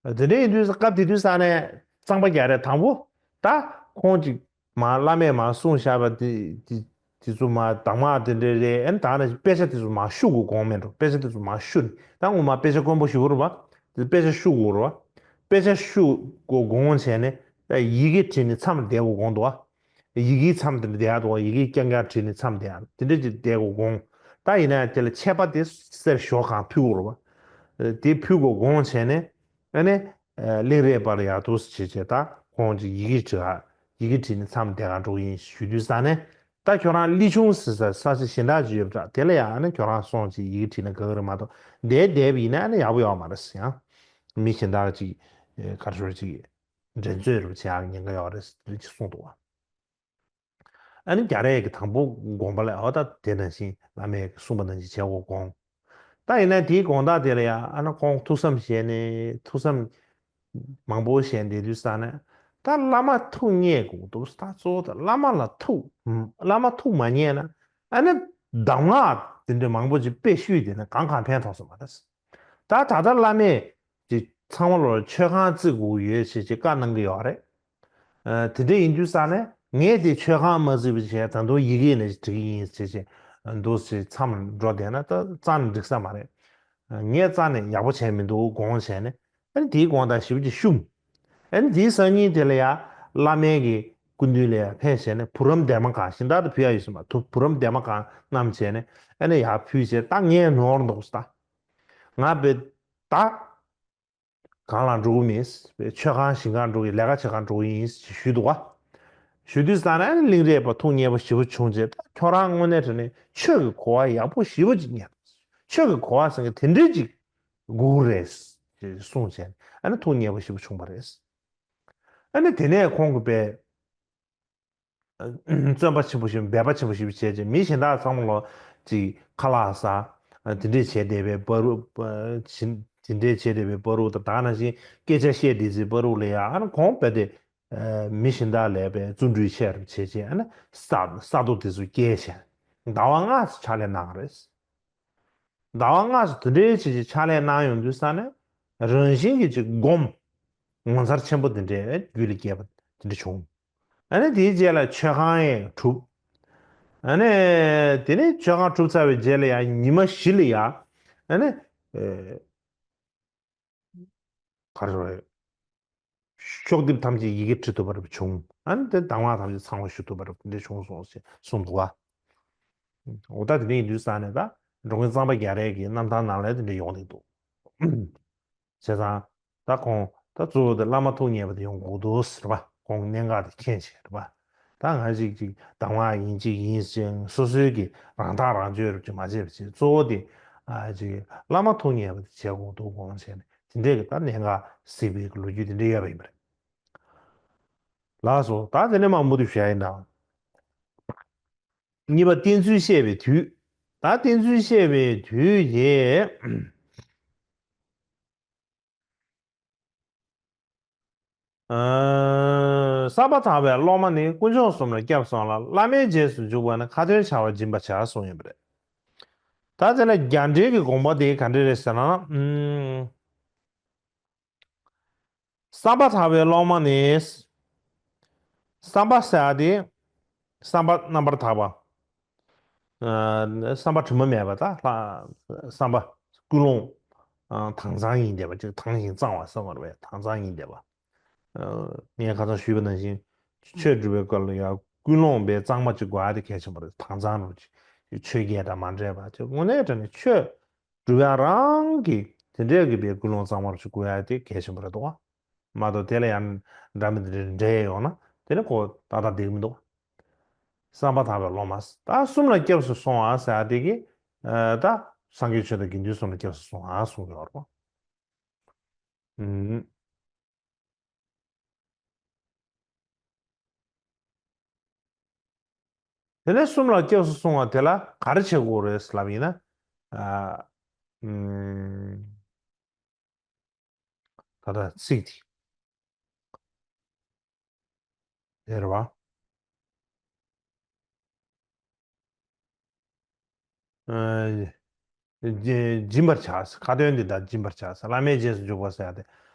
རེད། དེ་འདྲ་ཡིན་དུས་སྐབས་དེ་དུས་ས་ནས་གཙང་པ་རྒྱ་རས་དང་པོ་ད་ཁོང་ཅིག་མ་བླ་མས་མ་གསུངས་བཞག་པ་དེ་དེ་དེ་ཚོ་མ་གདམས་ངག་དེ་འདྲ་རེད། ཨ་ནི་ད་ནི་དཔེ་ཆ་དེ་ཚོ་མ་བཤུ་དགོས་དགོངས་མེད་འགྲོ། དཔེ་ཆ་དེ་ཚོ་མ་བཤུ་ནས་ད་ངོ་མ་དཔེ་ཆ་དཀོན་པོ་ཞེ་པོ་རེད་པ། དེ་དཔེ་ཆ་བཤུ་དགོས་རེད་པ། དཔེ་ཆ་བཤུ་དགོས་དགོངས་བྱས་ནས་ད་ཡི་གེ་བྲིས་ནས་མཚམས་བསྡད་དགོས་དགོངས་འདུག་བ། ཡི་གེའི་མཚམས་དེ་འདྲ་བསྡད་ཡག་འདུག་བ། ཡི་གེ་རྐྱང་རྐྱང་བྲིས་ནས་མཚམས་བསྡད་ཡག་དེ་འདྲ་ཅིག་བསྡད་དགོས་དགོངས། ད་ཡིན་ན་ཡང་དེ་ལ་ཆད་པ་དེ་གསེར་ཞོ་གང་ཕུལ་དགོས་རེད་བ། དེ་ཕུལ་དགོས་དགོངས་བྱས་ནས་ཨ་ནི་གླིང་རས་པ་ལ་ཡག་འདུག་ཟེར་བྱས་བྱས་ད་ཁོང་ཅིག་ཡི་གེ་བྲིས་ཡག་ཡི་གེ་བྲིས་ནས་མཚམས་བསྡད་ག་འགྲོ་གི་ཡིན་ཞུ་དུས་ས་ནས་ད་ཁྱོད་རང་ལི་ཆུང་ཟེར་ས་ས་ཆ་གཞན་དག་ཅིག་ཡོད་པ་འདྲ། དེ་ལ་ཡང་ཨ་ནི་ཁྱོད་རང་སོང་ཅིག་ཡི་གེ་བྲིས་ན་དགའ་གི་རེད་མ་གཏོགས་འདིར་བསྡད་པ་ཡིན་ན་ཨ་ནི་ཡག་པོ་ཡོད་མ་རེད་ཟེར། ཡང་མི་གཞན་དག་ཅིག་ག་རེ་ཟེར་ཅིག་འགྲན་རྩོད་རུ་བྱེད་ཡག་ཉེན་ཁ་ཡོད་རེད་ཟེར་ཅིག་གསུངས་འདུག་བ། ཨ་ནི་རྒྱ་རས་ཀྱི་དང་པོ་དགོངས་པ་ལ་འོ་ད་དེ་ནང་བཞིན་བླ་མས་གསུངས་པ་ནང་བཞིན་བྱེད་དགོས་དགོངས། ད་ཡིན་ན་དེའི་དགོངས་དག་དེ་ལ་ཡང་ཨ་ནི་ཁོང་ཐུགས་བསམ་བཞེས་ནས་ཐུགས་བསམ་མང་པོ་བཞེས་བསྡད་དུས་ས་ནས་ད་བླ་མ་ཐུགས་མཉེས་དགོས་འདུག་ད་གཙོ་བོ་ད་བླ་མ་ལ་ཐུགས་བླ་མ་ཐུགས་མ་མཉེས་ན་ཨ་ནི་གདམས་ངག་དེ་འདྲ་མང་པོ་ཅིག་དཔེ་བཤུས་བསྡད་ན་གང་གང་ཕན་ཐོགས་སུ་མ་རེད། ད་ད་ལྟ་བླ་མས་ཅིག་ཚང་མ་ལོར་མཆོད་ཁང་བརྩིགས་དགོས་ཡོད་ཞེས་ཅིག་བཀའ་གནང་གི་ཡོད་རེད། ཨ་དེ་འདྲ་ཡིན་དུས་ས་ནས་ངས་དེ་མཆོད་ཁང་མ་བརྩིགས་པ་བྱས་ད་དུང་ཡི་གེ་ནས་བྲིས་ཀྱི་ཡིན་ཟེར་བྱས་འདུག་ཟེར་མཚམས་འགྲོ་བསྡད་ན་ད་རྩ་ནས་འགྲིག་ས་མ་རེད། ངས་རྩ་ནས་ཡག་པོ་བྱས་མི་འདུག་དགོངས་བྱས་ནས་ཨ་ནི་དེའི་དགོངས་དག་ཞེ་པོ་ཅིག་བཤུམས། ཨ་ནི་དེའི་སང་ཉིན་དེ་ལ་ཡང་བླ་མའི་གི་སྐུ་མདུན་ལ་ཡང་ཕེབས་བྱས་ནས་བུ་རམ་འདན་མ་གང་གཞན་དག་ཏུ་ཕུལ་ཡག་ཡོད་ས་མ་ཐུབ། བུ་རམ་འདན་མ་གང་བསྣམས་བྱས་ནས་ཨ་ནི་ཡར་ཕུལ་བྱས་ད་ངས་ནོར་འདུག་ཟེར། ད་ང་བས་ད། གང་ལ་འགྲོ་གི་མིན། མཆོད་ཁང་ཞིང་ཁར་འགྲོ་གི་ལས་ཀ་བྱེད་གར་འགྲོ་གི་ཡིན་ཞེས་ཞུས་འདུག་བ། ཞུ་དུས་ཙང་ནས་གླིང་རས་པ་ཐུགས་མཉེས་པོ་ཞེ་པོ་བྱུང་རྗེས་ད་ཁྱོད་རང་དངོས་གནས་དྲང་གནས་ཆོས་ཀྱི་གོ་བ་ཡག་པོ་ཞེ་པོ་ཅིག་རྙེད། ཆོས་ཀྱི་གོ་བ་ཟེར་མཁན་དེ་འདྲའི་ཅིག་དགོས་རེད་ཅེས་གསུངས་བྱས་ཨ་ནི་ཐུགས་མཉེས་པོ་ཞེ་པོ་བྱུང་བ་རེད། ཨ་ནི་དེ་ནས་ཁོང་གིས་པས། བརྩོན་པ་ཆེན་པོ་ཞིག་འབད་པ་ཆེན་པོ་ཞིག་བྱས་རྗེས་མི་གཞན་དག་ཚང་མ་ལོ་ཅིག་ཁ་ལག་ཟ། དེ་འདྲས་བྱས་བསྡད་པའི་བར་དུ་དེ་འདྲས་བྱས་བསྡད་པའི་བར་དུ་དང་ད་ནང་བཞིན་སྐད་ཆ་བཤད་བསྡད་ཚེ་བར་དུ་ལ་ཡང་ཨ་ནི་ཁོང་རྦད་དེ་མི་གཞན་དག་ལས་པའི་བརྩོན་འགྲུས་ཆེ་རུ་བྱས་རྗེས་ཨ་ནི་ས་ས་རྡོ་དེ་ཚོ་སྐྱེལ་བྱས་ཟླ་བ་ལྔ་ཙམ་ཕྱག་ལས་གནང་བ་རེད། ཟླ་བ་ལྔ་ཙམ་དེ་འདྲའི་བྱས་རྗེས་ཕྱག་ལས་གནང་ཡོང་དུས་ས་ནས་རང་བཞིན་གྱིས་ཅིག་སྒོམ། ངོ་མཚར་ཆེན་པོ་དེ་འདྲའི་རྒྱུད་ལ་སྐྱེས་པ་དེ་འདྲ་བྱུང་། ཨ་ནི་དེའི་རྗེས་ལ་མཆོད་ཁང་ཡང་གྲུབ། ཨ་ནི་དེ་ནས་མཆོད་ཁང་གྲུབ་ཚར་བའི་རྗེས་ལ་ཡང་ཉི་མ་བཞི་ལ་ཡང་ཨ་ནི་ག་རེ་རེད། ཤོག་ལྡེབ་ཐམས་ཅད་ཡི་གེ་བྲི་ཐུབ་པ་རེ་བྱུང་། ཨ་ནི་དེ་གདམས་ངག་ཐམས་ཅད་ཚང་བ་ཞུ་ཐུབ་པ་རེ་དེ་འདྲ་བྱུང་སོང་ཞེས་གསུངས་འདུག་བ། འོ་ད་དེ་འདྲ་ཡིན་དུས་ས་ནས་ད་འགྲོ་མགོན་གཙང་པ་རྒྱ་རས་ཀྱི་རྣམ་ཐར་ནང་ལ་དེ་འདྲ་ཡོང་གི་འདུག་བྱས་ཙང་ད་ཁོང་ད་གཙོ་བོ་དེ་བླ་མ་ཐུགས་མཉེས་པ་དེ་ཡོང་དགོས་འདུག་ཟེར་བ་ཁོང་གནད་འགག་དེ་མཁྱེན་བྱས་རེད་པ། ད་ང་ཅིག་ཅིག་གདམས་ངག་ཡིན་གཅིག་ཡིན་ཅིང་སོ་སོའི་གི་རང་ཐག་རང་གཅོད་རུ་ཅིག་མ་བྱས་པ་ཅིག་གཙོ་བོ་དེ་ཨ་ཅིག་བླ་མ་ཐུགས་མཉེས་པ་དེ་བྱེད་དགོས་འདུག་དགོངས་བྱས་ནས་དེ་འདྲས་གི་ད་གནད་འགག་གཟིགས་པའི་གི་ལོ་རྒྱུས་དེ་འདྲས་ཡོད་པ་ཡིན་པ་རེད། ལགས་སོ། ད་དེ་ནས་མར་མུ་མཐུད་ཞུ་ཡ་ཡིན་ད། གཉིས་པ་བསྟེན་ཚུལ་བཤད་པའི་དུས། ད་བསྟེན་ཚུལ་བཤད་པའི་དུས་ཀྱི། ཨ་བསམ་པ་ཐག་པའི་སློབ་མ་ནི་དཀོན་མཆོག་གསུམ་ལ་སྐྱབས་སོང་ལ་བླ་མའི་རྗེས་སུ་འཇུག་པ་ནི་ཁ་ཏོན་བྱ་བ་སྦྱིན་པ་བྱ་གསུངས་ཡོད་པ་རེད། ད་དེ་ལ་རྒྱ་འགྲེལ་གྱི་དགོངས་པ་དེ་ག་འདྲ་རེད་ཟེར་ན། ཨུམ། བསམ་པ་ཐག་པའི་སློབ་མ་ནི། བསམ་པ་ཟེར་ཡ་དེ། བསམ་པ་རྣམ་པར་དག་པ། ཨ་བསམ་པ་དྲི་མ་མེད་པ་ད་ལྷ། བསམ་པ་ཀུན་སློང་། ཨ་དྭངས་གཙང་ཡིན་བསྡད་པ་ཅིག་དྭངས་ཤིང་གཙང་བ་བསམ་པ་རེད་པས་དྭངས་གཙང་ཡིན་བསྡད་པ། ཨ་ངས་ཁ་སང་ཞུས་པ་ནང་བཞིན་ཆོས་སྒྲུབ་པའི་སྐབས་ལ་ཡང་ཀུན་སློང་དཔེ་གཙང་མ་ཅིག་དགོས་ཡ་དེ་གལ་ཆེན་པོ་རེད། དྭངས་གཙང་རུ་ཅིག་ཆོས་བརྒྱད་དང་མ་འདྲེས་པ་ཅིག་དངོས་གནས་དྲང་གནས་ཆོས། སྒྲུབ་ཡ་རང་གི་དེ་འདྲས་ཀྱི་པའི་ཀུན་སློང་གཙང་མ་རུ་ཅིག་དགོས་ཡ་དེ་གལ་ཆེན་པོ་རེད་འདུག་བ། མ་གཏོགས་དེ་ལ་ཡང་འདྲ་མི་འདྲ་འདྲ་ཡས་ཡོང་ན་དེ་ནི་ཁོ་ཏག་ཏག་བསྡད་ཀྱི་མི་འདུག་བསམ་པ་ཐག་པའི་སློབ་མ་ད་གསུམ་ལ་སྐྱབས་སུ་སོང་བ་ཟེར་ཡ་དེ་གི་ད་སངས་རྒྱས་ཆོས་དང་དགེ་འདུན་གསུམ་ལ་སྐྱབས་སུ་སོང་བ་གསུང་གི་ཡོད་རེད་པ། ཨུམ། དེ་ནས་གསུམ་ལ་སྐྱབས་སུ་སོང་བ་དེ་ལ་ག་རེ་བྱེད་དགོས་རེད་ལབ་ཡིན་ན། ཨ། ཨུམ། ད་ལྟ་ཚིག་དེ་དེ་རེད་བ། སྦྱིན་པར་བྱ། ཁ་ཏོན་འདི་དག་སྦྱིན་པར་བྱ། བླ་མའི་རྗེས་སུ་འཇུག་པ་ཟེར་ཡ་དེ།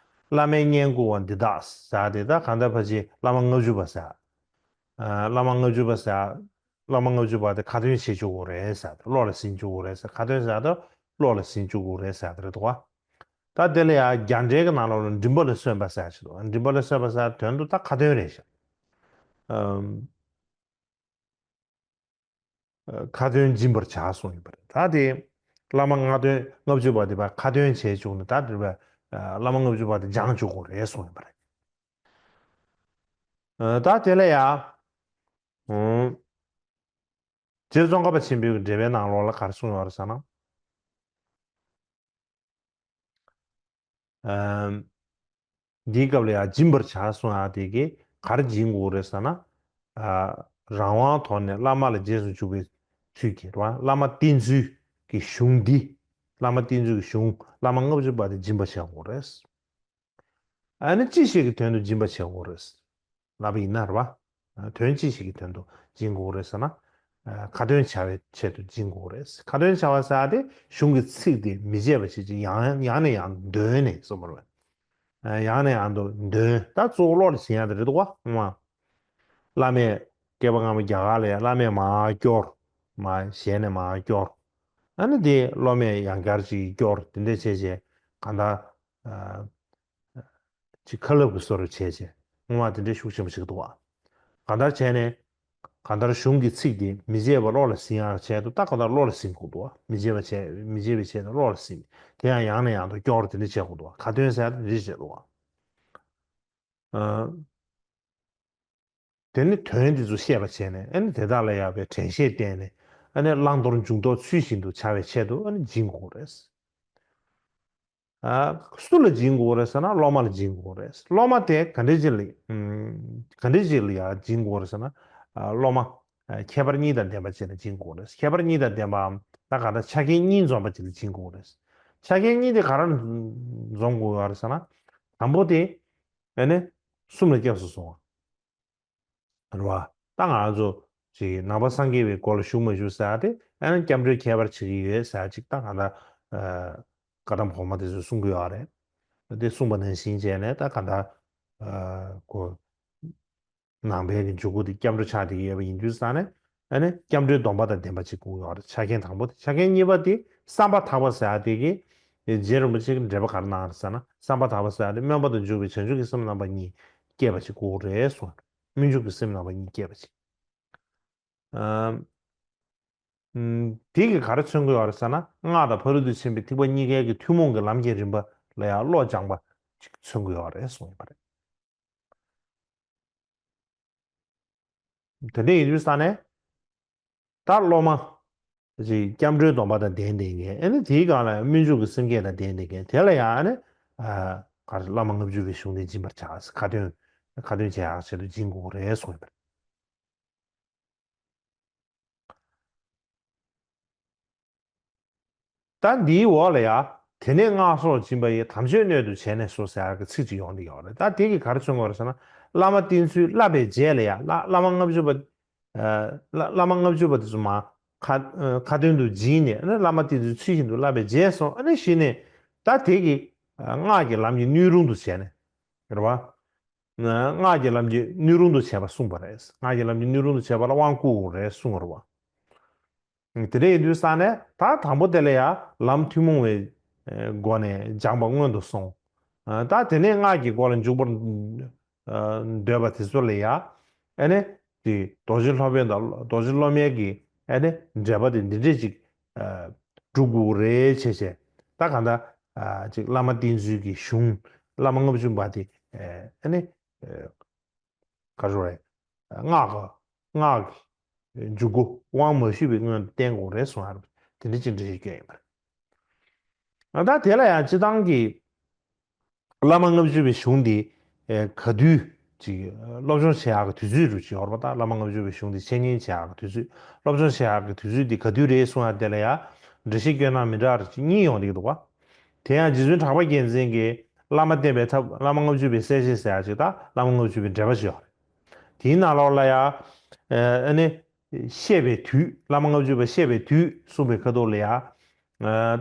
བླ་མའི་བསྙེན་བཀུར་བ་འདི་དག་ཟེར་ཡ་དེ། ད་གང་ལྟར་ཕལ་ཆེར་བླ་མ་ལྔ་བཅུ་པ་ཟེར་ཡ། བླ་མ་ལྔ་བཅུ་པ་ཟེར་ཡ། བླ་མ་ལྔ་བཅུ་པ་དེ་ཁ་ཏོན་བྱེད་བཅུག་དགོས་རེད་ཟེར་ཡ་དེ། བློ་ལ་ཟིན་བཅུག་དགོས་རེད་ཟེར། ཁ་ཏོན་ཟེར་ཡ་དེ་བློ་ལ་ཟིན་བཅུག་དགོས་རེད་ཟེར་ཡ་དེ་རེད་འདུག་བ། ད་དེ་ལ་ཡ་རྒྱ་འགྲེལ་གྱི་ནང་ལོགས་ལ་མགྲིན་པ་ལ་སོན་པ་ཟེར་ཡ་ཞིག་འདུག་མགྲིན་པ་ལ་སོན་པ་ཟེར་ཡ་དོན་དུ་ད་ཁ་ཏོན་རེད་ཤག་ཁ་ཏོན་སྦྱིན་པར་བྱ་གསུངས་ཡོད་པ་རེད། ད་དེ་བླ་མ་ལྔ་སྟོན་ལྔ་བཅུ་པ་དེ་བ་ཁ་ཏོན་བྱས་བཅུག་ནས། ད་དེ་བ་བླ་མ་ལྔ་བཅུ་པ་དེ་སྦྱངས་བཅུག་དགོས་རེད་གསུངས་ཡོད་པ་རེད། ད་དེ་ལ་ཡ། རྗེ་ཙོང་ཁ་པ་ཆེན་པོའི་འགྲེལ་པའི་ནང་ལོགས་ལ་ག་རེ་གསུངས་ཡོད་རེད་ཟེར་ན། འདིའི་སྐབས་ལ་ཡང་སྦྱིན་པར་བྱ་གསུང་ཡག་དེ་གིས་ག་རེ་སྦྱིན་དགོས་རེད་ཟེར་ན། རང་དབང་ཐོག་ནས་བླ་མ་ལ་རྗེས་སུ་འཇུག་པའི་ཚུལ་གྱིས་རེད་བ། བླ་མ་བསྟེན་ཚུལ་གྱི་གཞུང་འདི། བླ་མ་བསྟེན་ཚུལ་གྱི་གཞུང་བླ་མ་ལྔ་བཅུ་པ་དེ་སྦྱིན་པ་བྱེད་དགོས་རེད། ཨ་ནི་ཅི་ཞིག་གི་དོན་དུ་སྦྱིན་པ་བྱེད་དགོས་རེད། ལབ་པ་ཡིན་ན་རེད་བ། དོན་ཅི་ཞིག་གི་དོན་དུ་སྦྱིན་དགོས་རེད་ཟེར་ན། ཁ་ཏོན་བྱ་བའི་ཆེད་དུ་སྦྱིན་དགོས་རེད། ཁ་ཏོན་བྱ་བ་ཟེར་ཡག་དེ་གཞུང་གི་ཚིག་དེ་མི་བརྗེད་པ་བྱེད་ཅིང་ཡང་ཡང་ནས་ཡང་འདོན་ནས་གསུངས་པ་རེད། ཡང་ནས་ཡང་དུ་འདོན། ད་གཙོ་བོ་བློ་ལ་ཟིན་ཡག་དེ་རེད་འདུག་བ། ཨང་། བླ་མས་བསྐལ་པ་སྔ་མ་རྒྱ་གར་ལ་ཡང་བླ་མས་མར་སྐྱོར། མར་ཞལ་ནས་མར་སྐྱོར། ཨ་ནི་དེ་སློབ་མས་ཡང་བསྐྱར་ཅིག་སྐྱོར། དེ་འདྲ་བྱས་བྱས་གང་ལྟར། ཅིག་ཁ་ལབ་ཀྱི་བཟོ་འདྲ་བྱས་བྱས་སྔོན་མ་དེ་འདྲའི་ཤུགས་ཆེན་པོ་ཞིག་འདུག་བ། གང་ལྟར་བྱས་ནས། གང་ལྟར་གཞུང་གི་ཚིག་དེ་མི་བརྗེད་པ་བློ་ལ་ཟིན་ཡག་ཆེད་དུ། ད་གང་ལྟར་བློ་ལ་ཟིན་དགོས་འདུག་བ། མི་བརྗེད་པ་བྱས། མི་བརྗེད་པའི་ཆེད་དུ་བློ་ལ་ཟིན། དེ་ཡང་ཡང་ནས་ཡང་དུ་སྐྱོར། དེ་འདྲ་བྱེད་དགོས་འདུག་བ། ཁ་ཏོན་ཟེར་ཡག་དེ་འདྲ་བྱེད་འདུག་བ། དེ་ནི་དོན་དེ་ཚོ་ཤེས་པ་བྱས་ནས། ཨ་ནི་དེ་དག་ལ་ཡང་བའི་དྲན་ཤེས་བསྟེན་ནས། ཨ་ནི་བླང་དོར་འཇུག་ལྡོག་ཚུལ་བཞིན་དུ་བྱ་བའི་ཆེད་དུ་ཨ་ནི་སྦྱིན་དགོས་རེད། ཨ། སུ་ལ་སྦྱིན་དགོས་རེད་ཟེར་ན་སློབ་མ་ལ་སྦྱིན་དགོས་རེད། སློབ་མ་དེ་ག་འདྲ་ཅིག་ལ། ཨམ། ག་འདྲ་ཅིག་ལ་ཡང་སྦྱིན་དགོས་རེད་ཟེར་ན། ཨ། སློབ་མ། ཨ། ཁྱད་པར་གཉིས་དང་ལྡན་པ་ཅིག་ལ་སྦྱིན་དགོས་རེད། ཁྱད་པར་གཉིས་དང་ལྡན་པའམ་ད་ག་འདྲ་ཆ་རྐྱེན་གཉིས་འཛོམས་པ་ཅིག་ལ་སྦྱིན་དགོས་རེད། ཆ་རྐྱེན་གཉིས་དེ་ག་རེ་འཛོམས་དགོས་ཡོད་རེད་ཟེར་ན། དང་པོ་དེ། ཨ་ནི། གསུམ་ལ་སྐྱབས་སུ་སོང་བ། རེད་བ། ད་ང་ཚོ་ཅིག་ནང་པ་སངས་རྒྱས་པའི་སྒོ་ལ་ཞུགས་མ་ཞུགས་ཟེར་ཡག་དེ། ཨ་ནི་སྐྱབས་འགྲོའི་ཁྱད་པར་བྱེད་ཀྱི་ཡོད་ཟེར་ཡག་ཅིག་ད་གང་ལྟར། ཨ། བཀའ་གདམས་གོང་མ་དེ་ཚོས་གསུང་གི་ཡོད་རེད། དེ་གསུངས་པ་ནང་བཞིན་བྱས་ནས་ད་གང་ལྟར། ཨ། ཁོ། ནང་པའི་གི་འཇུག་སྒོ་དེ་སྐྱབས་འགྲོ་ཆགས་བསྡད་ཀྱི་ཡོད་པ་ཡིན་དུས་ཙང་ནས། ཨ་ནི་སྐྱབས་འགྲོའི་སྡོམ་པ་དང་ལྡན་པ་ཅིག་དགོས་ཡོད་རེད། ཆ་རྐྱེན་དང་པོ་དེ། ཆ་རྐྱེན་གཉིས་པ་དེ་བསམ་པ་ཐག་པ་ཟེར་ཡག་དེ་གིས། རྗེ་རིན་པོ་ཆེ་གིས་འགྲེལ་པ་ག་རེ་གནང་རེད་ཟེར་ན། བསམ་པ་ཐག་པ་ཟེར་ཡག་དེ་སྨོན་པ་དང་འཇུག་པའི་བྱང་ཆུབ་ཀྱི་སེམས་རྣམ་པ་གཉིས་སྐྱེས་པ་ཅིག་དགོས་རེད་གསུངས། སྨོན་འཇུག་གི་སེམས་རྣམ་པ་གཉིས་སྐྱེས་པ་ཅིག་ཨམ། དེ་གིས་ག་རེ་མཚོན་གྱི་ཡོད་རེད་ཟེར་ན། སྔགས་དང་ཕ་རོལ་ཏུ་ཕྱིན་པའི་ཐེག་པ་གཉིས་ཀའི་གི་ཐུན་མོང་གི་ལམ་གྱི་རིམ་པ་ལ་ཡང་བློ་སྦྱངས་པ་ཅིག་མཚོན་གྱི་ཡོད་རེད་གསུངས་ཡོད་པ་རེད། དེ་འདྲ་ཡིན་དུས་ཙང་ནས། ད་སློབ་མ་ཅིག་སྐྱབས་འགྲོའི་སྡོམ་པ་དང་ལྡན་བསྡད་མཁན། ཨ་ནི་དེའི་སྒང་ལ་སྨོན་འཇུག་གི་སེམས་བསྐྱེད་དང་ལྡན་བསྡད་མཁན་དེ་ལ་ཡང་། ཨ་ནི། ཨ། ག་རེ། བླ་མ་ལྔ་བཅུ་པའི་གཞུང་དེ་སྦྱིན་པར་བྱ། ཁ་ཏོན། ཁ་ཏོན་བྱེད་ཡག་ཆེད་དུ་སྦྱིན་དགོས་རེད་གསུངས་ཡོད་པ་རེད། ད་འདིའི་འོག་ལ་ཡ། དེ་ནས་སྔགས་སོགས་སྦྱིན་པ་ཡི། དམ་ཆོས་སྣོད་དུ་བྱས་ནས་སོ་ཟེར་ཡག་གི་ཚིག་ཅིག་ཡོང་གི་ཡོད་རེད། ད་དེ་གིས་ག་རེ་མཚོན་གྱི་ཡོད་རེད་ཟེར་ན། བླ་མ་བསྟེན་ཚུལ་བསླབ་པའི་རྗེས་ལ་ཡ། བླ་བླ་མ་ལྔ་བཅུ་པ། ཨ། བླ་བླ་མ་ལྔ་བཅུ་པ་དེ་ཚོ་མར་ཁ་ཁ་ཏོན་དུ་སྦྱིན་ནས། ཨ་ནི་བླ་མ་བསྟེན་ཚུལ་ཚུལ་བཞིན་དུ་བསླབ་པའི་རྗེས་སུ། ཨ་ནི་གཞི་ནས་ད་དེ་གིས་སྔགས་ཀྱི་ལམ་གྱི་སྣོད་རུང་དུ་བྱས་ནས། རེད་བ། སྔགས་ཀྱི་ལམ་གྱི་སྣོད་རུང་དུ་བྱས་པ་གསུངས་པ་རེད། སྔགས་ཀྱི་ལམ་གྱི་སྣོད་རུང་དུ་བྱས་པ་ལ་དབང་བསྐུར་དགོས་རེད་གསུངས་པ་རེད་བ། དེ་འདྲ་ཡིན་དུས་ཙང་ནས། ད་དང་པོ་དེ་ལ་ཡ་ལམ་ཐུན་མོང་བའི་སྒོ་ནས་སྦྱངས་པ་སྔོན་དུ་སོང་། ད་དེ་ནས་སྔགས་ཀྱི་སྒོ་ལ་འཇུག་པར་འདོད་པ་དེ་ཚོ་ལ་ཡ། ཨ་ནི་དེ་རྡོ་རྗེ་སློབ་དཔོན་དང་རྡོ་རྗེ་སློབ་མའི་གི། ཨ་ནི་འབྲེལ་པ་དེ་འདི་འདྲས་ཅིག་སྒྲུབ་དགོས་རེད་བྱས་བྱས། ད་གང་ལྟར་ཅིག་བླ་མ་བསྟེན་ཚུལ་གྱི་གཞུང་བླ་མ་ལྔ་བཅུ་པ་དེ། ཨ་ནི། ག་རེ་རེད། སྔགས་ཀྱི། སྔགས་ཀྱི་འཇུག་སྒོ་དབང་མ་ཞུས་པའི་སྔོན་དུ་བསྟེན་དགོས་རེད་གསུངས་ཡོད་རེད། དེ་འདྲ་ཅིག་འགྲེལ་བཤད་བསྐྱོན་ཡོད་པ་རེད། ད་དེ་ལ་ཡང་སྤྱིར་བཏང་གི་བླ་མ་ལྔ་བཅུ་པའི་གཞུང་འདི། ཨེ། ག་དུས་ཅིག་སློབ་སྦྱོང་བྱེད་ཡག་གི་དུས་ཚོད་རུ་ཅིག་ཡོད་རེད་པ། ད་བླ་མ་ལྔ་བཅུ་པའི་གཞུང་འདི་འཆད་ཉན་བྱེད་ཡག་གི་དུས་ཚོད། སློབ་སྦྱོང་བྱེད་ཡག་གི་དུས་ཚོད་འདི་ག་དུས་རེད་གསུངས་ཡག་དེ་ལ་ཡང་འགྲེལ་བཤད་བསྐྱོན་སྟངས་མི་འདྲ་བ་ཅིག་གཉིས་ཡོང་བསྡད་ཀྱི་འདུག་པ། དེ་ཡང་རྗེ་བཙུན་གྲགས་པ་རྒྱལ་མཚན་གྱིས་བླ་མ་བསྟེན་པའི་ཐབས། བླ་མ་ལྔ་བཅུ་པའི་གསལ་བྱེད་ཟེར་ཡག་ཅིག་དང་། བླ་མ་ལྔ་བཅུ་པའི་འགྲེལ་པ་ཅིག་ཡོད་རེད། དེའི་ནང་ལོགས་ལ་ཡང་། ཨ་ནི། བཤད་པའི་དུས། བླ་མ་ལྔ་བཅུ་པ་བཤད་པའི་དུས་གསུངས་པའི་ཁ་ཐོག་ལ་ཡ།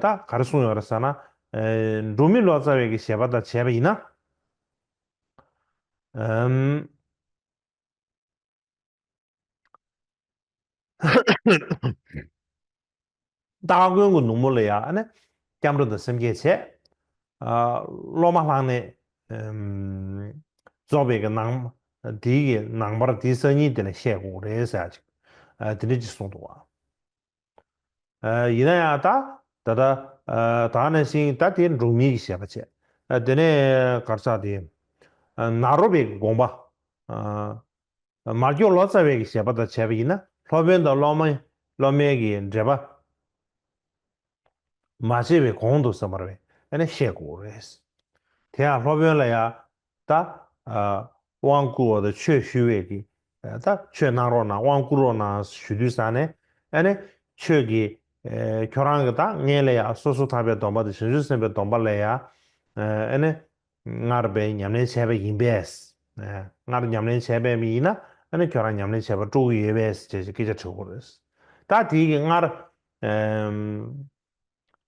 ད་ག་རེ་གསུངས་ཡོད་རེད་ཟེར་ན། འབྲོག་མི་ལོ་ཙཱ་བའི་གི་བཞེད་པ་དང་བྱས་པ་ཡིན་ན། སྟ་གོན་གྱི་ནུབ་མོ་ལ་ཡ་ཨ་ནི་སྐྱབས་འགྲོ་དང་སེམས་བསྐྱེད་བྱས། སློབ་མ་ལྷག་གནས་རྫོགས་པའི་གི་ནང་དེའི་གི་ནང་པར་དེའི་སང་ཉིན་དེ་ལ་བཤད་དགོས་རེད་ཟེར་ཅིག་དེ་འདྲ་ཅིག་གསུངས་འདུག་བ། ཡིན་ན་ཡང་ད་ད་ད་ད་ནང་བཞིན་ད་དེ་འབྲོག་མི་གི་བཞེད་པ་བྱས། དེ་ནས་ག་རེ་ཟེར་དེ། ནཱ་རོ་པའི་དགོངས་པ། མར་ཁྱོད་ལོ་ཙཱ་བའི་གི་བཞེད་པ་དང་བྱས་པ་ཡིན་ན་སློབ་དཔོན་དང་སློབ་མ་སློབ་མའི་གི་འབྲེལ་པ་མ་བྱས་པའི་གོང་དུ་ཟེར་བ་རེད། ཨ་ནི་བཤད་དགོས་རེད། དེ་ཡང་སློབ་དཔོན་ལ་ཡ་ད་དབང་བསྐུར་བ་དང་ཆོས་ཞུ་བའི་གི་ད་ཆོས་གནང་རོགས་གནང་དབང་བསྐུར་རོགས་གནང་ཞུ་དུས་ཙང་ནས་ཨ་ནི་ཆོས་ཀྱི་ཁྱོད་རང་གི་ད་སྔོན་ལ་ཡ་སོ་སོ་ཐར་པའི་སྡོམ་པ་དང་བྱང་ཆུབ་སེམས་དཔའི་སྡོམ་པ་ལ་ཡ་ཨ་ནི། སྔར་བས་ཉམས་ལེན་བྱས་པ་ཡིན་པས། སྔར་ཉམས་ལེན་བྱས་པ་ཡིན་ན་ཨ་ནི་ཁྱོད་རང་ཉམས་ལེན་བྱས་པ་སྤྲོ་གི་ཡོད་པས་ཅེས་སྐད་ཆ་དྲི་དགོས་རེད། ད་དེའི་གི་སྔར་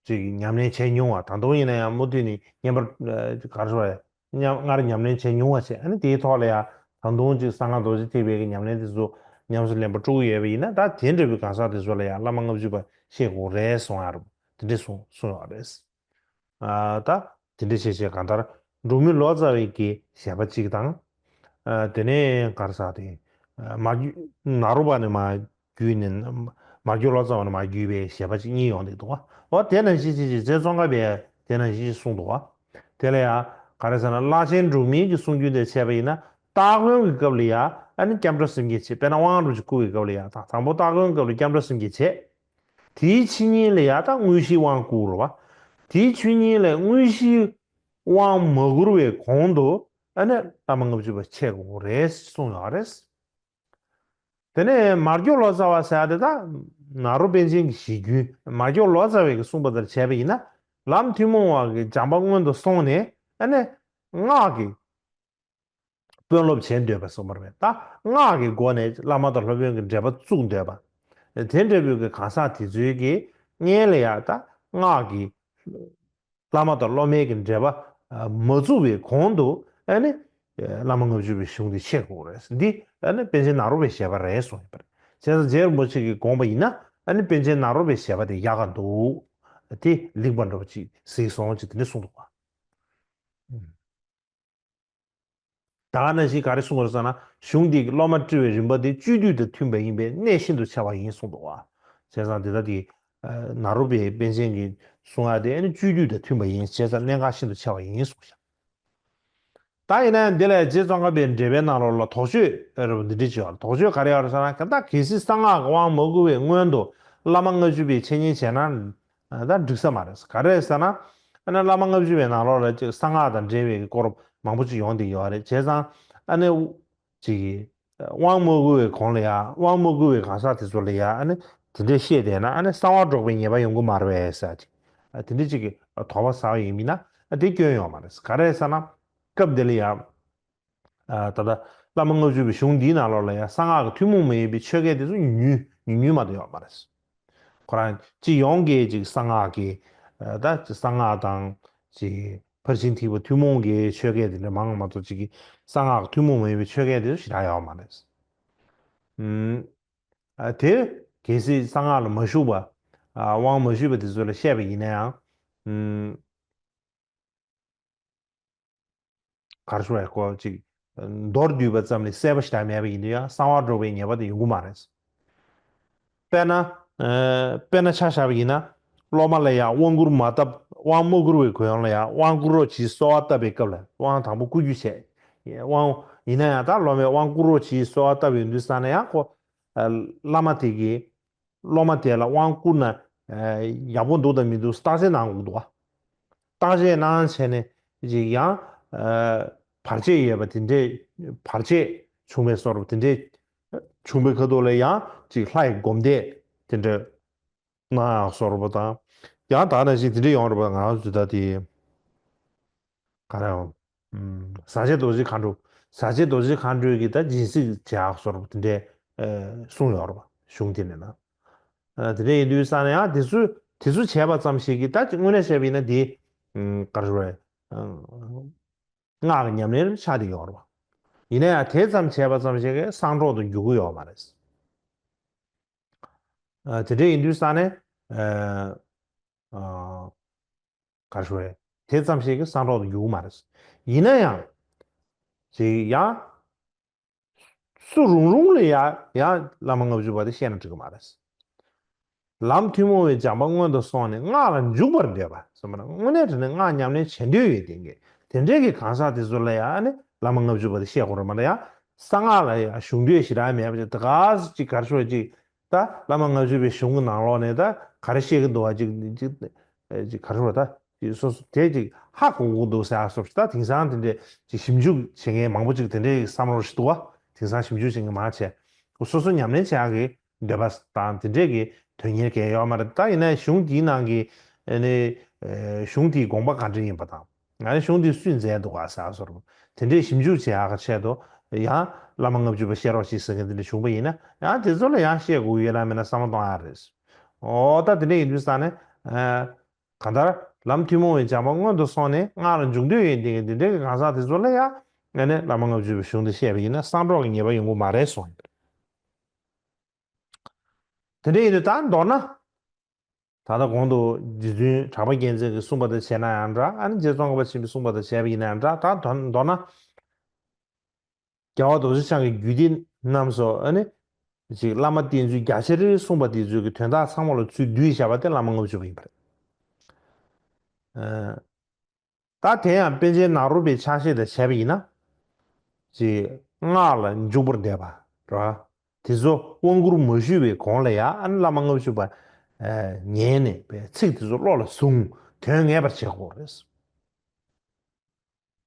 ཅིག་ཉམས་ལེན་བྱས་མྱོང་བ་ད་དུང་ཡིན་ན་ཡང་མུ་མཐུད་ནས་བསྙེན་པར་ག་རེ་ཟེར་བ་ཉམས་སྔར་ཉམས་ལེན་བྱས་མྱོང་བ་བྱས་ཨ་ནི་དེའི་ཐོག་ལ་ཡང་ད་དུང་ཅིག་གསང་སྔགས་རྡོ་རྗེ་ཐེག་པའི་གི་ཉམས་ལེན་དེ་ཚོ་ཉམས་སུ་ལེན་པ་སྤྲོ་གི་ཡོད་པ་ཡིན་ན་ད་དེ་འདྲ་བའི་གང་ཟག་དེ་ཚོ་ལ་ཡང་བླ་མ་ལྔ་བཅུ་པ་བཤད་དགོས་རེད་གསུང་ཡ་རེད། དེ་འདྲས་གསུང་གསུང་ཡོད་རེད། ད་དེ་འདྲ་བྱས་བྱས་གང་ལྟར་འབྲོག་མི་ལོ་ཙཱ་བའི་གི་བཞེད་པ་གཅིག་དང་། དེ་ནས་ག་རེ་ཟེར་དེ། མ་རྒྱུད་ནཱ་རོ་པ་ནས་མ་བརྒྱུད་ནས་མར་ཁྱོད་ལོ་ཙཱ་བ་ནས་མ་བརྒྱུད་པའི་བཞེད་པ་གཅིག་གཉིས་ཡོང་བསྡད་འདུག་བ། འོ་དེ་ནང་བཞིན་བྱས་བྱས་རྗེ་ཙོང་ཁ་པས་དེ་ནང་བཞིན་གསུངས་འདུག་བ། དེ་ལ་ཡང་ག་རེ་ཟེར་ན་བླ་ཆེན་འབྲོག་མི་གི་གསུང་རྒྱུན་དེ་བྱས་པ་ཡིན་ན་སྟ་གོན་གྱི་སྐབས་ལ་ཡང་ཨ་ནི་སྐྱབས་འགྲོ་སེམས་བསྐྱེད་བྱེད་དཔེར་ན་དབང་རུ་ཅིག་བསྐུར་བའི་སྐབས་ལ་ཡང་དང་དང་པོ་སྟ་གོན་སྐབས་ལ་སྐྱབས་འགྲོ་སེམས་བསྐྱེད་བྱེད། དེའི་ཕྱི་ཉིན་ལ་ཡང་ད་དངོས་གཞིའི་དབང་བསྐུར་བ། དེའི་ཕྱི་ཉིན་ལ་དངོས་གཞིའི་དབང་མ་བསྐུར་བའི་གོང་དུ་ཨ་ནི་བླ་མ་ལྔ་བཅུ་པ་འཆད་དགོས་རེད་གསུངས་ཡོད་རེད། དེ་ནས་མར་ཁྱོད་ལོ་ཙཱ་བ་ཟེར་ཡ་དེ་ད་ནཱ་རོ་པཎ་ཆེན་གྱི་གཞི་རྒྱུན་མར་ཁྱོད་ལོ་ཙཱ་བའི་གི་གསུངས་པ་ལྟར་བྱས་པ་ཡིན་ན་ལམ་ཐུན་མོང་བ་གི་སྦྱངས་པ་སྔོན་དུ་སོང་ནས་ཨ་ནི་སྔགས་ཀྱི་དཔོན་སློབ་བྱེད་འདོད་པ་གསུངས་པ་རེད། ད་སྔགས་ཀྱི་སྒོ་ནས་བླ་མ་དང་སློབ་དཔོན་གྱི་འབྲེལ་པ་བཙུགས་འདོད་པ། དེ་འདྲ་བོའི་གི་གང་ཟག་དེ་ཚོའི་གི་སྔོན་ལ་ཡ་ད་སྔགས་ཀྱི་བླ་མ་དང་སློབ་མའི་གི་འབྲེལ་བ་མ་བཙུགས་པའི་གོང་དུ་ཨ་ནི་བླ་མ་ལྔ་བཅུ་པའི་གཞུང་འདི་འཆད་དགོས་རེད། འདི་ཨ་ནི་པཎ་ཆེན་ནཱ་རོ་པའི་བཞེད་པ་རེད་གསུངས་ཡོད་པ་རེད། བྱས་ཙང་རྗེ་རིན་པོ་ཆེ་གིས་དགོངས་པ་ཡིན་ན་ཨ་ནི་པཎ་ཆེན་ནཱ་རོ་པའི་བཞེད་པ་དེ་ཡག་ག་འདུག་དེ་ལེགས་པ་འདྲ་བོ་ཅིག་གཟིགས་སོང་ཅིག་དེ་འདྲ་གསུངས་འདུག་བ། ད་ག་ནང་བཞིན་ག་རེ་གསུངས་པ་རེད་ཟེར་ན་གཞུང་འདིའི་སློབ་མ་སྤྲུལ་བའི་རིམ་པ་དེ་སྤྱོད་བསྡུས་དང་མཐུན་པ་ཡིན་པས་གནད་ཤིན་ཏུ་ཆེ་བ་ཡིན་གསུངས་འདུག་བ། བྱས་ཙང་འདི་ལྟ་སྟེ། ནཱ་རོ་པའི་པཎ་ཆེན་གྱིས་གསུང་ཡ་དེ་ནི་སྤྱོད་བསྡུས་དང་མཐུན་པ་ཡིན་བྱས་ཙང་གནད་འགག་ཤིན་ཏུ་ཆེ་བ་ཡིན་གསུངས་ཤག་ད་ཡིན་ན་ཡང་འདི་ལ་རྗེ་ཙོང་ཁ་པའི་འགྲེལ་པའི་ནང་ལོགས་ལ་དོགས་གཅོད་རེད་པ་འདི་འདྲ་ཅིག་ཡོད་རེད། དོགས་གཅོད་ག་རེ་ཡོད་རེད་ཟེར་ན་ག་ད་གལ་སྲིད་གསང་སྔགས་ཀྱི་དབང་མ་བསྐུར་བའི་སྔོན་དུ་བླ་མ་ལྔ་བཅུ་པའི་འཆད་ཉན་བྱས་ན། ད་འགྲིག་ས་མ་རེད། ག་རེ་ཟེར་ན། ཨ་ནི་བླ་མ་ལྔ་བཅུ་པའི་ནང་ལོགས་ལ་ཅིག་གསང་སྔགས་དང་འབྲེལ་བའི་སྐོར་མང་པོ་ཅིག་ཡོང་བསྡད་ཡོད་རེད། བྱས་ཙང་ཨ་ནི་ཅིག་དབང་མ་བསྐུར་བའི་གོང་ལ་ཡང་དབང་མ་བསྐུར་བའི་གང་ཟག་དེ་ཚོ་ལ་ཡང་ཨ་ནི་དེ་འདྲས་བཤད་བསྡད་ན་ཨ་ནི་གསང་བ་སྒྲོག་པའི་ཉེས་པ་ཡོང་གི་མ་རེད་པས་ཟེར་ཅིག་དེ་འདྲས་ཅིག་གི་དོགས་པ་ཟ་བ་ཡིན་མིན་ན་དེ་སྐྱོན་ཡོད་མ་རེད། ག་རེ་ཟེར་ན་སྐབས་འདི་ལ་ཡང་། ད་ལྟ་བླ་མ་ལྔ་བཅུ་པའི་གཞུང་འདིའི་ནང་ལོགས་ལ་ཡང་གསང་སྔགས་ཀྱི་ཐུན་མོང་མ་ཡིན་པའི་ཆོས་སྐད་དེ་ཚོ་ཉུང་ཉུང་ཉུང་ཉུང་མ་གཏོགས་ཡོད་མ་རེད། ཁོ་རང་སྤྱི་ཡོངས་ཀྱི་ཅིག་གསང་སྔགས་ཀྱི་ད་ཅིག་གསང་སྔགས་དང་ཅིག་ཕར་ཕྱིན་ཐེག་པ་ཐུན་མོང་གི་ཆོས་སྐད་དེ་འདྲ་མང་མ་གཏོགས་ཅིག་གི་གསང་སྔགས་ཀྱི་ཐུན་མོང་མ་ཡིན་པའི་ཆོས་སྐད་དེ་ཚོ་ཞེ་དྲག་ཡོད་མ་རེད། ཨ་དེ་གལ་སྲིད་གསང་སྔགས་ལ་མ་ཞུགས་པ་དབང་མ་ཞུས་པ་དེ་ཚོ་ལ་བཤད་པ་ཡིན་ན་ཡང་། གར་ཤོར་བའི་སྐོར་ཅིག་མདོར་བསྡུས་པ་ཙམ་ལས་གསལ་པོ་ཞེ་དྲག་མེད་པ་ཡིན་དུས་ཡང་གསང་བ་སྒྲོག་པའི་ཉེས་པ་དེ་ཡོང་གི་མ་རེད། དཔེར་ན། དཔེར་ན་ཆ་བཞག་པ་ཡིན་ན། སློབ་མ་ལ་ཡང་དབང་བསྐུར་མ་བཏབ་དབང་མ་བསྐུར་བའི་གུ་ཡངས་ལ་ཡང་དབང་བསྐུར་རོགས་གྱིས་གསོལ་བ་བཏབ་པའི་སྐབས་ལ་དབང་དང་པོ་བསྐུར་རྒྱུ་བྱས། དབང་ཡིན་ན་ཡང་ད་སློབ་མས་དབང་བསྐུར་རོགས་གྱིས་གསོལ་བ་བཏབ་ཡོང་དུས་ཙང་ནས་ཡང་ཁོ། བླ་མ་དེ་གིས། སློབ་མ་དེ་ལ་དབང་བསྐུར་ན་ཡག་པོ་འདུག་དང་མི་འདུག་བརྟག་དཔྱད་གནང་དགོས་འདུག་བ། བརྟག་དཔྱད་གནང་བྱས་ནས་ཅིག་ཡང་བར་ཆད་ཡོད་པ་དེ་འདྲས་བར་ཆད་བྱུང་བའི་བཟོ་འདྲ་དེ་འདྲས་བྱུང་བའི་ཁ་ཐོག་ལ་ཡང་ཅིག་ལྷ་ཡི་སྒོམ་བཟླས་དེ་འདྲས་གནང་ཡག་བཟོ་འདྲ་དང་། ཡང་དག་ནང་བཞིན་དེ་འདྲས་ཡོང་རེད་པ། ང་རང་ཚོ་ད་དེ། ག་རེ་ཡང་། ཟ་བྱེད་རྡོ་རྗེ་མཁའ་འགྲོ། ཟ་བྱེད་རྡོ་རྗེ་མཁའ་འགྲོས་ཀྱི་ད་སྦྱིན་སྲེག་བྱེད་ཡག་བཟོ་འདྲ་དེ་འདྲས་གསུངས་ཡོད་རེད་པ། གཞུང་དེ་ནས་ན། ཨ་དེ་འདྲ་ཡིན་དུས་ས་ནས་ཡང་དེ་ཚོ་དེ་ཚོ་བྱས་པ་ཙམ་ཞིག་གིས་ད་དངོས་གནས་བྱས་པ་ཡིན་ན་དེ་ཨམ་ག་རེ་ཞུ་དགོས་རེད། ཨ་སྔགས་ཀྱི་ཉམས་ལེན་ཆགས་བསྡད་ཡོད་རེད་བ། ཡིན་ན་ཡང་དེ་ཙམ་བྱས་པ་ཙམ་ཞིག་གིས་གསང་སྒྲོག་ཏུ་འགྱུར་གྱི་ཡོད་མ་རེད། ཨ་དེ་འདྲ་ཡིན་དུས་ས་ནས་ཨ་ཨ་ག་རེ་ཞུ་དགོས་རེད། དེ་ཙམ་ཞིག་གིས་གསང་སྒྲོག་ཏུ་འགྱུར་གྱི་མ་རེད། ཡིན་ན་ཡང་ཅིག་ཡང་སུ་རུང་རུང་ལ་ཡང་ཡང་བླ་མ་ལྔ་བཅུ་པ་དེ་བཤད་ན་འགྲིག་གི་མ་རེད། ལམ་ཐུན་མོང་བའི་སྦྱངས་པ་སྔོན་དུ་སོང་ནས་སྔགས་ལ་འཇུག་པར་འདོད་པ་ཟེར་བ་ན་དངོས་གནས་དྲང་གནས་སྔགས་ཉམས་ལེན་བྱེད་འདོད་ཡོད་དེ་གས་དེ་འདྲའི་གི་གང་ཟག་དེ་ཚོ་ལ་ཡང་ཨ་ནི་བླ་མ་ལྔ་བཅུ་པ་དེ་བཤད་དགོས་རེད་མ་གཏོགས་ཡང་གསང་སྔགས་ལ་ཡང་ཞུགས་འདོད་ཞེ་དྲག་མེད་པ་ཅིག་ད་ག་ཟེ་ཅིག་ག་རེ་ཞུ་དགོས་ཅིག་ད་བླ་མ་ལྔ་བཅུ་པའི་གཞུང་གི་ནང་ལོགས་ནས་ད་ག་རེ་བཤད་ཀྱི་འདུག་བ་ཅིག་ཅིག་ཅིག་ག་རེ་ཞུ་དགོས་ད་ཅིག་སོ་སོ་དེ་ཅིག་ཧ་གོ་གི་འདུག་ཟེར་ཡ་སོགས་ད་དེང་སང་དེ་འདྲའི་ཅིག་ཞིབ་འཇུག་བྱེད་མཁན་མང་པོ་ཅིག་དེ་འདྲའི་བསམ་བློ་ཞིག་འདུག་བ། དེང་སང་ཞིབ་འཇུག་བྱེད་མཁན་མང་ཆེ་སོ་སོ་ཉམས་ལེན་བྱེད་ཡག་གི་འདོད་པ་དང་དེ་འདྲས་ཀྱི་དོན་གཉེར་གལ་ཡོད་མ་རེད། ད་ཡིན་ན་གཞུང་དེའི་ནང་གི་ཨ་ནི་ཨ་གཞུང་དེའི་དགོངས་པ་ག་འདྲ་ཡིན་པ་དང་ཨ་ནི་གཞུང་དེ་སུས་མཛད་འདུག་ག་ཟེར་བ་སོགས་དེ་འདྲས་ཞིབ་འཇུག་བྱེད་ཡག་གི་ཆེད་དུ་ཡང་བླ་མ་ལྔ་བཅུ་པ་བཤད་རོགས་ཞེས་ཟེར་མཁན་དེ་འདྲ་བྱུང་པ་ཡིན་ན་ཡང་དེ་ཚོ་ལ་ཡང་བཤད་དགོས་ཡོད་ན་མེད་ན་བསམ་བློ་གཏོང་ཡག་རེད། འོ་ད་དེ་འདྲས་ཡིན་དུས་ཙང་ནས་ཨ། གང་ལྟར་ལམ་ཐུན་མོང་བའི་སྦྱངས་པ་སྔོན་དུ་སོང་ནས་སྔགས་ལ་འཇུག་འདོད་ཡོད་དེ་འདི་འདྲའི་གི་གང་ཟག་དེ་ཚོ་ལ་ཡང་ཨ་ནི་བླ་མ་ལྔ་བཅུ་པའི་གཞུང་འདི་བཤད་པ་ཡིན་ན་གསང་སྒྲོག་གི་ཉེས་པ་ཡོང་གི་མ་རེད་གསུངས་ཡོད་པ་རེད། དེ་འདྲ་ཡིན་དུས་ད་མདོར་ན། ད་ལྟ་གོང་དུ་རྗེ་བཙུན་གྲགས་པ་རྒྱལ་མཚན་གྱིས་གསུངས་པ་དང་བྱས་ན་ཡང་འདྲ་ཨ་ནི་རྗེ་ཙོང་ཁ་པ་ཆེན་པོས་གསུངས་པ་དང་བྱས་པ་ཡིན་ན་ཡང་འདྲ་ད་མདོར་ན། རྒྱལ་བ་རྡོ་རྗེ་འཆང་གི་རྒྱུད་སྡེ་རྣམས་སུ་ཨ་ནི། ཅིག་བླ་མ་བསྟེན་ཚུལ་རྒྱ་ཆེར་གསུངས་པ་དེ་ཚོའི་གི་དོན་དག་ཚང་མ་ལ་ཚུར་བསྡུས་བཞག་པ་དེ་བླ་མ་ལྔ་བཅུ་པ་ཡིན་པ་རེད། ད་དེ་ཡང་པཎ་ཆེན་ནཱ་རོ་པའི་ཕྱག་བཞེས་དང་བྱས་པ་ཡིན་ན། ཅིག་སྔགས་ལ་འཇུག་པར་འདོད་པ་རེད་བ། དེ་ཚོ་དབང་བསྐུར་མ་ཞུས་པའི་གོང་ལ་ཡང་ཨ་ནི་བླ་མ་ལྔ་བཅུ་པ་ཉན་ནས་པའི་ཚིག་དེ་ཚོ་བློ་ལ་བཟུང་དོན་ངེས་པར་བྱེད་དགོས་རེད།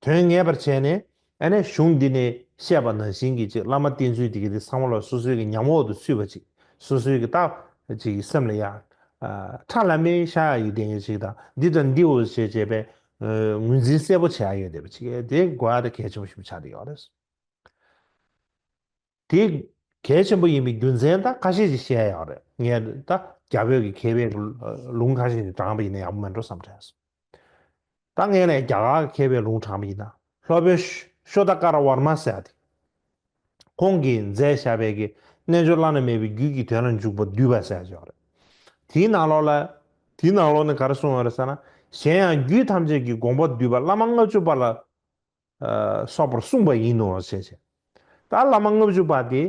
དོན་ངེས་པར་བྱས་ནས་ཨ་ནི་གཞུང་འདི་ནས་བཤད་པ་ནང་བཞིན་གྱི་ཅིག་བླ་མ་བསྟེན་ཚུལ་འདི་གི་དེ་ཚང་མ་ལ་སོ་སོའི་གི་ཉམས་འོག་ཏུ་ཚུད་པ་ཅིག་སོ་སོའི་གི་རྟགས་ཅིག་སེམས་ལ་ཡང་ཁྲ་ལམ་མེ་ཤར་ཡག་ཡོད་དེ་ངེས་ཅིག་དང་འདི་དང་འདི་འོ་ཞེས་བྱས་པའི་ངོས་འཛིན་གསལ་པོ་བྱེད་ཡག་ཡོད་བསྡད་པ་ཅིག་དེ་དགོས་ཡག་དེ་གལ་ཆེན་པོ་ཞིག་ཆགས་བསྡད་ཡོད་རེད། དེ་གལ་ཆེན་པོ་ཡིན་པའི་རྒྱུ་མཚན་ད་ཁ་ཤས་ཅིག་བཤད་ཡག་རེད། ངས་ད་རྒྱ་བོད་ཀྱི་མཁས་པའི་ལུང་ཁ་ཤས་ཅིག་དྲངས་པ་ཡིན་ན་ཡག་པོ་མེད་འགྲོ་བསམ་དྲན་སོང་། ད་ངས་ལས་རྒྱ་གར་གྱི་མཁས་པའི་ལུང་དྲངས་པ་ཡིན་ན་སློབ་དཔོན་ཤོ་ཏ་ཀ་ར་ཝར་མ་ཟེར་ཡག་དེ། ཁོང་གིས་མཛད་བཞག་པའི་གི་རྣལ་འབྱོར་བླ་ན་མེད་པའི་རྒྱུད་ཀྱི་དོན་ལ་འཇུག་པ་བསྡུས་པ་ཟེར་ཡག་ཅིག་ཡོད་རེད། དེའི་ནང་ལོགས་ལ་དེའི་ནང་ལོགས་ནས་ག་རེ་གསུངས་ཡོད་རེད་ཟེར་ན། གཞན་ཡང་རྒྱུད་ཐམས་ཅད་ཀྱི་དགོངས་པ་བསྡུས་པ་བླ་མ་ལྔ་བཅུ་པ་ལ། ཨ་སོགས་པར་གསུངས་པ་ཡིན་ནོ་ཞེས་བྱས། ད་བླ་མ་ལྔ་བཅུ་པ་དེ།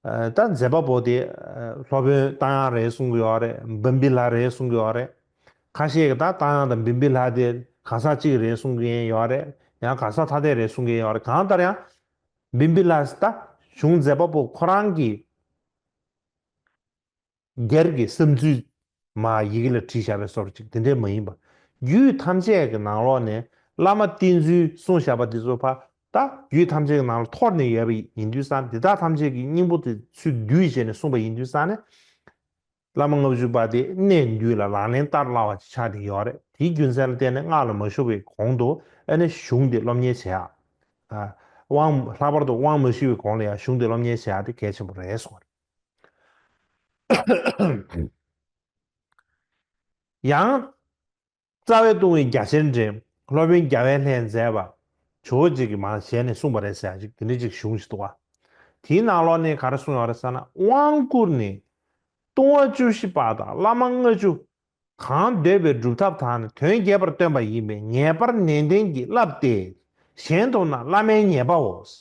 ཨ་ད་མཛད་པ་པོ་དེ་ཨ་སློབ་དཔོན་རྟ་དབྱངས་རེད་གསུང་གི་ཡོད་རེད། བིམ་བི་ལ་རེད་གསུང་གི་ཡོད་རེད། ཁ་ཤས་ཀྱིས་ད་རྟ་དབྱངས་དང་བིམ་བི་ལ་དེ་གང་ཟག་གཅིག་རེད་གསུང་གི་ཡོད་རེད། ཡང་གང་ཟག་ཐ་དད་རེད་གསུང་གི་ཡོད་རེད། གང་ལྟར་ཡང་བིམ་བི་ལ་ད་གཞུང་མཛད་པ་པོ་ཁོ་རང་གི་སྒེར་གྱི་བསམ་ཚུལ་མ་ཡི་གེ་ལ་བྲིས་བཞག་པའི་བཟོ་འདྲ་ཅིག་དེ་འདྲས་མ་ཡིན་པ། རྒྱུད་ཐམས་ཅད་ཀྱི་ནང་ལོགས་ནས་བླ་མ་བསྟེན་ཚུལ་གསུངས་བཞག་པ་འདི་ཚོ་ཕར་ད་རྒྱུད་ཐམས་ཅད་ཀྱི་ནང་ལ་འཐོར་ནས་ཡོད་པ་ཡིན་དུས་ཙང་འདི་དག་ཐམས་ཅད་ཀྱི་སྙིང་པོ་དེ་ཚུར་བསྡུས་བྱས་ནས་གསུངས་པ་ཡིན་དུས་ཙང་ནས། བླ་མ་ལྔ་བཅུ་པ་དེ་གནད་འདུས་ལ་ལག་ལེན་བསྟར་སླ་བ་ཅིག་ཆགས་ཏེ་ཡོད་རེད། དེའི་རྒྱུ་མཚན་ལ་བརྟེན་ནས་སྔགས་ལ་མ་ཞུགས་པའི་གོང་དུ་ཨ་ནི་གཞུང་འདི་སློབ་གཉེར་བྱེད་ཡག་ཨ་དབང་ལྷག་པར་དུ་དབང་མ་ཞུས་པའི་གོང་ལ་ཡང་གཞུང་འདི་སློབ་གཉེར་བྱེད་ཡག་དེ་གལ་ཆེན་པོ་རེད་གསུངས་པ་རེད། ཡང་རྩ་བའི་ལྟུང་བའི་རྒྱ་ཆེར་འདྲེན་སློབ་དཔོན་རྒྱལ་བའི་ལྷས་མཛད་པ་ཇོ་བོ་རྗེ་གིས་མར་ཞལ་ནས་གསུངས་པ་རེད་ཟེར་ཡག་ཅིག་དེ་འདྲ་ཅིག་གཞུང་ཞིག་འདུག་བ། དེའི་ནང་ལོགས་ནས་ག་རེ་གསུངས་ཡོད་རེད་ཟེར་ན། དབང་བསྐུར་ནས་ལྟུང་བ་བཅུ་བཞི་པ་དང་བླ་མ་ལྔ་བཅུ། གང་འདོད་པའི་སྒྲུབ་ཐབས་དང་ནི་དོན་རྒྱས་པར་སྟོན་པ་ཡིན་པས་ངེས་པར་ནན་ཏན་གྱིས་བསླབས་ཏེ། གཞན་དུ་ན་བླ་མའི་ཉེས་པའོ། བྱས་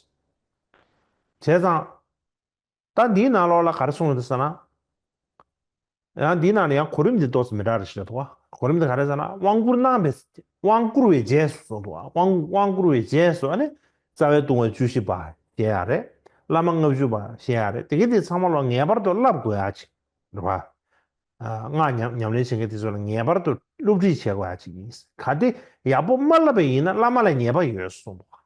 ཙང་། ད་འདིའི་ནང་ལོགས་ལ་ག་རེ་གསུངས་ཡོད་ཟེར་ན། ཡང་འདིའི་ནང་ལ་ཡང་གོ་རིམ་འདི་ཏོག་ཙམ་མི་འདྲ་རེ་ཞིག་འདུག་བ། གོ་རིམ་འདི་ག་རེ་ཟེར་ན་དབང་བསྐུར་གནང་བའི་དབང་བསྐུར་བའི་རྗེས་སུ་གསུངས་འདུག་བ། དབང་དབང་བསྐུར་བའི་རྗེས་སུ་ཨ་ནི་རྩ་བའི་ལྟུང་བ་བཅུ་བཞི་པ་བཤད་ཡག་རེད། བླ་མ་ལྔ་བཅུ་པ་བཤད་ཡག་རེད། དེ་གི་དེ་ཚང་མ་ལོ་ངེས་པར་དུ་བསླབ་དགོས་ཡག་ཅིག་རེད་བ། ཨ་སྔགས་ཉམས་ཉམས་ལེན་བྱེད་མཁན་དེ་ཚོ་ལ་ངེས་པར་དུ་སློབ་ཁྲིད་བྱེད་དགོས་ཡག་ཅིག་ཡིན། གལ་ཏེ་ཡག་པོ་མ་བསླབས་པ་ཡིན་ན་བླ་མ་ལ་ཉེས་པ་ཡོད་གསུངས་འདུག་བ།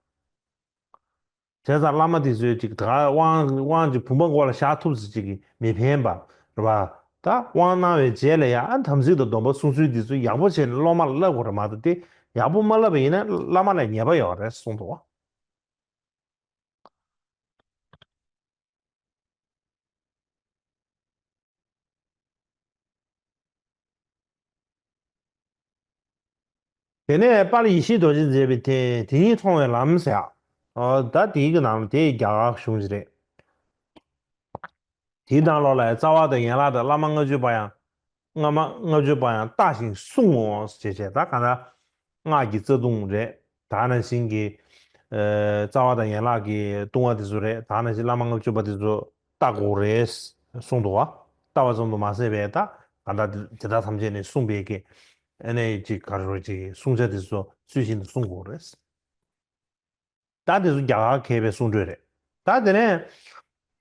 བྱས་ཙང་བླ་མ་དེ་ཚོས་ཅིག་ད་དབང་དབང་ཅིག་བུམ་པ་མགོ་ལ་བཞག་ཐུབ་ཟེར་ཅིག་གིས་མི་ཕན་པ་རེད་བ། ད་དབང་གནང་བའི་རྗེས་ལ་ཡང་ཨ་དམ་ཚིག་དང་སྡོམ་པ་སྲུང་ཚུལ་འདི་ཚོ་ཡག་པོ་བྱས་ནས་སློབ་མ་ལ་བསླབ་དགོས་རེད་མ་གཏོགས་དེ་ཡག་པོ་མ་བསླབས་པ་ཡིན་ན་བླ་མ་ལ་ཉེས་པ་ཡོད་རེད་གསུངས་འདུག་བ། དེ་ནས་དཔལ་ཡེ་ཤེས་རྡོ་རྗེ་མཛད་པའི་དེ་དེ་ཉིད་མཐོང་བའི་ལམ་ཟེར་ཡ། ཨོ་ད་དེའི་གི་ནང་ལ་དེ་རྒྱ་གར་གཞུང་ཞིག་རེད། དེའི་ནང་ལོགས་ལ་རྩ་བ་དང་ཡན་ལག་དང་བླ་མ་ལྔ་བཅུ་པ་ཡང་། བླ་མ་ལྔ་བཅུ་པ་ཡང་བལྟ་ཞིང་བསྲུང་ངོ་ཞེས་བྱས། ད་གང་ལྟར་སྔགས་ཀྱི་རྩ་ལྟུང་རེད། ད་ནང་བཞིན་གྱི་ཨ་རྩ་བ་དང་ཡན་ལག་གི་ལྟུང་བ་དེ་ཚོ་རེད། ད་ནང་བཞིན་བླ་མ་ལྔ་བཅུ་པ་དེ་ཚོ་བལྟ་དགོས་རེད་གསུངས་འདུག་བ། བལྟ་བ་ཙམ་དུ་མ་ཟད་པའི་ད་གང་ལྟར་དེ་དག་ཐམས་ཅད་ནས་བསྲུངས་པའི་གི་ཨ་ནི་ཅིག་ག་རེ་ཅིག་བསྲུང་བྱ་དེ་ཚོ་ཚུལ་བཞིན་དུ་བསྲུང་དགོས་རེད། ད་དེ་ཚོ་རྒྱ་གར་མཁས་པའི་གསུང་སྒྲོས་རེད། ད་དེ་ནས་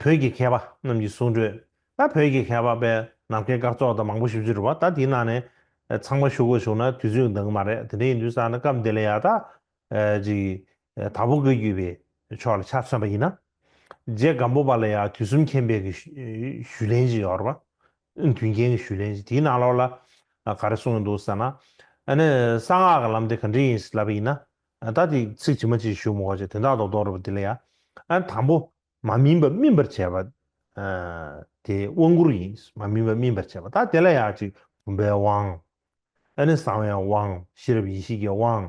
བོད་ཀྱི་མཁས་པ་རྣམས་ཀྱི་གསུང་སྒྲོས། ད་བོད་ཀྱི་མཁས་པ་པས་ནམ་མཁའི་སྐར་ཚོགས་དང་མང་པོ་ཞེ་པོ་ཅིག་རེད་བ། ད་དེའི་ནང་ནས་ཚང་མ་ཞུ་དགོས་བྱུང་ན་དུས་ཚོད་འདང་གི་མ་རེད། དེ་འདྲ་ཡིན་དུས་ཙང་ན་སྐབས་འདི་ལ་ཡ་ད་ཨ་ཅིག་དྭགས་པོ་བཀའ་བརྒྱུད་པའི་ཕྱོགས་ལ་ཆ་མཚོན་པ་ཡིན་ན། རྗེ་སྒམ་པོ་པ་ལ་ཡ་དུས་གསུམ་མཁྱེན་པའི་གི་ཞུ་ཞུས་ལན་ཅིག་ཡོད་རེད་བ། དུས་མཁྱེན་གྱི་ཞུས་ལན་ཅིག་དེའི་ནང་ལོགས་ལ་ག་རེ་གསུངས་ཡོད་འདུག་ཟེར་ན། ཨ་ནི་གསང་སྔགས་ཀྱི་ལམ་དེ་ག་འདྲ་ཡིན་ལབ་པ་ཡིན་ན། ད་དེ་ཚིག་ཇི་མ་ཇི་བཞིན་ཞུ་མི་དགོས་ཅིག་དོན་དག་རྡོག་རྡོག་རེད་པ། དེ་ལ་ཡ། ཨ་དང་པོ་མ་སྨིན་པ་སྨིན་པར་བྱེད་པ། ཨ་དེ་དབང་བསྐུར་ཡིན། མ་སྨིན་པ་སྨིན་པར་བྱེད་པ། ད་དེ་ལ་ཡ་ཅིག་བུམ་པའི་དབང་། ཨ་ནི་གསང་བའི་དབང་། ཤེས་རབ་ཡེ་ཤེས་ཀྱི་དབང་།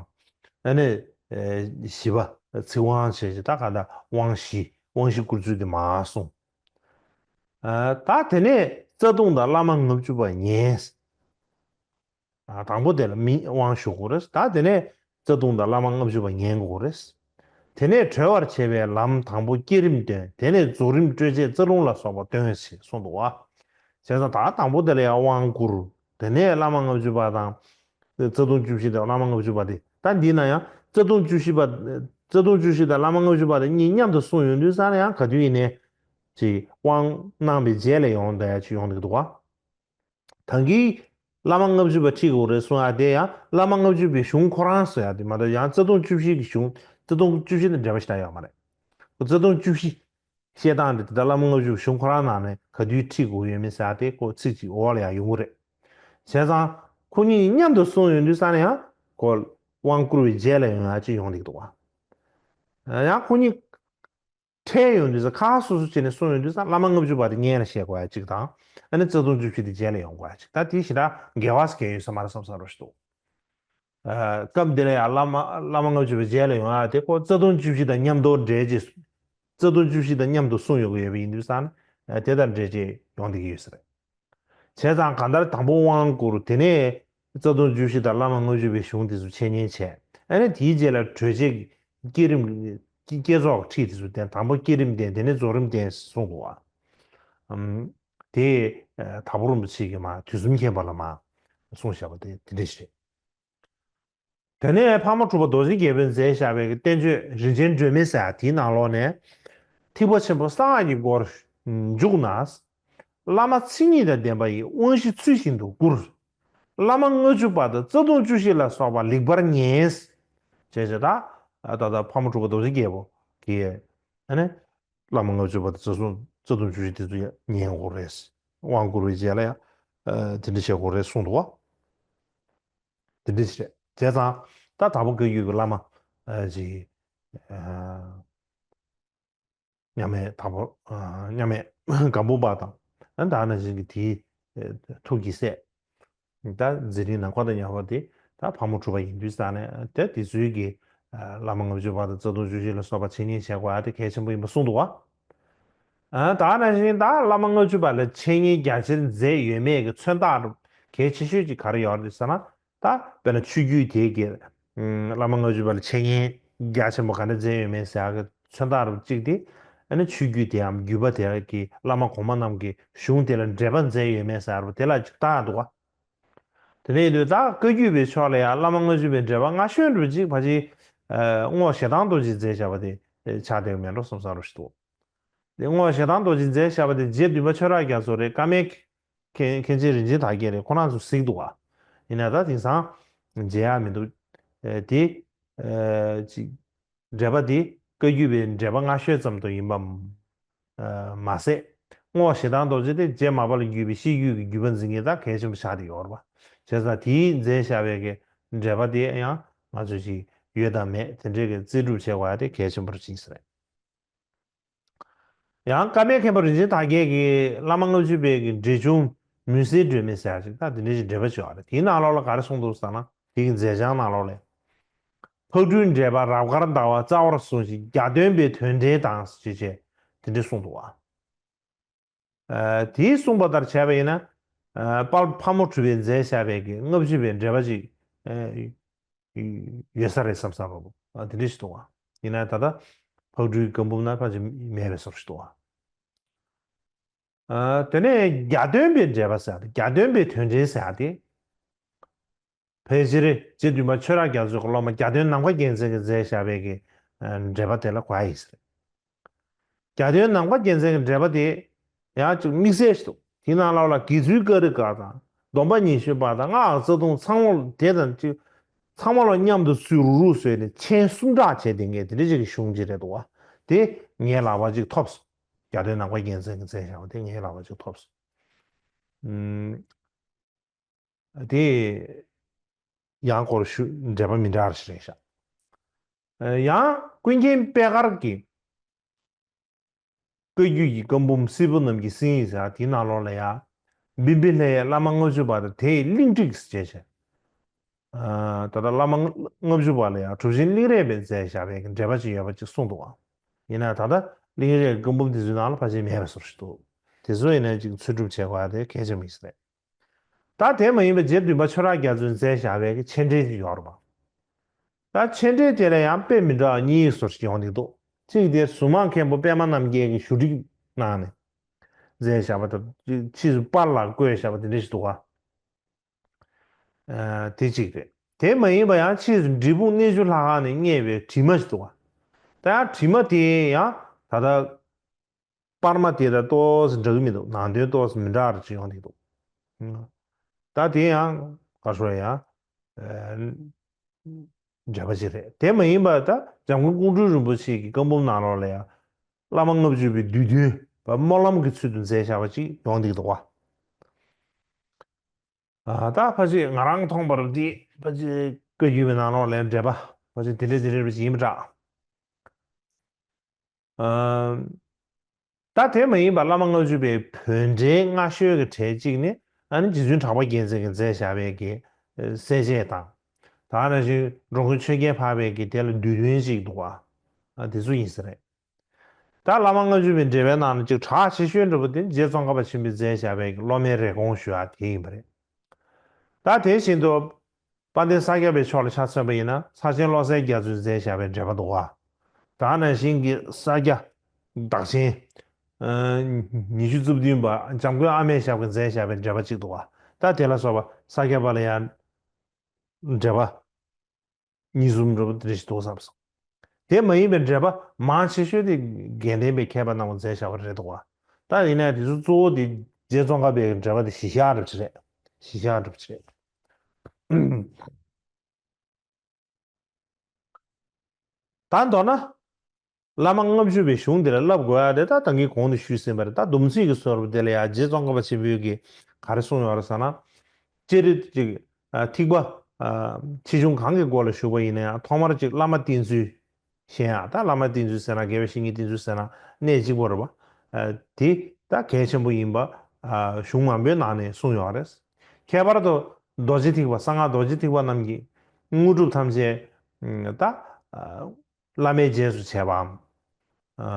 ཨ་ནི་ཨ་བཞི་པ་ཚིག་དབང་བྱས་ཅིག་ད་ག་ད་དབང་བཞི། དབང་བཞི་བསྐུར་ཚུལ་དེ་མར་གསུངས། ཨ་ད་དེ་ནས་རྩ་ལྟུང་དང་བླ་མ་ལྔ་བཅུ་པ་ཉན། ཨ་དང་པོ་དེ་ལ་མི་དབང་ཞུ་དགོས་རེད། ད་དེ་ནས་རྩ་ལྟུང་དང་བླ་མ་ལྔ་བཅུ་པ་ཉན་དགོས་རེད། དེ་ནས་གྲོལ་བར་བྱེད་པའི་ལམ་དང་པོ་བསྐྱེད་རིམ་སྟོན། དེ་ནས་རྫོགས་རིམ་སྤྲོས་བཅས་རྩ་ལྟུང་ལ་སོགས་པ་སྟོན་ཞེས་གསུངས་འདུག་བ། བྱས་ཙང་ད་དང་པོ་དེ་ལ་ཡང་དབང་བསྐུར། དེ་ནས་བླ་མ་ལྔ་བཅུ་པ་དང་། རྩ་ལྟུང་བཅུ་བཞི་དང་བླ་མ་ལྔ་བཅུ་པ་དེ། ད་འདི་ན་ཡང་རྩ་ལྟུང་བཅུ་བཞི་པ། རྩ་ལྟུང་བཅུ་བཞི་དང་བླ་མ་ལྔ་བཅུ་པ་དེ་གཉིས་མཉམ་དུ་གསུངས་ཡོང་དུས་ཙང་ན་ཡང་ག་དུས་ཡིན་ནའི། ཅིག་དབང་གནང་བའི་རྗེས་ལ་ཡོང་བསྡད་ཡ་ཅིག་ཡོང་བསྡད་ཀྱི་འདུག་བ། ད་གིན་བླ་མ་ལྔ་བཅུ་པ་ཁྲིད་དགོས་རེད་གསུང་ཡ་དེ་ཡང་བླ་མ་ལྔ་བཅུ་པའི་གཞུང་ཁོ་རང་གསུང་ཡ་དེ་མ་གཏོགས་ཡང་རྩ་ལྟུང་བཅུ་བཞི་གི་གཞུང་། རྩ་ལྟུང་བཅུ་བཞི་དང་འབྲེལ་བ་ཞེ་དྲག་ཡོད་མ་རེད། རྩ་ལྟུང་བཅུ་བཞི་བཤད་སྟངས་དེ་ད་བླ་མ་ལྔ་བཅུ་པའི་གཞུང་ཁོ་རང་ནང་ནས་ག་དུས་ཁྲིད་དགོས་ཡོད་མེད་ཟེར་ཡ་དེ་ཁོ་ཚིག་གཅིག་འོག་ལ་ཡང་ཡོང་གི་རེད། བྱས་ཙང་ཁོ་གཉིས་མཉམ་དུ་གསུངས་ཡོང་དུས་ཙང་ན་ཡང་ཁོ་དབང་བསྐུར་བའི་རྗེས་ལ་ཡོང་ཡ་ཅིག་ཡོང་བསྡད་ཀྱི་འདུག་བ། ཡང་ཁོ་གཉིས། ཕྲད་ཡོང་དུས་ཙང་ཁ་ཁ་སོ་སོ་བྱས་ནས་གསུངས་ཡོང་དུས་ཙང་བླ་མ་ལྔ་བཅུ་པ་དེ་སྔོན་ལ་བཤད་དགོས་ཡ་གཅིག་དང་། ཨ་ནི་རྩ་ལྟུང་བཅུ་བཞི་དེ་རྗེས་ལ་ཡོང་དགོས་ཡ་གཅིག་ད་དེ་ཞེ་དྲག་འགལ་བ་ཟེར་གྱི་ཡོད་ས་མ་རེད་བསམ་བསམ་རོ་ཞིག་འདུག་ཨ་སྐབས་འདི་ལ་ཡང་བླ་མ་བླ་མ་ལྔ་བཅུ་པའི་རྗེས་ལ་ཡོང་ཡ་དེ་ཁོ་རྩ་ལྟུང་བཅུ་བཞི་དང་མཉམ་དུ་འབྲེལ་གྱི། རྩ་ལྟུང་བཅུ་བཞི་དང་མཉམ་དུ་གསུངས་ཡོང་གི་ཡོད་པ་ཡིན་དུས་ཙང་ཨ་དེ་དང་འབྲེལ་གྱི་ཡོང་བསྡད་ཀྱི་ཡོད་ས་རེད། བྱས་ཙང་གང་ལྟར་དང་པོ་དབང་བསྐུར། དེ་ནས་རྩ་ལྟུང་བཅུ་བཞི་དང་བླ་མ་ལྔ་བཅུ་པའི་གཞུང་དེ་ཚོ་འཆད་ཉན་བྱས། ཨ་ནི་དེའི་རྗེས་ལ་གྲོལ་བྱེད་ཀྱི་བསྐྱེད་རིམ་བསྐྱེད་རྫོགས་ཁྲིད་དེ་ཚོ་བསྟན། དང་པོ་བསྐྱེད་རིམ་བསྟན། དེ་ནས་རྫོགས་རིམ་བསྟན་གསུངས་འདུག་བ། ཨམ། དེ་ཨ་དྭགས་པོ་རིན་པོ་ཆེ་གིས་མར་དུས་གསུམ་མཁྱེན་པ་ལ་མར་གསུངས་བཞག་པ་དེ་དེ་འདྲ་ཞིག་རེད། དེ་ནས་འཕགས་མ་གྲུབ་པ་རྡོ་རྗེ་རྒྱལ་པོས་མཛད་བཞག་པའི་བསྟན་བཅོས་རིན་ཆེན་སྒྲོན་མེ་ཟེར་ཡ་དེའི་ནང་ལོགས་ནས། ཐེག་པ་ཆེན་པོ་གསང་སྔགས་ཀྱི་སྒོར་འཇུག་ན། བླ་མ་མཚན་ཉིད་དང་ལྡན་པ་ཡི་དབང་བཞི་ཚུལ་བཞིན་དུ་བསྐུར། བླ་མ་ལྔ་བཅུ་པ་དང་རྩ་ལྟུང་བཅུ་བཞི་ལ་སོགས་པ་ལེགས་པར་ཉན། ཅེས་བྱས་ད། ད་ལྟ་འཕགས་མ་གྲུབ་པ་རྡོ་རྗེ་རྒྱལ་པོ་གིས། ཨ་ནི། བླ་མ་ལྔ་བཅུ་པ་དང་རྩ་ལྟུང་རྩ་ལྟུང་བཅུ་བཞི་དེ་ཚོ་ཉན་དགོས་རེད། དབང་བསྐུར་བའི་རྗེས་ལ་ཡང་། དེ་འདྲ་བྱེད་དགོས་རེད་གསུངས་འདུག་བ། དེ་འདྲ་ཞིག་རེད། བྱས་ཙང་ད་དྭགས་པོ་བཀའ་བརྒྱུད་ཀྱི་བླ་མ་ཨ་ཅིག་ཨ་མཉམ་མེད་དྭགས་པོ་ཨ་མཉམ་མེད་སྒམ་པོ་པ་དང་ཨ་ད་ནང་བཞིན་གྱི་དེའི་ཨ་ཐུགས་ཀྱི་སྲས་ད་མཛད་རིམ་ནང་ཁོ་དང་མཉམ་པ་དེ་ད་འཕགས་མ་གྲུབ་པ་ཡིན་དུས་ཙང་ནས་དེ་དེ་ཚོའི་གི་ཨ་བླ་མ་ལྔ་བཅུ་པ་དང་རྩ་ལྟུང་བཅུ་བཞི་ལ་སོགས་པ་འཆད་ཉན་བྱེད་དགོས་ཨ་དེ་གལ་ཆེན་པོ་ཡིན་པ་གསུངས་འདུག་བ། ཨ་ད་ནང་བཞིན་ད་བླ་མ་ལྔ་བཅུ་པ་ལ་འཆད་ཉན་རྒྱ་ཆེར་མཛད་ཡོད་མེད་ཀྱི་མཚོན་རྟགས་གལ་ཆེ་ཤོས་ཀྱི་ག་རེ་ཡོད་རེད་ཟེར་ན། ད་དཔེར་ན་ཆོས་བརྒྱུད་དེ་གའི་ཨམ་བླ་མ་ལྔ་བཅུ་པ་ལ་འཆད་ཉན་རྒྱ་ཆེན་པོ་ག་འདྲ་མཛད་ཡོད་མེད་ཟེར་ཡག་གི་མཚོན་རྟགས་རུ་གཅིག་དེ། ཨ་ནི་ཆོས་བརྒྱུད་དེའམ་བརྒྱུད་པ་དེ་གའི་བླ་མ་གོང་མ་རྣམས་ཀྱི་གཞུང་དེ་ལ་འགྲེལ་པ་མཛད་ཡོད་མེད་ཟེར་ཡག་རུ་དེ་ལ་གཅིག་བལྟ་ཡག་འདུག་ག་དེ་ནས་ཡིན་དུས་ད་བཀའ་བརྒྱུད་པའི་ཕྱོགས་ལ་ཡང་བླ་མ་ལྔ་བཅུ་པའི་འགྲེལ་པ་སྔ་ཤོས་རུ་གཅིག་ཕལ་ཆེར་རྔོག་ཞེ་སྡང་རྡོ་རྗེས་མཛད་བཞག་པ་དེ་ཆགས་བསྡད་ཡོད་མེད་འགྲོ་བསམ་བསམ་རུ་ཞིག་འདུག་དེ་རྔོག་ཞེ་སྡང་རྡོ་རྗེས་མཛད་བཞག་པ་དེ་རྗེ་བདུན་པ་ཆོས་གྲགས་རྒྱ་མཚོ་རེད། ཀརྨའི་མཁན་མཁན་ཆེན་རིན་ཆེན་དར་རྒྱས་རེད། ཁོ་རང་ཚོ་གཟིགས་འདུག་ག་ཡིན་ན་ད་དེང་སང་མཇལ་ཡག་མི་འདུག་ཨེ་དེ་ཨེ་ཅིག་འགྲེལ་པ་དེ་བཀའ་བརྒྱུད་པའི་འགྲེལ་པ་སྔ་ཤོས་ཙམ་དུ་ཡིན་པ་ཨེ་མ་ཟད། རྔོག་ཞེ་སྡང་རྡོ་རྗེ་དེ་རྗེ་མར་པ་ལ་བརྒྱུད་པའི་ཤེས་རྒྱུད་ཀྱི་བརྒྱུད་པ་འཛིན་མཁན་ད་གལ་ཆེན་པོ་ཆགས་བསྡད་ཡོད་རེད་པ། བྱས་ཙང་དེའི་མཛད་བཞག་པའི་གི་འགྲེལ་པ་དེ་ཡང་ང་ཚོས་ཅིག་ཡོད་དང་མེད་དེ་འདྲའི་གི་རྩིས་སྒྲུབ་བྱེད་དགོས་ཡག་དེ་གལ་ཆེན་པོ་རེད་ཅིག་ཟེར། ཡང་ཀརྨའི་མཁན་པོ་རིན་ཆེན་དར་རྒྱས་ཀྱིས་བླ་མ་ལྔ་བཅུ་པའི་གི་འགྲེལ་ཆུང་མུན་སེལ་སྒྲོན་མེ་ཟེར་ཡག་ཅིག་ད་དེ་འདྲའི་ཅིག་འགྲེལ་པ་ཅིག་ཡོད་རེད། དེའི་ནང་ལོགས་ལ་ག་རེ་གསུངས་འདུག་ཟེར་ན། དེ་གི་མཛད་བྱང་ནང་ལོགས་ལ་ ཕག་གྲུའི་འགྲེལ་པ་རབ་དཀར་ཟླ་བ་རྩ་བར་གསུངས་ཤིང་། གྱ་སྟོན་པའི་དོན་འགྲེལ་དང་ཞེས་བྱས་དེ་འདྲ་གསུངས་འདུག་བ། ཨ། དེའི་གསུངས་པ་ལྟར་བྱས་པ་ཡིན་ན། ཨ། དཔལ་ཕག་མོ་གྲུ་པས་མཛད་བཞག་པའི་གི་ལྔ་བཅུ་པའི་འགྲེལ་པ་ཅིག་ཨ། ཡོད་ས་རེད་བསམ་ས་རོ། ཨ། དེ་འདྲ་ཞིག་འདུག་བ། ཡིན་ན་ད་ལྟ་ཕག་གྲུའི་བཀའ་འབུམ་ན་ཕལ་ཆེར་མེད་པའི་བཟོ་ཞིག་འདུག་བ། ཨ། དེ་ནས་གྱ་སྟོན་པའི་འགྲེལ་པ་ཟེར་ཏེ། གྱ་སྟོན་པའི་དོན་འགྲེལ་ཟེར་ཏེ། ཕལ་ཆེར་རྗེ་བདུན་པ་ཆོས་གྲགས་རྒྱ་མཚོའི་སློབ་མ་གྱ་སྟོན་ནམ་མཁའ་རྒྱལ་མཚན་གྱིས་མཛད་བཞག་པའི་གི་འགྲེལ་པ་དེ་ལ་གོ་ཡ་ཡིན་ས་རེད། གྱ་སྟོན་ནམ་མཁའ་རྒྱལ་མཚན་གྱི་འགྲེལ་པ་དེ་ཡང་ཅིག་དམིགས་བསལ་ཞིག་འདུག་དེའི་ནང་ལོགས་ལ་དགེ་ཚུལ་ཀ་རི་ཀ་དང་སྡོམ་པ་ཉི་ཤུ་པ་དང་སྔགས་རྩ་ལྟུང་ཚང་མ་དེ་དང་ཅིག་ཚང་མ་ལ་མཉམ་དུ་ཚུར་རུག་རུག་བཟོས་ནས་མཆན་གསུམ་གྲགས་བྱས་བསྡད་མཁན་དེ་འདྲ་ཅིག་གི་གཞུང་ཅིག་རེད་འདུག་བ། དེ་ངའི་ལག་པ་ཅིག་ཐོབ་སོང་། གྱ་སྟོན་ནམ་མཁའ་རྒྱལ་མཚན་གྱིས་མཛད་བཞག་པ་དེ་ངའི་ལག་པ་ཅིག་ཐོབ་སོང་། ཨུམ། དེ་ཡང་སྐོར་ཞུ་འགྲེལ་པ་མི་འདྲ་བ་ཞིག་རེད་ཤག་ཡང་ཀུན་མཁྱེན་པད་དཀར་གྱི་བཀའ་བརྒྱུད་ཀྱི་བཀའ་འབུམ་སིལ་བུ་རྣམས་ཀྱི་སིལ་ཡིག་ཟེར་དེའི་ནང་ལོགས་ལ་ཡང་བིམ་བི་ལའི་བླ་མ་ལྔ་བཅུ་པ་དང་དེའི་གླེང་བསྒྲིགས་ཞེས་བྱས། ཨ། ད་ལྟ་བླ་མ་ལྔ་བཅུ་པ་ལ་ཡང་གྲུབ་ཆེན་གླིང་རས་པས་མཛད་བཞག་པའི་འགྲེལ་པ་ཅིག་ཡོད་པ་ཅིག་གསུངས་འདུག་བ། ཡིན་ན་ད་ལྟ་གླིང་རས་བཀའ་འབུམ་དེ་ཚོའི་ནང་ལ་ཕལ་ཆེར་མེད་པའི་བཟོ་ཞིག་འདུག་དེ་ཚོ་ཡིན་ན་ཅིག་འཚོལ་སྒྲུབ་བྱེད་དགོས་ཡ་དེ་གལ་ཆེན་པོ་ཡིན་ས་རེད། ད་དེ་མ་ཡིན་པ་རྗེ་བདུན་པ་ཆོས་གྲགས་རྒྱ་མཚོས་མཛད་བཞག་པའི་མཆན་འགྲེལ་ཅིག་ཡོད་རེད་པ། ད་མཆན་འགྲེལ་དེ་ལ་ཡང་དཔེ་མི་འདྲ་བ་གཉིས་བཟོ་ཞིག་ཡོང་གི་འདུག་གཅིག་དེ་གཟུངས་མང་མཁན་པོ་པད་མ་རྣམ་རྒྱལ་གྱིས་ཞུ་སྒྲིག་གནང་ནས་མཛད་བཞག་པ་དང་། ཕྱིས་སུ་པར་ལ་བཀོད་བཞག་པ་དེ་འདྲ་ཞིག་འདུག་ག་ཨ། དེ་གཅིག་རེད། དེ་མ་ཡིན་པ་ཡང་ཕྱིས་སུ་འབྲས་སྤུངས་གནས་ཆུ་ལྷ་ཁང་ནས་རྙེད་པའི་བྲིས་མ་ཞིག་འདུག་ག་ད་ཡང་བྲིས་མ་དེ་ཡང་ད་ལྟ་པར་མ་དེ་དང་ཏོག་ཙམ་འདྲ་གི་མི་འདུག་ནང་དོན་ཏོག་ཙམ་མི་འདྲ་བ་ཅིག་ཡོང་གི་འདུག་ད་དེ་ཡང་ག་རེ་ཟེར་ཡང་། ཨ། འགྲེལ་པ་ཅིག་རེད། དེ་མ་ཡིན་པ་ད་འཇམ་མགོན་ཀོང་སྤྲུལ་རིན་པོ་ཆེ་གི་བཀའ་འབུམ་ནང་ལོགས་ལ་ཡང་བླ་མ་ལྔ་བཅུ་པའི་བསྡུས་དོན་པ་སྨོན་ལམ་གྱི་ཚུལ་དུ་མཛད་བཞག་པ་ཅིག་ཡོང་གི་འདུག་བ། ཨ། ད་ཕལ་ཆེར་ང་རང་མཐོང་བར་འདི་ཕལ་ཆེར་བཀའ་བརྒྱུད་པའི་ནང་ལོགས་ལ་འགྲེལ་པ་ཕལ་ཆེར་དེ་འདྲས་དེ་འདྲས་རེད་པ་ཅིག་ཡིན་པ་འདྲ། ཨ། ད་དེ་མ་ཡིན་པར་བླ་མ་ལྔ་བཅུ་པའི་བོད་འགྲེལ་སྔ་ཤོས་ཀྱི་གྲས་གཅིག་ནི་ཨ་ནི་རྗེ་བཙུན་གྲགས་པ་རྒྱལ་མཚན་གྱིས་མཛད་བཞག་པའི་གི་གསལ་བྱེད་དང་། ད་ནང་བཞིན་འགྲོ་མགོན་ཆོས་རྒྱལ་འཕགས་པའི་གི་དེ་ལ་བསྡུས་དོན་ཅིག་འདུག་བ། ཨ། དེ་ཚོ་ཡིན་ས་རེད། ད་བླ་མ་ལྔ་བཅུ་པའི་འགྲེལ་པའི་ནང་ན་ཅིག་གྲགས་ཆེ་ཤོས་འདྲ་པོ་དེ་རྗེ་ཙོང་ཁ་པ་ཆེན་པོས་མཛད་བཞག་པའི་གི་སློབ་མའི་རེ་སྐོང་ཞུ་ཡ་དེ་ཡིན་པ་རེད། ད་དེ་བཞིན་དུ་དཔལ་ལྡན་ས་སྐྱ་པའི་ཕྱོགས་ལ་ཆ་མཚོན་པ་ཡིན་ན་ས་ཆེན་བློ་གསལ་རྒྱ་མཚོས་མཛད་བཞག་པའི་འགྲེལ་པ་འདུག་བ། ད་ནང་བཞིན་གྱི་ས་སྐྱ་བདག་ཆེན་ཨ་ཉི་ཤུ་རྩ་བདུན་པ་འཇམ་མགོན་ཨ་མྱེས་ཞབས་ཀྱིས་མཛད་བཞག་པའི་འགྲེལ་པ་གཅིག་འདུག་བ། ད་དེ་ལ་སོགས་པ་ས་སྐྱ་པ་ལ་ཡང་འགྲེལ་པ་གཉིས་གསུམ་འདྲ་པོ་དེ་འདྲ་ཞིག་འདུག་བསམ་སོང་། དེ་མ་ཡིན་པའི་འགྲེལ་པ་མང་ཆེ་ཤོས་དེ་དགེ་ལྡན་པའི་མཁས་པ་རྣམས་ཀྱིས་མཛད་བཞག་པ་རེད་འདུག་བ། ད་ཡིན་ནའི་དེ་ཚོ་གཙོ་བོ་དེ་རྗེ་ཙོང་ཁ་པའི་འགྲེལ་པ་དེ་གཞི་བཞག་འདྲ་པོ་ཅིག་རེད། གཞི་བཞག་འདྲ་པོ་ཅིག་རེད། ད་མདོར་ན། བླ་མ་ལྔ་བཅུ་པའི་གཞུང་འདི་ལ་བསླབ་དགོས་ཡ་དེ་ད་ད་གིན་གོང་དུ་ཞུས་ཟིན་པ་རེད། ད་སྡོམ་ཚིག་གི་སོར་བ་དེ་ལ་ཡང་རྗེ་ཙོང་ཁ་པ་ཆེན་པོས་ཀྱིས་ག་རེ་གསུངས་ཡོད་རེད་ཟེར་ན། སྤྱིར་ཅིག་ཨ་ཐེག་པ་ཨ་ཆེ་ཆུང་གང་གི་སྒོ་ལ་ཞུགས་པ་ཡིན་ན་ཡང་ཐོག་མར་ཅིག་བླ་མ་བསྟེན་ཚུལ་ཤེས་ཡ། ད་བླ་མ་བསྟེན་ཚུལ་ཟེར་ན་དགེ་བའི་བཤེས་གཉེན་བསྟེན་ཚུལ་ཟེར་ན་གནད་གཅིག་པོ་རེད་པ། ཨ་དེ་ད་གལ་ཆེན་པོ་ཡིན་པ་ཨ་གཞུང་མང་པོའི་ནང་ནས་གསུངས་ཡོད་རེད། ཁྱད་པར་དུ་རྡོ་རྗེ་ཐེག་པ་གསང་སྔགས་རྡོ་རྗེ་ཐེག་པ་རྣམས་ཀྱི་དངོས་གྲུབ་ཐམས་ཅད་ཨ་ད་ཨ་བླ་མའི་རྗེས་སུ་བྱེད་པའམ། ཨ་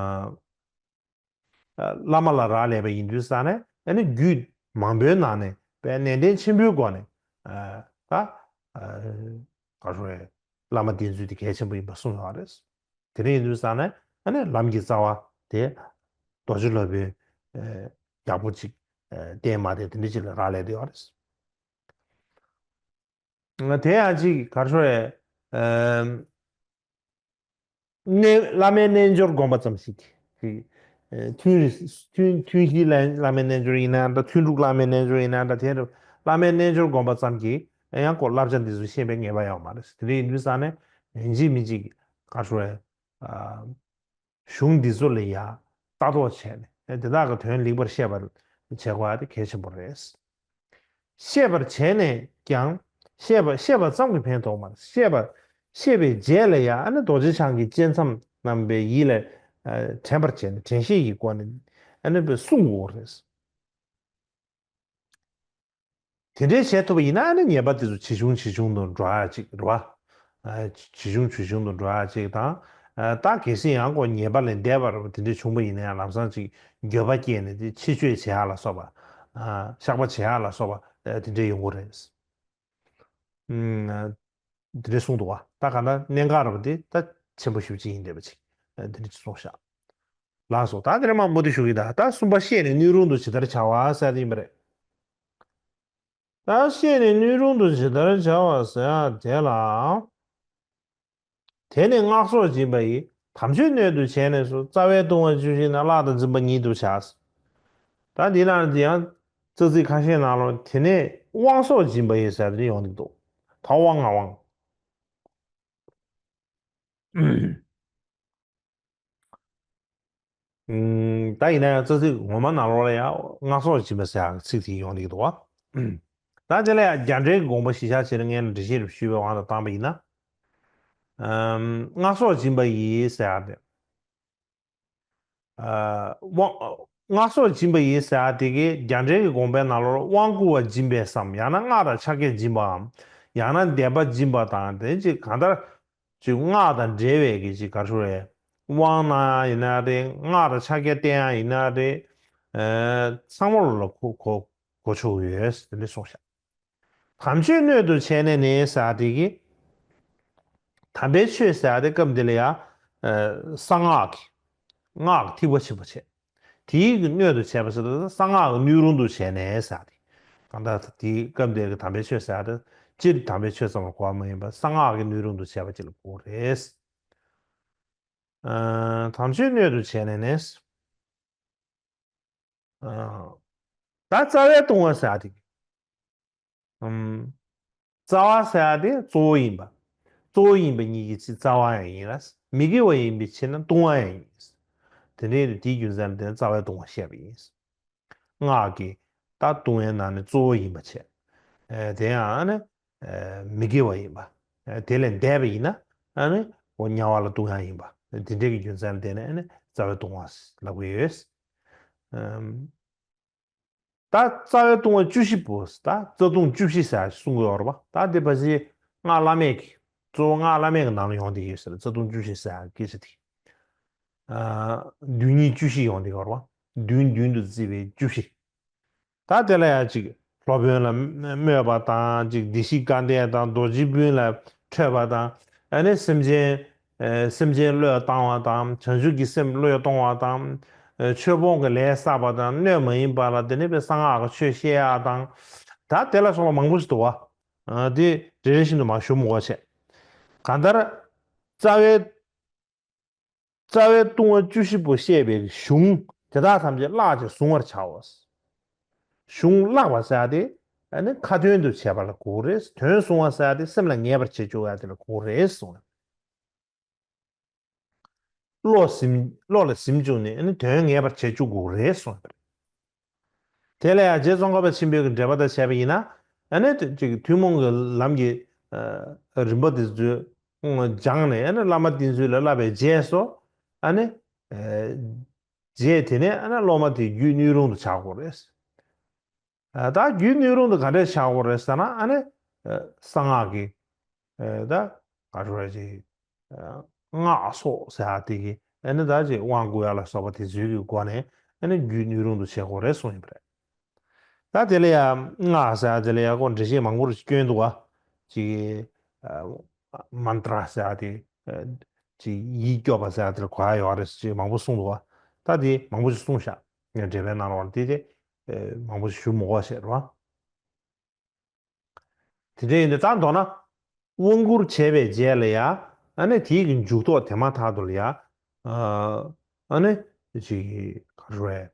བླ་མ་ལ་རག་ལས་པ་ཡིན་དུས་ཙང་ནས་ཨ་ནི་རྒྱུད་མང་པོའི་ནང་ནས་དཔེ་ནན་ཏན་ཆེན་པོའི་སྒོ་ནས་ཨ་ད་ཨ་ག་རེ་ཟེར་བླ་མ་བསྟེན་ཚུལ་དེ་གལ་ཆེན་པོ་ཡིན་པ་གསུངས་ཡོད་རེད། དེ་འདྲ་ཡིན་དུས་ཙང་ནས་ཨ་ནི་ལམ་གྱི་རྩ་བ་དེ་རྡོ་རྗེ་སློབ་དཔོན་ཨ་ཡག་པོ་ཅིག་ཨ་བསྟེན་མ་བསྟེན་དེ་འདྲ་ཅིག་ལ་རག་ལས་བསྡད་ཡོད་རེད། དེ་ཡང་ཅིག་ག་རེ་ཟེར་ཨ་རྣལ་བླ་མའི་རྣལ་འབྱོར་བསྒོམ་པ་ཙམ་ཞིག་གིས་ཨ་ཐུན་རེ་ཐུན་ཐུན་བཞིའི་བླ་བླ་མའི་རྣལ་འབྱོར་ཡིན་ན་འདྲ། ཐུན་དྲུག་བླ་མའི་རྣལ་འབྱོར་ཡིན་ན་འདྲ། དེ་འདྲ་བླ་མའི་རྣལ་འབྱོར་བསྒོམ་པ་ཙམ་གྱིས་ཡང་ཁོ་བསླབ་བྱ་འདི་ཚོ་ཤེས་པའི་ངེས་པ་ཡོད་མ་རེད། དེ་འདྲ་ཡིན་དུས་ཙང་ནས་ཡིན་གཅིག་མིན་གཅིག་ག་རེ་ཟེར་ཨ་གཞུང་འདི་ཚོ་ལ་ཡང་ལྟ་རྟོག་བྱས་ནས་དེ་དག་གི་དོན་ལེགས་པར་ཤེས་པར་བྱེད་དགོས་པ་དེ་གལ་ཆེན་པོ་རེད། ཤེས་པར་བྱས་ནས་ཀྱང་ཤེས་པ་ཤེས་པ་ཙམ་གྱིས་ཕན་ཐོགས་མ་རེད། ཤེས་པ་ཤེས་པའི་རྗེས་ལ་ཡང་ཨ་ནི་རྡོ་རྗེ་འཆང་གི་བཅས་མཚམས་རྣམ་པའི་ཡིད་ལ་ཨ་དྲན་པར་བྱས་ནས་དྲན་ཤེས་ཀྱི་སྒོ་ནས་ཨ་ནི་བསྲུང་དགོས་རེད། དེ་འདྲའི་བྱེད་ཐུབ་པ་ཡིན་ན་ཨ་ནི་ཉེས་པ་དེ་ཚོ་ཇེ་ཆུང་ཇེ་ཆུང་དུ་འགྲོ་ཡ་ཅིག་རེད་བ། ཇེ་ཆུང་ཇེ་ཆུང་དུ་འགྲོ་ཡ་ཅིག་དང་། ད་གལ་སྲིད་ཡང་ཁོ་ཉེས་པ་ལས་འདས་པ་རེད་པ་དེ་འདྲ་བྱུང་པ་ཡིན་ན་ཡང་ལམ་སང་ཅིག་འགྱོད་པ་སྐྱེས་ནས་དེ་ཕྱི་བཅོས་བྱེད་ཡ་ལ་སོགས་པ། བཤགས་པ་བྱེད་ཡ་ལ་སོགས་པ་དེ་འདྲ་ཡོང་གི་རེད། དེ་འདྲ་གསུངས་འདུག་བ། ད་གང་ལྟར་གནད་འགག་རེད་པ་དེ་ད་ཆེན་པོ་ཞེ་པོ་ཅིག་ཡིན་བསྡད་པ་ཅིག་དེ་འདྲ་ཅིག་གསུངས་ཤག་ལགས་སོ། ད་དེ་རིང་མ་མུ་མཐུད་ཞུ་གི། ད་ད་གསུམ་པ་བཤད་ནས་སྣོད་རུང་དུ་ཇི་ལྟར་བྱ་བ་ཟེར་དེ་ཡིན་པ་རེད། ད་བཤད་ནས་སྣོད་རུང་དུ་ཇི་ལྟར་བྱ་བ་ཟེར་དེ་ལ། དེ་ནི་སྔགས་སོགས་སྦྱིན་པ་ཡིས། དམ་ཆོས་སྣོད་དུ་བྱས་ནས་སུ། རྩ་བའི་ལྟུང་བ་བཅུ་བཞི་ནི། བརླག་དང་འཛིན་པ་ཉིད་དུ་བྱ། ད་འདི་ནང་དུ་ཡང་རྩ་ཚིག་ཁ་ཤས་ནང་ལོགས་དེ་ནས་དབང་སོགས་སྦྱིན་པ་ཡིས་ཟེར་དེ་ཡོང་གི་འདུག་ད་དབང་ང་དབང་། ད་ཡིན་ན་ཡང་རྩ་ཚིག་ངོ་མ་ནང་ལོགས་ལ་ཡང་སྔགས་སོགས་སྦྱིན་པ་ཟེར་ཡག་ཚིག་དེ་ཡོང་གི་འདུག་བ། ད་དེ་ལ་ཡང་རྒྱ་འགྲེལ་གྱི་དགོངས་པ་གཞིར་བཞག་བྱས་ནས་ངས་འགྲེལ་བཤད་རེ་ཞུས་པའི་དབང་དུ་བཏང་པ་ཡིན་ན། སྔགས་སོགས་སྦྱིན་པ་ཡིས་ཟེར་ཡག་དེ། དབང་། སྔགས་སོགས་སྦྱིན་པ་ཡིས་ཟེར་ཡག་དེ་གིས་རྒྱ་འགྲེལ་གྱི་དགོངས་པའི་ནང་ལོགས་དབང་བསྐུར་བ་སྦྱིན་པས་སམ། ཡང་ན་སྔགས་དང་ཕྱག་རྒྱ་སྦྱིན་པའམ། ཡང་ན་བཟླས་པ་སྦྱིན་པ་དང་དེ་ཅིག་གང་ལྟར། ཅིག་སྔགས་དང་འབྲེལ་བའི་གི་ཅིག་ག་རེ་ཞུ་རེད། དབང་གནང་ཡ་ཡིན་ན་རེད། སྔགས་དང་ཕྱག་རྒྱ་བསྟན་ཡ་ཡིན་ན་རེད། ཚང་མ་ལ་གོ་གོ་གོ་ཆོག་གི་ཡོད་དེ་འདྲ་གསུངས་ཤག་དམ་ཆོས་སྣོད་དུ་བྱས་ནས་ནི་ཟེར་དེ་གི། དམ་པའི་ཆོས་ཟེར་དེ་སྐབས་འདི་ལ་ཡ། གསང་སྔགས་ཀྱི། སྔགས་ཀྱི་ཐེག་པ་ཆེན་པོ་བྱས། དེའི་གི་སྣོད་དུ་བྱས་པ་ཟེར་དུས་གསང་སྔགས་ཀྱི་སྣོད་རུང་དུ་བྱས་ནས་ཟེར་ཏེ། གང་ལྟར་དེའི་སྐབས་འདིར་གྱི་དམ་པའི་ཆོས་ཟེར་ཏེ། སྤྱིར་དམ་པའི་ཆོས་ཙམ་ལ་གོ་བ་མ་ཡིན་པར་གསང་སྔགས་ཀྱི་སྣོད་རུང་དུ་བྱས་པ་ཅིག་ལ་གོ་དགོས་རེད། ཨ། དམ་ཆོས་སྣོད་དུ་བྱས་ནས་ནི། ཨ། ད་རྩ་བའི་ལྟུང་བ་ཟེར་ཏེ། ཨམ། རྩ་བ་ཟེར་ཡ་དེ་གཙོ་བོ་ཡིན་པ། གཙོ་བོ་ཡིན་པ་ཉིད་ཀྱི་ཕྱིར་རྩ་བ་ཡང་ཡིན་ལ། མི་དགེ་བ་ཡིན་པའི་ཕྱིར་ན་ལྟུང་བ་ཡང་ཡིན། དེ་འདྲའི་དེའི་རྒྱུ་མཚན་ལ་བརྟེན་ནས་རྩ་བའི་ལྟུང་བ་བཤད་པ་ཡིན། སྔགས་ཀྱི་ད་ལྟུང་བའི་ནང་ནས་གཙོ་བོ་ཡིན་པ་བྱས། ཨེ། དེ་ཡང་ཨ་ནི། ཨེ། མི་དགེ་བ་ཡིན་པ། ཨེ། དེ་ལས་འདས་པ་ཡིན་ན་ཨ་ནི་འོ་དམྱལ་བ་ལ་ལྟུང་ཡ་ཡིན་པ། དེ་འདྲའི་གི་རྒྱུ་མཚན་ལ་བརྟེན་ནས་ཨ་ནི་རྩ་བའི་ལྟུང་བ་ལབ་ཀྱི་ཡོད། ཨམ། ད་རྩ་བའི་ལྟུང་བ་བཅུ་བཞི་པོ། ད་རྩ་ལྟུང་བཅུ་བཞི་ཟེར་གསུང་གི་ཡོད་རེད་པ། ད་དེ་ཕལ་ཆེར་སྔགས་བླ་མེད་ཀྱི། གཙོ་བོ་སྔགས་བླ་མེད་ཀྱི་ནང་ལ་ཡོང་བསྡད་ཡོད་ཟེར། རྩ་ལྟུང་བཅུ་བཞི་ཟེར་སྐད་ཆ་དེ། ཨ། མདུན་ཉིད་བཅུ་བཞི་ཡོང་བསྡད་ཡོད་རེད་པ། མདུན་མདུན་དུ་བརྩིས་པའི་བཅུ་བཞི། ད་དེ་ལ་ཡང་ཅིག་སློབ་དཔོན་ལ་སྨོད་པ་དང་། ཅིག་བདེ་གཤེགས་སྐལ་ལྡན་དང་རྡོ་རྗེ་སྤུན་ལ་འཕྲད་པ་དང་། ཨ་ནི་སེམས་ཅན། ཨེ། སེམས་ཅན་བློས་བཏང་བ་དང་། བྱང་ཆུབ་ཀྱི་སེམས་བློས་གཏོང་བ་དང་། ཨེ། ཆོས་སྤོང་གི་ལས་བསགས་པ་དང་། སྣོད་མ་ཡིན་པ་ལ་དེ་ནས་པའི་གསང་སྔགས་ཀྱི་ཆོས་བཤད་ཡ་དང་། ད་དེ་ལ་སོགས་པ་མང་པོ་ཞིག་འདུག་བ། ཨ། དེ་རེ་རེ་བཞིན་དུ་མར་ཞུ་མི་དགོས་བྱས། གང་ལྟར། རྩ་བའི། རྩ་བའི་ལྟུང་བ་བཅུ་བཞི་པོ་བཤད་པའི་གཞུང་དེ་དག་ཐམས་ཅད་བཀླགས་ཀྱིས་གཟུང་བར་བྱའོ། གཞུང་བཀླགས་པ་ཟེར་ཡ་དེ་ཨ་ནི་ཁ་ཏོན་དུ་བྱས་པ་ལ་གོ་དགོས་རེད། དོན་གཟུང་བ་ཟེར་ཡ་དེ་སེམས་ལ་ངེས་པར་བྱེད་བཅུག་ཡ་དེ་ལ་གོ་དགོས་རེད་གསུངས། བློ་ཟིན། བློ་ལ་ཟིན་བཅུག་ནས་ཨ་ནི་དོན་ངེས་པར་བྱེད་བཅུག་དགོས་རེད་གསུངས་པ་རེད། དེ་ལ་ཡང་རྗེ་ཙོང་ཁ་པ་ཆེན་པོའི་གི་འགྲེལ་པ་དང་བྱས་པ་ཡིན་ན། ཨ་ནི་ཅིག་ཐུན་མོང་གི་ལམ་གྱི། ཨ། རིམ་པ་དེ་ཚོ་སྦྱངས་ནས། ཨ་ནི་བླ་མ་དེ་ཚོ་ལ་བསླབ་པའི་རྗེས་སུ། ཨ་ནི། ཨ། རྗེས་དེ་ནས་ཨ་ནི་སློབ་མ་དེ་རྒྱུད་སྣོད་རུང་དུ་བྱ་དགོས་རེད། ཨ། ད་རྒྱུད་སྣོད་རུང་དུ་ག་འདྲས་བྱ་དགོས་རེད་ཟེར་ན། ཨ་ནི། ཨ། གསང་སྔགས་ཀྱི། ཨ། ད་ག་རེ་ཞུ་དགོས་རེད། ཅིག། ཨ། སྔགས་སོགས་ཟེར་ཡ་དེ་གི་ཨ་ནི་ད་ཅིག་དབང་བསྐུར་ཡ་ལ་སོགས་པ་དེ་ཚོའི་གི་སྒོ་ནས་ཨ་ནི་རྒྱུད་སྣོད་རུང་དུ་བྱེད་དགོས་རེད་གསུངས་ཡིན་པ་རེད། ད་དེ་ལ་ཡང་སྔགས་ཟེར་ཡ་དེ་ལ་ཡང་ཁོ་འགྲེལ་བཤད་མང་པོ་རེ་བསྐྱོན་འདུག་བ། ཅིག། ཨ། མནྟྲ་ཟེར་ཡ་དེ། ཨ། ཅིག་ཡིད་སྐྱོབ་པ་ཟེར་ཡ་དེ་ལ་གོ་ཡ་ཡོད་རེད་ཅེས་མང་པོ་གསུངས་འདུག་བ། ད་དེ་མང་པོ་ཞིག་གསུངས་ཤག་ངས་འགྲེལ་པའི་ནང་ལ་བར་དེ་དེ། ཨ། མང་པོ་ཞིག་ཞུ་མི་དགོས་ཟེར་བ། དེ་འདྲ་ཡིན་དུས་ད་མདོར་ན། དབང་བསྐུར་བྱས་པའི་རྗེས་ལ་ཡ། ཨ་ནི་དེའི་གི་མཇུག་ཐོག་དེ་མ་ཐག་ཏུ་ལ་ཡ། ཨ། ཨ་ནི་ཅིག་ག་རེ་རེད།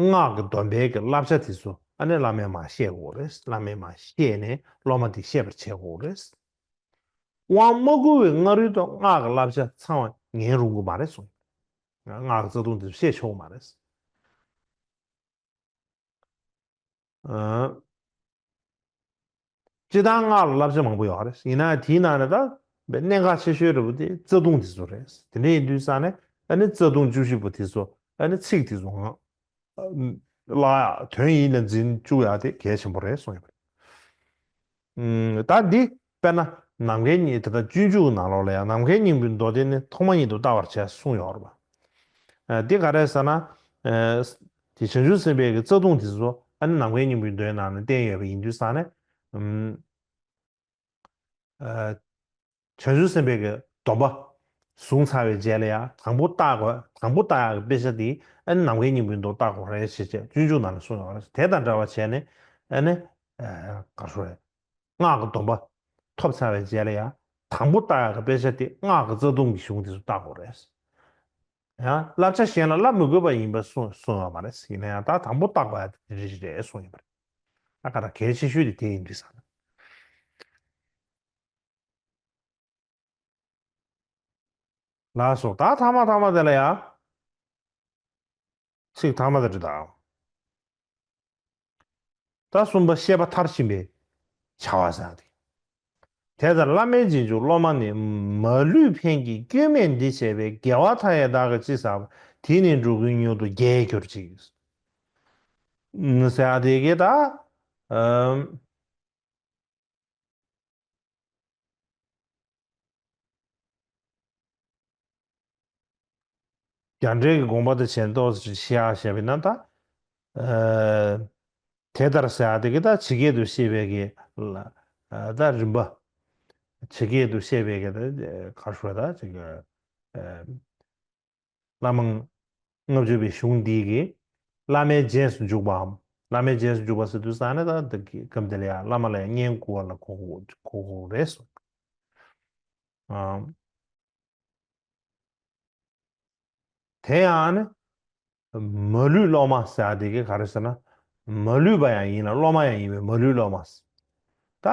ཨ། སྔགས་ཀྱི་སྡོམ་པའི་གི་བསླབ་བྱ་དེ་ཚོ་ཨ་ནི་བླ་མས་མར་བཤད་དགོས་རེད། བླ་མས་མར་བཤད་ནས་སློབ་མ་དེ་ཤེས་པར་བྱེད་དགོས་རེད། དབང་མ་བསྐུར་བའི་སྔ་རོལ་དུ་སྔགས་ཀྱི་བསླབ་བྱ་ཚང་བ་ཉན་རུང་གི་མ་རེད་གསུངས། སྔགས་ཀྱི་རྩ་ལྟུང་དེ་ཚོ་བཤད་ཆོག་གི་མ་རེད། ཨ། སྤྱིར་བཏང་སྔགས་ལ་བསླབ་བྱ་མང་པོ་ཡོད་རེད། ཡིན་ནའང་དེའི་ནང་ནས་ད་གནད་འགག་ཆེ་ཤོས་རེད་པ་དེ་རྩ་ལྟུང་དེ་ཚོ་རེད། དེ་འདྲ་ཡིན་དུས་ཙང་ནས་ཨ་ནི་རྩ་ལྟུང་བཅུ་བཞི་པོ་དེ་ཚོ་ཨ་ནི་ཚིག་དེ་ཚོ་ངག་བཀླག་ཡག་དོན་ཡིད་ལ་འཛིན་བཅུག་ཡག་དེ་གལ་ཆེན་པོ་རེད་གསུངས་ཡོད་པ་རེད། ཨུམ། ད་འདི་དཔེར་ན། ནམ་མཁའི་སྙིང་། དེ་ལྟར་སྤྱོད་འཇུག་ནང་ལོགས་ལ་ཡང་ནམ་མཁའི་སྙིང་པོའི་མདོ་སྡེ་ནི་ཐོག་མ་ཉིད་དུ་བལྟ་བར་བྱ་གསུངས་ཡོད་རེད་པ། ཨ། འདི་ག་རེ་ཟེར་ན། ཨ། དེ་བྱང་ཆུབ་སེམས་དཔའི་གི་རྩ་ལྟུང་དེ་ཚོ་ཨ་ནི་ནམ་མཁའི་སྙིང་པོའི་མདོའི་ནང་ནས་བསྟན་ཡོད་པ་ཡིན་དུས་ཙང་ནས། ཨུམ། ཨ། བྱང་ཆུབ་སེམས་དཔའི་གི་སྡོམ་པ་བཟུང་ཚར་བའི་རྗེས་ལ་ཡང་དང་པོ་བལྟ་དགོས། དང་པོ་བལྟ་ཡག་གི་དཔེ་ཆ་དེ་ཨ་ནི་ནམ་མཁའི་སྙིང་པོའི་མདོ་བལྟ་དགོས་རེད་ཞེས་བྱས་སྤྱོད་འཇུག་ནང་ལ་གསུངས་ཡོད་རེད། དེ་དང་འདྲ་བ་བྱས་ནས་ཨ་ནི། ཨ། ག་རེ་ཟེར་དགོས་རེད། སྔགས་ཀྱི་སྡོམ་པ་ཐོབ་ཚར་བའི་རྗེས་ལ་ཡང་དང་པོ་བལྟ་ཡག་གི་དཔེ་ཆ་དེ་སྔགས་ཀྱི་རྩ་ལྟུང་གི་གཞུང་དེ་ཚོ་བལྟ་དགོས་རེད། ཡང་བསླབ་བྱ་གཞན་ལ་བསླབ་མི་དགོས་པ་ཡིན་པ་གསུངས་གསུངས་ཡོད་མ་རེད། ཡིན་ན་ཡང་ད་དང་པོ་བལྟ་དགོས་ཡག་དེ་རེད་རེད་གསུངས་ཡོད་པ་རེད། ད་ག་རེ་གལ་ཆེ་ཤོས་དེ་དེ་ཡིན་དུས་ཙང་ལགས་སོ། ད་ཐ་མ་ཐ་མ་དེ་ལ་ཡང་། ཚིག་ཐ་མ་དེ་རེད་ད། ད་གསུམ་པ་བཤད་པ་མཐར་ཕྱིན་པའི་བྱ་བ་ཟེར་ཏེ། དེ་ལྟར་བླ་མའི་རྗེས་འཇུག་སློབ་མ་ནི། མ་ལུས་ཕན་གྱི་སྐྱོན་མེད་འདི་བྱས་པས། དགེ་བ་མཐའ་ཡས་བདག་གིས་ཅི་བསགས་པ། དེས་ནི་འགྲོ་ཀུན་མྱུར་དུ་རྒྱས་གྱུར་ཅིག་ཟེར་ཏེ་གི་ད། ཨམ། རྒྱ་འགྲེལ་གྱི་དགོངས་པ་དང་ཆེན་ཏོག་ཙམ་བཤད་ཡག་བཤད་པ་ཡིན་ན་ད། ཨ། དེ་ལྟར་ཟེར་ཡག་དེ་གི་ད་ཇི་སྐད་དུ་བཤད་པའི་གི་ལ། ཨ། ད་རིམ་པ། ཇི་སྐད་དུ་བཤད་པའི་གི་ད་ག་རེ་ཟེར་ད་ཅིག་ཨ། བླ་མ་ལྔ་བཅུ་པའི་གཞུང་འདི་གི་བླ་མའི་རྗེས་སུ་འཇུག་པའམ། བླ་མའི་རྗེས་སུ་འཇུག་པ་ཟེར་དུས་ཙང་ནས་ད་འདི་གི་སྐབས་འདི་ལ་ཡང་བླ་མ་ལ་ཡང་བསྙེན་བཀུར་བ་ལ་གོ་དགོས་གོ་དགོས་རེད་གསུངས། ཨ། དེ་ཡང་ནི། མ་ལུས་སློབ་མ་ཟེར་ཡག་དེ་གི་ག་རེ་ཟེར་ན། མ་ལུས་པ་ཡང་ཡིན་ལ་སློབ་མ་ཡང་ཡིན་པའི་མ་ལུས་སློབ་མ། ད་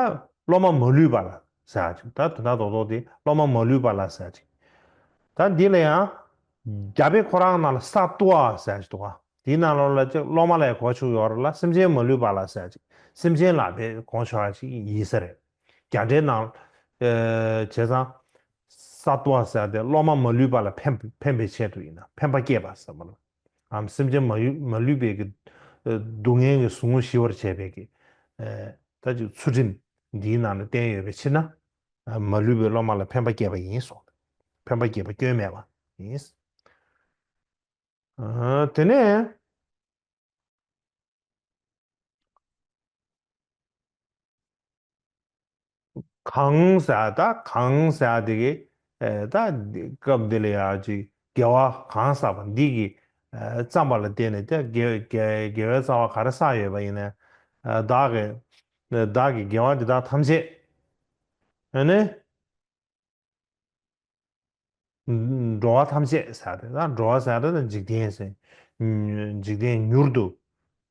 སློབ་མ་མ་ལུས་པ་ལ་ཟེར་ཡག་ཅིག་ད་དོན་དག་རྡོག་རྡོག་དེ་སློབ་མ་མ་ལུས་པ་ལ་ཟེར་ཡག་ཅིག་ད་འདི་ལ་ཡང་། རྒྱ་དཔེ་ཁོ་རང་ནང་ལ་ས་ཏུ་བ་ཟེར་ཡག་ཅིག་འདུག་ག་དེའི་ནང་ལོགས་ལ་ཅིག་སློབ་མ་ལ་ཡང་གོ་ཆོད་ཡོད་རེད་ལ་སེམས་ཅན་མ་ལུས་པ་ལ་ཟེར་ཡག་ཅིག་སེམས་ཅན་ལ་དཔེ་གོ་ཆོད་ཡག་ཅིག་ཡིན་ས་རེད། རྒྱ་འགྲེལ་ནང་། ཨ། བྱས་ཙང་། ས་ཏུ་བ་ཟེར་ཡག་དེ་སློབ་མ་མ་ལུས་པ་ལ་ཕན་ཕན་པའི་ཆེད་དུ་ཡིན་ན་ཕན་པ་སྐྱེད་པ་ཟེར་བ་ལ། ཨམ། སེམས་ཅན་མ་ཡུ་མ་ལུས་པའི་གི། ཨ། སྡུག་བསྔལ་གྱི་ཟུག་རྔུ་ཞི་བར་བྱེད་པའི་གི། ཨ། ད་ཅིག་ཚུལ་ཁྲིམས་འདིའི་ནང་ལ་བསྟན་ཡོད་པའི་ཕྱིར་ན། ཨ། མ་ལུས་པའི་སློབ་མ་ལ་ཕན་པ་སྐྱེད་པ་ཡིན་གསུངས། ཕན་པ་སྐྱེད་པ་སྐྱོན་མེད་པ་ཡིན། ཨ། དེ་ནས། གང་ཟེར་ད་གང་ཟེར་དེ་གི་ཨེ་ད་སྐབས་འདི་ལ་ཡ་ཅིག་དགེ་བ་གང་བསགས་པ་འདི་གི་ཨེ་བརྩམས་པ་ལ་བརྟེན་ནས་དེ་དགེ་དགེ་དགེ་བའི་རྩ་བ་ག་རེ་བསགས་ཡོད་པ་ཡིན་ན། ཨེ་བདག་གི་བདག་གི་དགེ་བ་འདི་དག་ཐམས་ཅད་ཨེ་ནི། འགྲོ་བ་ཐམས་ཅད་ཟེར་ཏེ་ད་འགྲོ་བ་ཟེར་ཏེ་ད་འཇིག་རྟེན་ཟེར། འཇིག་རྟེན་མྱུར་དུ།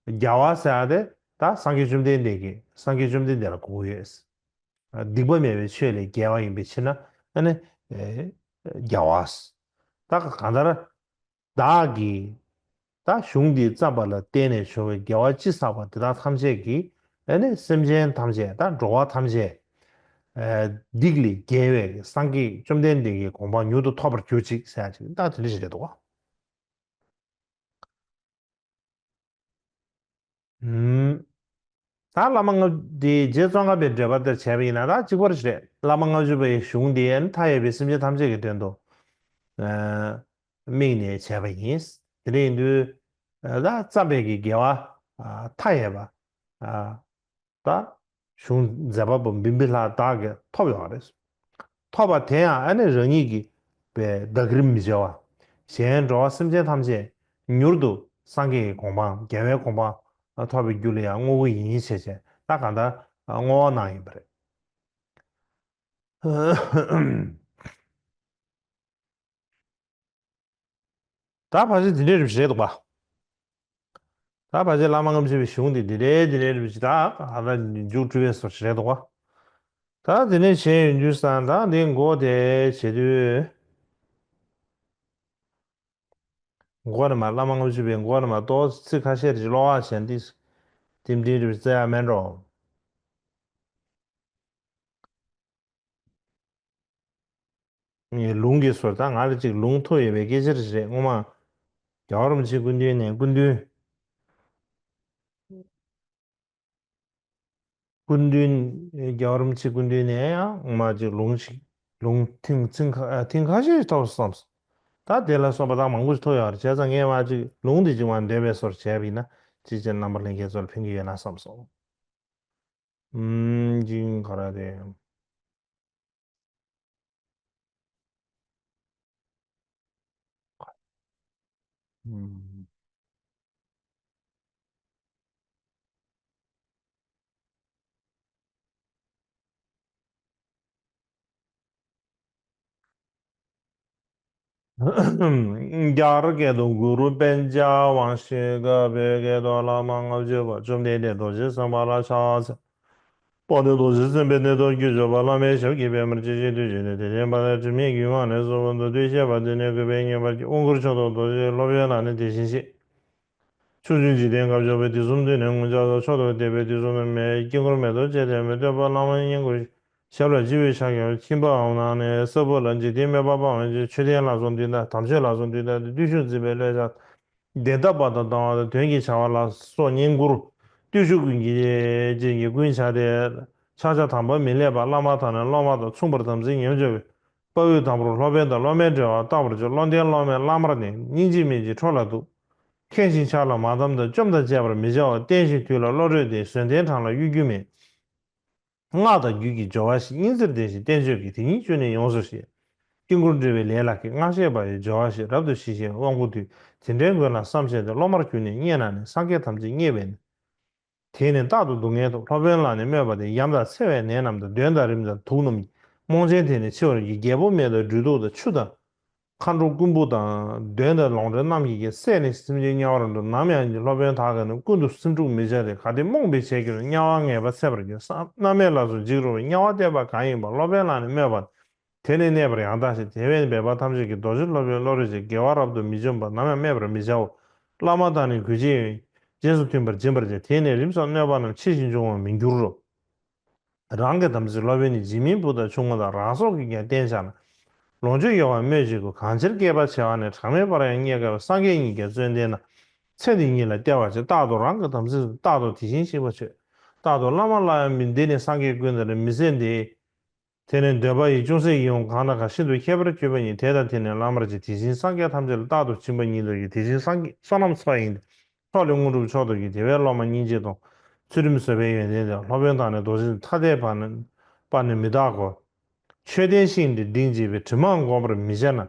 རྒྱལ་བ་ཟེར་ཏེ་ད་སངས་རྒྱས་བཅོམ་ལྡན་འདས་ཀྱི་སངས་རྒྱས་བཅོམ་ལྡན་འདས་ལ་གོ་གི་ཡོད། སྡིག་པ་མེད་པའི་ཆོས་ལས་རྒྱལ་བ་ཡིན་པའི་ཕྱིར་ན་ཨ་ནི་རྒྱལ་བ། ད་གང་ལྟར། བདག་གིས་ད་གཞུང་འདི་བརྩམས་པ་ལ་བརྟེན་ནས་བྱུང་བའི་དགེ་བ་ཅི་བསགས་པ་དེ་དག་ཐམས་ཅད་ཀྱིས་ཨ་ནི་སེམས་ཅན་ཐམས་ཅད་ད་འགྲོ་བ་ཐམས་ཅད་ཨ་སྡིག་ལས་རྒྱལ་བའི་སངས་རྒྱས་བཅོམ་ལྡན་འདས་ཀྱི་གོ་འཕང་མྱུར་དུ་ཐོབ་པར་གྱུར་ཅིག་ཟེར་ཡ་ཅིག་ད་དེ་འདྲ་ཞིག་རེད་འདུག་ག་ཨུམ། ད་བླ་མ་ལྔ་དེ་རྗེ་ཙོང་ཁ་པའི་འགྲེལ་པ་ལྟར་བྱས་པ་ཡིན་ན་ད་གཅིག་པ་རེད། བླ་མ་ལྔ་བཅུ་པའི་གཞུང་དེ་ཨ་ནི་མཐའ་ཡས་པའི་སེམས་ཅན་ཐམས་ཅད་ཀྱི་དོན་དུ་ཨ་དམིགས་ནས་བྱས་པ་ཡིན། དེ་འདྲ་ཡིན་དུས་ཨ་ད་བརྩམས་པའི་གི་དགེ་བ་ཨ་མཐའ་ཡས་པ་ཨ་ད་གཞུང་མཛད་པ་པོ་བིམ་བི་ལ་བདག་གིས་ཐོབ་ཡོད་རེད། ཐོབ་པ་དེ་ཡང་ཨ་ནི་རང་ཉིད་ཀྱི་པའི་བདག་གིར་མི་བྱ་བ། གཞན་འགྲོ་བ་སེམས་ཅན་ཐམས་ཅད་མྱུར་དུ་སངས་རྒྱས་ཀྱི་གོ་འཕང་རྒྱལ་བའི་གོ་འཕང་ཐོབ་པའི་རྒྱུ་ལ་ཡང་བསྔོ་གི་ཡིན་ཞེས་བྱས་ད་གང་ལྟར་བསྔོ་བ་གནང་ཡིན་པ་རེད། ད་ཕལ་ཆེར་འདི་འདྲའི་རིམ་བཞིན་རེད་འདུག་པ། ད་ཕལ་ཆེར་བླ་མ་ལྔ་བཅུ་པའི་གཞུང་འདི་འདི་འདྲའི་འདི་འདྲའི་རིམ་བཞིན་ད་ཨ་ད་མཇུག་གྲུབ་པའི་བཟོ་ཞིག་རེད་འདུག་པ། ད་འདི་ནས་བྱས་ཡོང་དུས་ཙང་ད་འདི་མགོ་དེ་བྱེད་དུས། མགོ་ནས་མར་བླ་མ་ལྔ་བཅུ་པའི་མགོ་ནས་མར་ཏོག་ཙམ་ཚིག་ཁ་ཤས་རེ་ཀློག་པ་བྱས་འདི་དེ་འདྲའི་རིམ་བཞིན་བཙལ་ཡ་མེད་འགྲོ། ངས་ལུང་གི་ཟུར་ད་ང་ལ་ཅིག་ལུང་ཐུག་ཡོད་པའི་སྐད་ཆ་རེ་རེ་སྔོན་མ་རྒྱལ་བ་རིན་པོ་ཆེ་སྐུ་མདུན་ནས་སྐུ་མདུན། སྐུ་མདུན། རྒྱལ་བ་རིན་པོ་ཆེ་སྐུ་མདུན་ནས་ཡང་མ་ཅིག་ལུང་ཞིག་ལུང་ཐེངས་ཐེངས་ཁ་ཐེངས་ཁ་ཤས་ཤིག་ཐོབ་བསམས། ད་དེ་ལ་སོགས་པ་ད་མང་པོ་ཞིག་ཐོབ་ཡོད་རེད། བྱས་ཙང་ངས་མ་ཅིག་ལུང་འདི་ཅིག་མ་འདོད་པའི་བཟོ་འདྲ་བྱས་པ་ཡིན་ན་ཅིག་ཅན་རྣམ་པ་ལྷན་རྒྱས་ཚོར་ཕན་གྱི་ཡོད་ན་བསམས་སོང་། ཨུམ། ཅིང་ག་ར་དེ། ཨུམ། རྒྱ་གར་སྐད་དུ་གུ་རུ་པཎ་ཆ་དབང་ཞེས་བཀའ། བོད་སྐད་དུ་བླ་མ་ལྔ་བཅུ་པ། བཅོམ་ལྡན་འདས་རྡོ་རྗེ་སེམས་དཔའ་ལ་ཕྱག་འཚལ། དཔལ་ལྡན་རྡོ་རྗེ་སེམས་དཔའི་གནས་སྟོབས་ཀྱི་སྤྱོད་པ། བླ་མའི་ཞབས་ཀྱི་པདྨར་བཅས་ཤིང་། དུས་གཅིག་ཏུ་དེ་བསྟན་པ་དང་དྲི་མེད་ཀྱི་ངང་ལས་གཟུགས་ཕུན་སུམ་ཚོགས། དུས་ཤེས་པ་དེ་ནི་གུས་པས་བསྙེན་པར་བགྱི། དབང་བསྐུར་མཆོག་ཏུ་རྡོ་རྗེ་སློབ་དཔོན་ལ་ནི་དེ་བཞིན་གཤེགས། ཕྱོགས་བཅུའི་འཇིག་རྟེན་ཁམས་ཕྱོགས་པའི་དུས་གསུམ་དུ་ནི། མངོན་རྫོགས་མཆོག་ཏུ་བརྟན་པའི་དུས་གསུམ་དུ་མེད། དཀྱིལ་འཁོར་མེ་ཏོག་ཅན་དེར་མི་ལྟོས་པར། བླ་མ་བསྙེན་བཀུར་ཞབས་ལ་སྤྱི་བོས་ཕྱག་བརྐྱངས། ཁྱིམ་པའམ་ནང་ནས་ས་བོན་ལ་འཇིག་རྟེན་དམྱལ་བ་སྤངས་པའི་ཕྱིར། མཆོད་རྟེན་ལ་སོགས་འདུས་མཐའ། དམ་ཆོས་ལ་སོགས་འདུས་མཐའ་སྟེ། བདེ་གཤེགས་འཛིན་པའི་བློས་བྱས། བདེན་མཐའ་པ་དང་སྡང་བ་དང་དོན་གྱི་བྱ་བ་ལ་སོགས་བསྙེན་བཀུར་བརྟུལ་ཞུགས་ཀུན་གྱི་རྗེས་ཀྱི་ཀུན་བྱ་སྟེ། ཕྱག་རྒྱ་དང་པོ་མི་བསླད་པ། བླ་མ་དང་ནི་སློབ་མ་དང་མཚུངས་པར་དམ་ཚིག་ཉམས་སྦྱོར་བའི། དཔའ་བོས་དང་པོར་སློབ་དཔོན་དང་སློབ་མའི་འབྲེལ་བ་བརྟག་པར་བྱ། བློ་ལྡན་སློབ་མས་བླ་མར་བསྟེན། སྙིང་རྗེ་མེད་ཅིང་ཁྲོ་ལ་འདུག་མཁས་ཤིང་ཕྱག་ལ་མ་བསྡམས་དང་། བཅོམ་དང་བཅས་པར་མི་བྱ་བར། བསྟེན་ཞིང་དུལ་ལ་བློ་གྲོས་ལྡན། གཞན་དོན་དྲང་ལ་གཡོ་སྒྱུ་མེད། སྔགས་དང་རྒྱུད་ཀྱི་སྦྱོར་བ་ཞིག་སྙིང་བརྩེར་ལྡན་ཞིང་བསྟན་བཅོས་ཀྱི། དེ་ཉིད་བཅུ་ནི་ཡོངས་སུ་ཤེས། དཀྱིལ་འཁོར་འབྲེལ་བའི་ལས་ལ་མཁས། སྔགས་ཤེས་པ་ཡི་སྦྱོར་བ་ཞིག་རབ་ཏུ་ཞི་ཞིང་དབང་པོ་འདུས། དེ་འདྲའི་མགོན་ལ་བསམ་བྱས་ཏེ། སློབ་མར་གྱུར་ནས་བསྙེན་ན་ནི། སངས་རྒྱས་ཐམས་ཅད་མཉེས་པས་ནི། དེས་ནི་རྟག་ཏུ་སྡུག་བསྔལ་ཐོབ། སློབ་དཔོན་ལ་ནི་སྨོད་པ་སྟེ། ཡམས་དང་འཚེ་བའི་ནད་རྣམས་དང་། གདོན་དང་རིམས་དང་དུག་རྣམས་ཀྱིས། རྨོངས་ཆེན་དེ་ནི་འཆི་བར་འགྱུར། རྒྱལ་པོ་མེད་དང་སྦྲུལ་གདུག་དང་། ཆུ་དང་མཁའ་འགྲོ་རྐུན་པོ་དང་། གདོན་དང་ལོག་འདྲེན་རྣམས་ཀྱིས་བསད་ནས། སེམས་ཅན་དམྱལ་བར་འགྲོ། ནམ་ཡང་སློབ་དཔོན་དག་གིས་ནི། ཀུན་ཏུ་སེམས་འཁྲུག་མི་བྱ་སྟེ། གལ་ཏེ་རྨོངས་པའི་བྱས་གྱུར་ན། དམྱལ་བ་ངེས་པར་འཚེ་བར་འགྱུར། ས་མནར་མེད་ལ་སོགས་འཇིགས་རུང་བའི། དམྱལ་བ་བལྟས་པ་གང་ཡིན་པ། སློབ་དཔོན་ལ་ནི་སྨོད་པ། དེ་ནི་གནས་པར་ཡང་དག་བྱེད། དེ་བས་འབད་པ་ཐམས་ཅད་ཀྱིས། རྡོ་རྗེ་སློབ་དཔོན་བློ་གྲོས་ཆེ། དགེ་བ་རབ་ཏུ་མི་འཇོམས་པ། ནམ་ཡང་སྨད་པར་མི་བྱའོ། བླ་མ་དང་ནི་གུས་བྱས་ཡོན། རྗེས་སུ་མཐུན་པར་སྦྱིན་པར་བྱ། དེས་ནི་རིམས་སོགས་གནོད་པ་རྣམས། ཕྱིས་ཤིང་འབྱུང་བར་མི་འགྱུར་རོ། རང་གི་དམ་ཚིག་སློབ་དཔོན་ནི། སྦྱིན་མིན་བུ་དང་ཆུང་ངུ་དང་། རང་སྲོག་གིས་ཀྱང་བརྟན་བྱས་ན། ལོངས་སྤྱོད་ཡོད་པར་སྨོས་ཅི་དགོས། གང་ཕྱིར་སྐྱེས་པ་བྱེ་བ་ནི། གྲངས་མེད་པར་ཡང་རྙེད་དཀའ་བས། སངས་རྒྱས་ཉིད་ཀྱང་བརྩོན་ལྡན་ན། ཚེ་འདི་ཉིད་ལ་བལྟ་བར་བྱ། རྟག་ཏུ་རང་གི་དམ་ཚིག་རྟག་ཏུ་དེ་བཞིན་གཤེགས་པ་མཆོད། རྟག་ཏུ་བླ་མ་ལ་ཡང་འདི་ནི། སངས་རྒྱས་ཀུན་དང་ནི། མི་ཟད་འདི། དེ་ནི་འདོད་པ་ཡི་ཅུང་ཟད་ཡིད་འོང་གང་དང་གང་། ཤིན་ཏུ་ཁྱད་པར་གྱུར་པ་ཉིད། དེ་དང་དེ་ནི་བླ་མར་བྱ། དེ་བཞིན་སངས་རྒྱས་ཐམས་ཅད་ལ། རྟག་ཏུ་སྦྱིན་པ་ཉིད་དུ་བགྱི། དེ་བཞིན་སངས་རྒྱས་བསོད་ནམས་འཚོ་བ་ཡིན་ཏེ། མཆོག་ལས་དངོས་གྲུབ་མཆོག་ཏུ་བགྱི། དེ་བས་སློབ་མ་སྙིང་རྗེ་དང་། ཚུལ་ཁྲིམས་བཟོད་པའི་ཡོན་ཏན་ལྡན། སློབ་དཔོན་དང་ནི་རྡོ་རྗེ་ཐ་དད་པ་ནི་པ་ནི་མི་བདག་གོ། མཆོད་རྟེན་ཤིང་གིས་བྲིས་བྱས་པའི་དྲི་མ་བསྒོམ་པར་མི་བྱ་ན།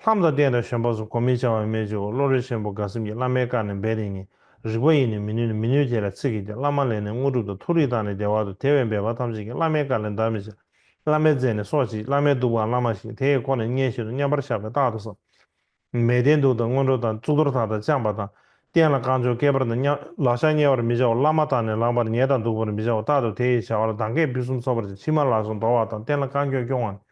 ལྷམ་དང་སྟན་དང་བཞོན་པ་སོགས་གོ་མི་བྱ་བ་སྨོས་ཅི་དགོས། བློ་གྲོས་ཆེན་པོ་དགའ་སེམས་ཀྱིས། བླ་མའི་བཀའ་ནི་འབད་དེ་ཉན། རིག་པ་ཡིས་ནི་མི་ནུས་ན། མི་ནུས་དེ་ལ་ཚིག་གིས་ཀྱང་། བླ་མ་ལས་ནི་དངོས་གྲུབ་དང་། མཐོ་རིས་དང་ནི་བདེ་བ་དང་། དེ་བས་འབད་པ་ཐམས་ཅད་ཀྱིས། བླ་མའི་བཀའ་ལས་འདའ་མི་བྱ། བླ་མའི་མཛད་ནི་སྲོག་བྱིན། བླ་མའི་འདུག་པའམ་བླ་མ་བཞེངས། དེ་ཡི་སྒོ་ནས་མཉེས་ཤིང་དང་། མཉམ་པར་བཞག་པས་རྟག་ཏུ་བསམ། མལ་སྟན་འདུག་དང་སྔོན་འགྲོ་དང་གཙུག་ཏོར་དག་དང་བཅངས་པ་དང་། སྟན་ལ་རྐང་མགྱོགས་བཀལ་བར་དང་། ལག་ཆ་བསྙལ་བར་མི་བྱའོ། བླ་མ་དང་ནི་ལངས་པར་ཉལ་དང་འདུག་པར་མི་བྱའོ། རྟག་ཏུ་དེ་ཡི་བྱ་བ་ལ། གདངས་སྐད་ཕུན་སུམ་ཚོགས་པར་བྱ། མཆིལ་མ་ལ་སོགས་འདོར་བ་དང་། སྟན་ལ་རྐང་མགྱོགས་རྐྱོང་བ་ནི།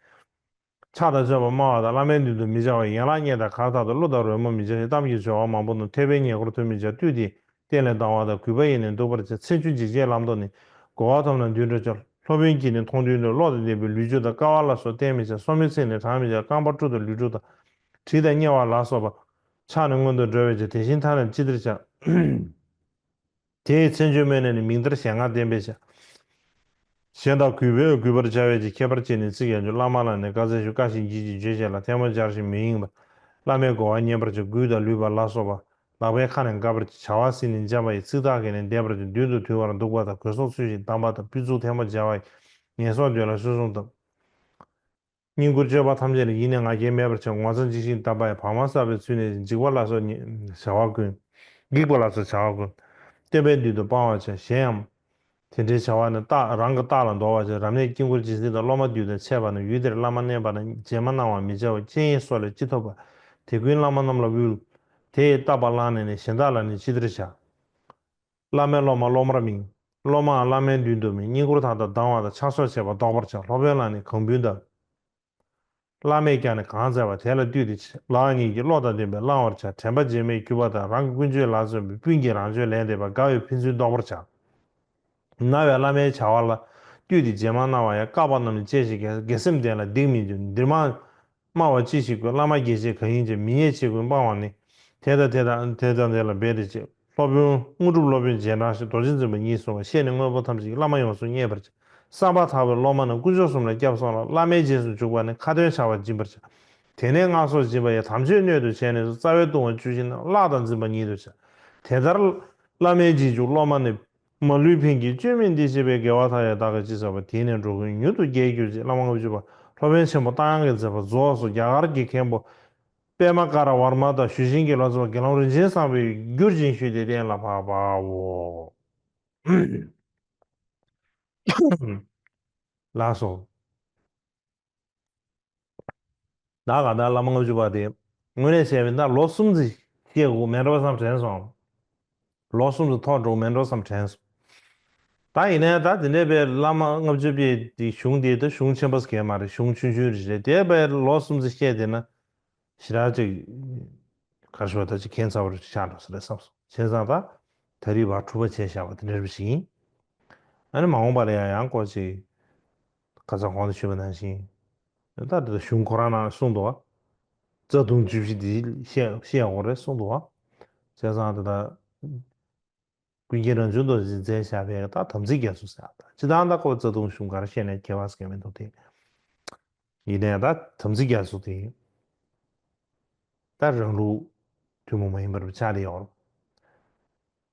ཕྱག་དང་མཆོད་པ་སྨྲ་བ་དང་། བླ་མའི་མདུན་དུ་མི་བྱ་བ་ཡི། ཡན་ལག་བསྙེན་དང་གར་ཐག་ཏུ། གླུ་དང་རོལ་མོ་མི་བྱ་ཞིང་། གཏམ་གྱི་སྦྱོར་བ་མང་པོ་རྣམས། ཐོས་པས་ཉེ་འཁོར་མཐོལ་མི་བྱ། བཏུས་ཏེ་སྟན་ལས་ལྡང་བ་དང་། གུས་པ་ཡིས་ནི་འདུག་པར་བྱ། ཚེ་ཆུ་འཇིགས་བྱེད་ལམ་དུ་ནི། གོ་བ་ཐོབ་ན་དུད་འགྲོ་ཆགས། སློབ་དཔོན་གྱིས་ནི་མཐོང་དུས་འདོད། གློག་དང་ལྡན་པའི་ལུས་སྤྱོད་དང་། དཀའ་བ་ལ་སོགས་བསྟེན་མི་བྱ། སོར་མོའི་ཚིགས་ནི་བགྲང་མི་བྱ། རྐང་པ་བཀྲུ་དང་ལུས་བཀྲུ་དང་། དྲིས་དང་བསྙལ་བ་ལ་སོགས་པ། ཕྱག་ནི་སྔོན་དུ་འགྲོ་བས་བྱ། དེ་བཞིན་ཐ་ན་ཅི་ལྟར་བྱ། དེ་ཡི་མཚན་བརྗོད་སྨོས་ནས་ནི། མིང་མཐར་ཞལ་སྔ་བསྟན་པས་བྱ། གཞན་དག་གུས་པས་གུས་པར་བྱ་བའི་ཕྱིར། ཁྱད་པར་ཅན་ནི་ཚིག་ཡང་བསྐྱར། བླ་མ་ལ་ནི་བཀའ་སྩལ་ཞུ། བཀའ་བཞིན་བགྱིད་ཅིང་བརྗོད་བྱས་ལ། ཐལ་མོ་སྦྱར་ཞིང་མི་གཡེང་བར། བླ་མའི་གོ་བ་ཉན་པར་བྱ། གུས་དང་བླུད་པ་ལ་སོགས་པ། ལག་པའི་ཁ་ནས་འགག་པར་བྱ། བ་ཟིན་ནས་འཇམ་པ་ཡི། ཚིག་དག་གིས་ནི་འདེབས་པར་བྱ། མདུན་དུ་དུད་པར་འདུག་པ་དང་། གོས་སོགས་ཚུལ་བཞིན་བསྡམས་པ་དང་། ཕུད་ཚུགས་ཐལ་མོ་སྦྱར་བ་ཡི། ངན་སོང་འདོད་ལ་སོ་སྲུང་དང་། བསྙེན་བཀུར་སྤྱོད་པ་ཐམས་ཅད་ལ། ཡིད་ནི་ང་རྒྱལ་མེད་པར་བྱ། ངོ་ཚ་འཇིགས་ཤིང་དམ་པ་ཡི། བག་མ་བསགས་པའི་ཚུལ་ནི། འཇིགས་པ་ལ་སོགས་ཉེ་བྱ་བ་ཀུན། འཇིགས་པ་ལ་སོགས་བྱ་བ་ཀུན། སྟོན་པའི་མདུན་དུ་སྤང་བར་བྱ། གཞན་ཡང་། དེ་འདྲའི་བྱ་བ་ནི་རྟག་རང་གི་རྟགས་ལ་འདོར་བར་བྱ། རབ་གནས་དཀྱིལ་འཁོར་སྦྱིན་སྲེག་དང་། སློབ་མ་འདུས་དང་འཆད་པ་ནི། ཡུལ་དེར་བླ་མ་མནན་པ་ན། རྗེས་མ་གནང་བར་མི་བྱའོ། སྤྱན་ཡི་སོགས་ལས་ཅི་ཐོབ་པ། དེ་ཀུན་བླ་མ་རྣམས་ལ་དབུལ། དེ་ཡི་བསྟབས་པ་བླངས་ནས་ནི། གཞན་དག་ལ་ནི་ཅི་ལྟར་བྱ། བླ་མའི་སློབ་མ་སློབ་མར་སྨིན། སློབ་མའང་བླ་མའི་མདུན་དུ་སྨིན། བསྙེན་བཀུར་དག་དང་སྡང་བ་དང་། ཕྱག་སོགས་བྱས་པ་བཟློག་པར་བྱ། སློབ་དཔོན་ལ་ནི་གང་ཕུལ་དང་། བླ་མས་ཀྱང་ནི་གང་སྩལ་བ། དེ་ལ་བཏུད་དེ་ལག་གཉིས་ཀྱིས་གློག་དང་ལྡན་པས་བླང་བར་བྱ། དྲན་པ་བརྗེད་མེད་གྱུར་པ་དང་། རང་གི་ཀུན་སྤྱོད་ལ་བརྩོན་པས། སྤུན་གྱིས་རང་སྤྱོད་ལེགས་བསྟན་པ། དགའ་བའི་ཕན་ཚུན་བཟློག་པར་བྱ། ན་བའི་བླ་མའི་བྱ་བ་ལ་བཏུད་དེ་རྗེས་མ་གནང་བ་ཡང་། བཀག་པ་རྣམས་ལ་གཅེས་ཤིང་གལ། དགེ་སེམས་ལྡན་ལ་སྡིག་མི་འགྱུར། འདིར་མ་སྨྲ་བ་ཅི་ཞིག་དགོས། བླ་མ་དགྱེས་བྱེད་གང་ཡིན་ཀྱང་། མི་ཉེས་བྱས་ཀུན་སྤང་བ་ནི། དེ་དང་དེ་དང་དེ་དང་དེ་ལ་འབད་དེ་བྱེད། སློབ་དཔོན་དངོས་གྲུབ་སློབ་དཔོན་རྗེས་འབྲང་ཞིང་། རྡོ་རྗེ་འཛིན་པ་ཉིད་གསུངས་པ། བཤད་ནས་དངོས་པོ་ཐམས་ཅད་ཀྱི། བླ་མ་ཡོངས་སུ་མཉེས་པར་བྱ། བསམ་པ་ཐག་པས་སློབ་མ་རྣམས། དཀོན་མཆོག་གསུམ་ལ་སྐྱབས་སོང་ལ། བླ་མའི་རྗེས་སུ་འཇུག་པ་ནི། ཁ་ཏོན་བྱ་བ་སྦྱིན་པར་བྱ། དེ་ནས་སྔགས་སོགས་སྦྱིན་པ་ཡི། དམ་ཆོས་སྣོད་དུ་བྱས་ནས་སུ། རྩ་བའི་ལྟུང་བ་བཅུ་བཞི་ནི། བརླག་དང་འཛིན་པ་ཉིད་དུ་བྱ། དེ་ལྟར་བླ་མའི་རྗེས་འཇུག་སློབ་མ་ནི། མ་ལུས་ཕན་གྱི་བཅོས་མིན་ཏེ། ཅེས་པའི་དགེ་བ་མཐའ་ཡས་བདག་གིས་ཅི་བསགས་པ། དེས་ནི་འགྲོ་ཀུན་མྱུར་དུ་རྒྱས་གྱུར་ཅིག་བླ་མ་ལྔ་བཅུ་པ་སློབ་དཔོན་ཆེན་པོ་རྟ་དབྱངས་ཀྱིས་མཛད་པ་རྫོགས་སོ། རྒྱ་གར་གྱི་མཁན་པོ་པདྨ་ཀ་ར་ཝར་མ་དང་ཞུས་ཆེན་གྱིས་ལོ་ཙཱ་བ་དགེ་སློང་རིན་ཆེན་བཟང་པོས་བསྒྱུར་ཅིང་ཞུས་ཏེ་གཏན་ལ་ཕབ་པའོ། ལགས་སོ། ད་ག་ད་བླ་མ་ལྔ་བཅུ་པ་དེ་དངོས་གནས་བཤད་པའི་ད་ལོ་གསུམ་ཙམ་བཤད་དགོས་མེད་འགྲོ་བསམ་དྲན་སོང་། ལོ་གསུམ་ཙམ་ཐོག་འགྲོ་མེད་འགྲོ་བསམ་དྲན་སོང་། ད་ཡིན་ནའི་ད་དེ་འདྲའི་པའི་བླ་མ་ལྔ་བཅུ་པའི་དེ་གཞུང་དེ་ད་གཞུང་ཆེན་པོ་ཟེར་མཁན་མ་རེད། གཞུང་ཆུང་ཆུང་རེད། རེད་དེ་པའི་ལོ་གསུམ་ཙམ་བཤད་དེ་ན་ཞེ་དྲག་ཅིག་ག་རེ་ཞུ་བ་ད་ཅིག་ཁྱད་མཚར་བོ་ཆགས་འགྲོ་ས་རེད་བསམ་སོང་། བྱས་ཙང་ད་ད་རེས་བར་འཁྲུག་པ་བྱས་བཞག་པ་དེ་འདྲ་རེད་པ་ཞིག་ཡིན། ཨ་ནི་མ་འོངས་པ་ལ་ཡང་ཡང་སྐོར་ཅིག་ཁ་སང་གོང་དུ་ཞུས་པ་ནང་བཞིན། ད་དེ་གཞུང་ཁོ་རང་ནང་གསུངས་འདུག་བ། རྩ་ལྟུང་བཅུ་བཞི་འདི་བཤད་བཤད་དགོས་རེད་གསུངས་འདུག་བ། བྱས་ཙང་དེ་ལྟར་ཀུན་མཁྱེན་རང་བྱུང་རྡོ་རྗེས་མཛད་བཞག་པའི་ད་དམ་ཚིག་རྒྱ་མཚོ་ཟེར་ཡག་ད་ཅི་ལྟར་ད་ཁོ་རྩ་ལྟུང་གཞུང་ག་རེ་བཤད་ནས་ཁྱད་པར་ཟེར་མཁན་མི་འདུག་སྟེ། ཡིན་ནའི་ད་དམ་ཚིག་རྒྱ་མཚོ་དེ་ད་རང་ལུགས་ཐུན་མོང་མ་ཡིན་པར་ཆགས་བསྡད་ཡོད་རེད།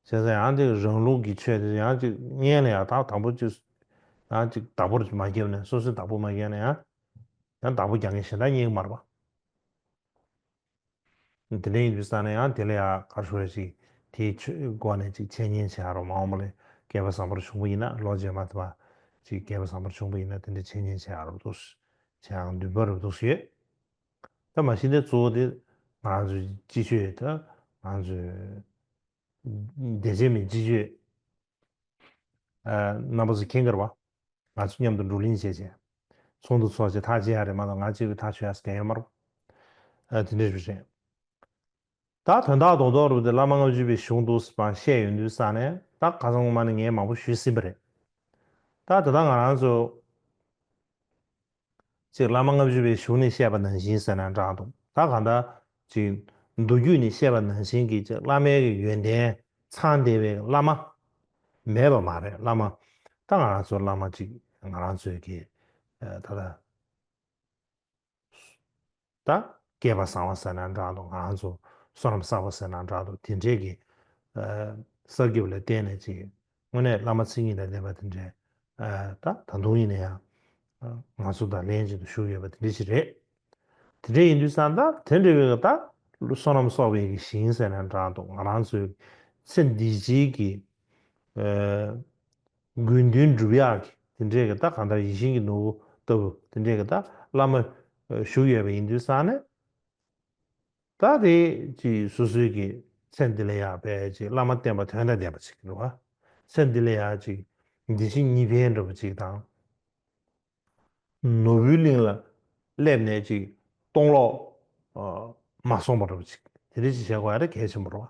བྱས་ཙང་ཡང་ཅིག་རང་ལུགས་ཀྱི་ཆོས་དེ་ཡང་ཅིག་སྔོན་ལ་ཡང་ད་དང་པོ་ཅིག་ཡང་ཅིག་བདག་པོར་མ་བརྒྱབ་ནས་སོ་སོའི་བདག་པོ་མ་བརྒྱབ་ནས་ཡང་ཡང་བདག་པོ་རྒྱག་མཁན་གཞན་དག་རྙེད་ཀྱི་མ་རེད་པ། དེ་འདྲ་ཡིན་དུས་ཙང་ནས་ཡང་དེ་ལ་ཡང་ག་རེ་ཞུ་རེད་ཅིག་དེའི་ཆོས་སྒོ་ནས་ཅིག་འཆད་ཉན་བྱེད་ཡ་རོགས་མ་འོངས་པ་ལ་བསྐལ་པ་བཟང་པོར་བྱུང་བ་ཡིན་ན་ལོ་རྗེས་མ་དེ་བ་ཅིག་བསྐལ་པ་བཟང་པོར་བྱུང་བ་ཡིན་ན་དེ་འདྲ་འཆད་ཉན་བྱེད་ཡ་རོགས་འདུག་བྱེད་ཡ་འདུན་པ་རོགས་འདུག་ཡོད། ད་མ་གཞི་དེ་གཙོ་བོ་དེ་ང་རང་ཚོའི་སྤྱི་ཆོས་ད་ང་ཚོའི་བདེ་ཆེན་མའི་སྤྱི་ཆོས་རྣམ་པ་ཚོ་མཁྱེན་གྱི་རེད་པ། ང་ཚོ་མཉམ་དུ་བགྲོ་གླེང་བྱས་བྱས། ཚོགས་འདུ་ཚོགས་བྱས་ཐག་བཅད་ཡ་རེད་མ་གཏོགས་ང་གཅིག་གིས་ཐག་ཆོད་ཡ་ཟེར་མཁན་ཡོད་མ་རེད། དེ་འདྲ་ཞིག་རེད། ད་དོན་དག་རྡོག་རྡོག་རུ་དེ་བླ་མ་ལྔ་བཅུ་པའི་གཞུང་འདུག་སེ་བཤད་ཡོང་དུས་ཙང་ནས་ད་ཁ་སང་སྔོན་མ་ནས་ངས་མང་པོ་ཞུས་ཟིན་པ་རེད། ད་ད་ལྟ་ང་རང་ཚོ་ཅིག་བླ་མ་ལྔ་བཅུ་པའི་གཞུང་ནས་བཤད་པ་ནང་བཞིན་ཟེར་ན་འདྲ་འདུག་ད་གང་ལྟར་ཅིག་མདོ་རྒྱུད་ནས་བཤད་པ་ནང་བཞིན་གྱི་ཅིག་བླ་མའི་གི་ཡོན་ཏན་ཚང་བསྡད་པའི་བླ་མ་མེད་པ་མ་རེད། བླ་མ་ད་ང་རང་ཚོ་བླ་མ་ཅིག་ང་རང་ཚོའི་གི་ད་ལྟ་ད་བསྐལ་པ་བཟང་བ་ཟེར་ན་འདྲ་འདུག་ང་རང་ཚོ་བསོད་ནམས་བསགས་པ་ཟེར་ན་འདྲ་འདུག་དེ་འདྲའི་གི་ཨ་བསགས་རྒྱུ་ལ་བརྟེན་ནས་ཅིག་དངོས་གནས་བླ་མ་མཚན་ཉིད་དང་ལྡན་པ་དེ་འདྲའི་ཨ་ད་ད་དུང་ཡིན་ན་ཡང་ཨ་ང་ཚོ་དང་ལྷན་ཅིག་ཏུ་བཞུགས་ཡོད་པ་དེ་འདྲ་ཞིག་རེད། དེ་འདྲ་ཡིན་དུས་ཙང་ད་དེ་འདྲ་བའི་ད་བསོད་ནམས་གསོག་པའི་གི་ཞིང་ཟེར་ན་འདྲ་འདུག་ང་རང་ཚོའི་ཚེ་འདི་ཕྱིའི་གི་ཨ་དགོས་འདུན་འགྲུབ་ཡག་གི་དེ་འདྲའི་གི་ད་གང་ལྟར་ཡིད་བཞིན་གྱི་ནོར་བུ་ལྟ་བུ་དེ་འདྲའི་གི་ད་བླ་མ་བཞུགས་ཡོད་པ་ཡིན་དུས་ཙང་ནས་ད་དེ་ཅིག་སོ་སོའི་གི་ཚེ་འདི་ལ་ཡག་པའི་ཅིག་བླ་མ་བསྟེན་པ་དོན་དང་ལྡན་པ་ཅིག་རེད་བ། ཚེ་འདི་ལ་ཡག་ཅིག་འདི་ཕྱི་གཉིས་ཕན་འདྲ་བ་ཅིག་དང་། ནོར་བུའི་གླིང་ལ་སླེབས་ནས་ཅིག་སྟོང་ལོག་མ་སོང་བ་འདྲ་བ་ཅིག་དེ་འདྲ་ཅིག་བྱེད་དགོས་ཡ་དེ་གལ་ཆེན་པོ་རེད་བ།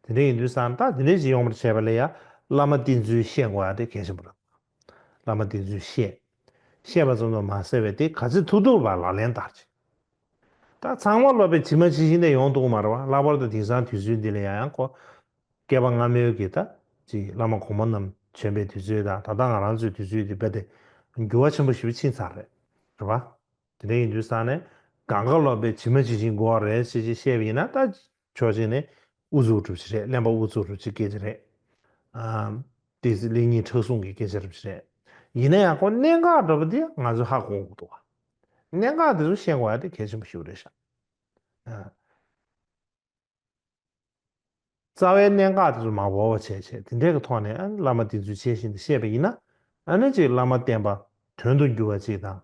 དེ་འདྲ་ཡིན་དུས་ཙང་ད་དེ་འདྲ་ཅིག་ཡོང་བར་བྱས་པ་ལ་ཡ་བླ་མ་བསྟེན་ཚུལ་ཤེས་དགོས་ཡ་དེ་གལ་ཆེན་པོ་རེད། བླ་མ་བསྟེན་ཚུལ་ཤེས། ཤེས་པ་ཙམ་དུ་མ་ཟད་པའི་དེ་ག་ཚོད་ཐུབ་ཐུབ་ལ་ལག་ལེན་བསྟར་ཅིག་ད་ཚང་མ་སློབ་པའི་ཇི་མ་ཇི་བཞིན་དེ་ཡོང་ཐུབ་ཀྱི་མ་རེད་བ། ལྷག་པར་དུ་དེང་སང་དུས་ཚོད་འདི་ལ་ཡང་ཡང་ཁོ་བསྐལ་པ་སྔ་མོའི་གི་ད་ཅིག་བླ་མ་གོང་མ་རྣམས་བྱོན་པའི་དུས་ཚོད་དང་ད་ལྟ་ང་རང་ཚོའི་དུས་ཚོད་འདི་རྦད་དེ་འགྱུར་བ་ཆེན་པོ་ཞེ་པོ་ཕྱིན་ཚར་རེད། རེད་བ། དེ་འདྲ་ཡིན་དུས་ཙང་ནས་གང་ག་སློབ་པའི་ཇི་མ་ཇི་བཞིན་དགོས་པ་རེད་ཅེས་ཅེས་བཤད་པ་ཡིན་ན་ད་ཕྱོགས་གཅིག་ནས་ཨུ་ཚུགས་གྲུབ་ཅིག་རེད། གླེན་པ་ཨུ་ཚུགས་གྲུབ་ཅིག་སྐད་ཆ་རེད། ཨམ། དེ་ལེགས་ཉེས་མཁྲེགས་བཟུང་གི་སྐད་ཆ་རེད་པ་ཞིག་རེད། ཡིན་ན་ཡང་ཁོ་གནད་འགག་འདྲ་པོ་དེ་ང་ཚོས་ཧ་གོ་དགོས་འདུག་བ། གནད་འགག་དེ་ཚོ་ཤེས་དགོས་ཡ་དེ་གལ་ཆེན་པོ་ཞིག་རེད་ཤག་ཨ། རྩ་བའི་གནད་འགག་དེ་ཚོ་མ་བོར་བ་བྱས་བྱས་དེ་འདྲའི་གི་ཐོག་ནས་ཨ་བླ་མ་དེ་ཚོའི་ཆེད་བཞིན་དུ་བཤད་པ་ཡིན་ན་ཨ་ནི་ཅིག་བླ་མ་བསྟེན་པ་དོན་དུ་འགྱུར་བ་ཅིག་དང་།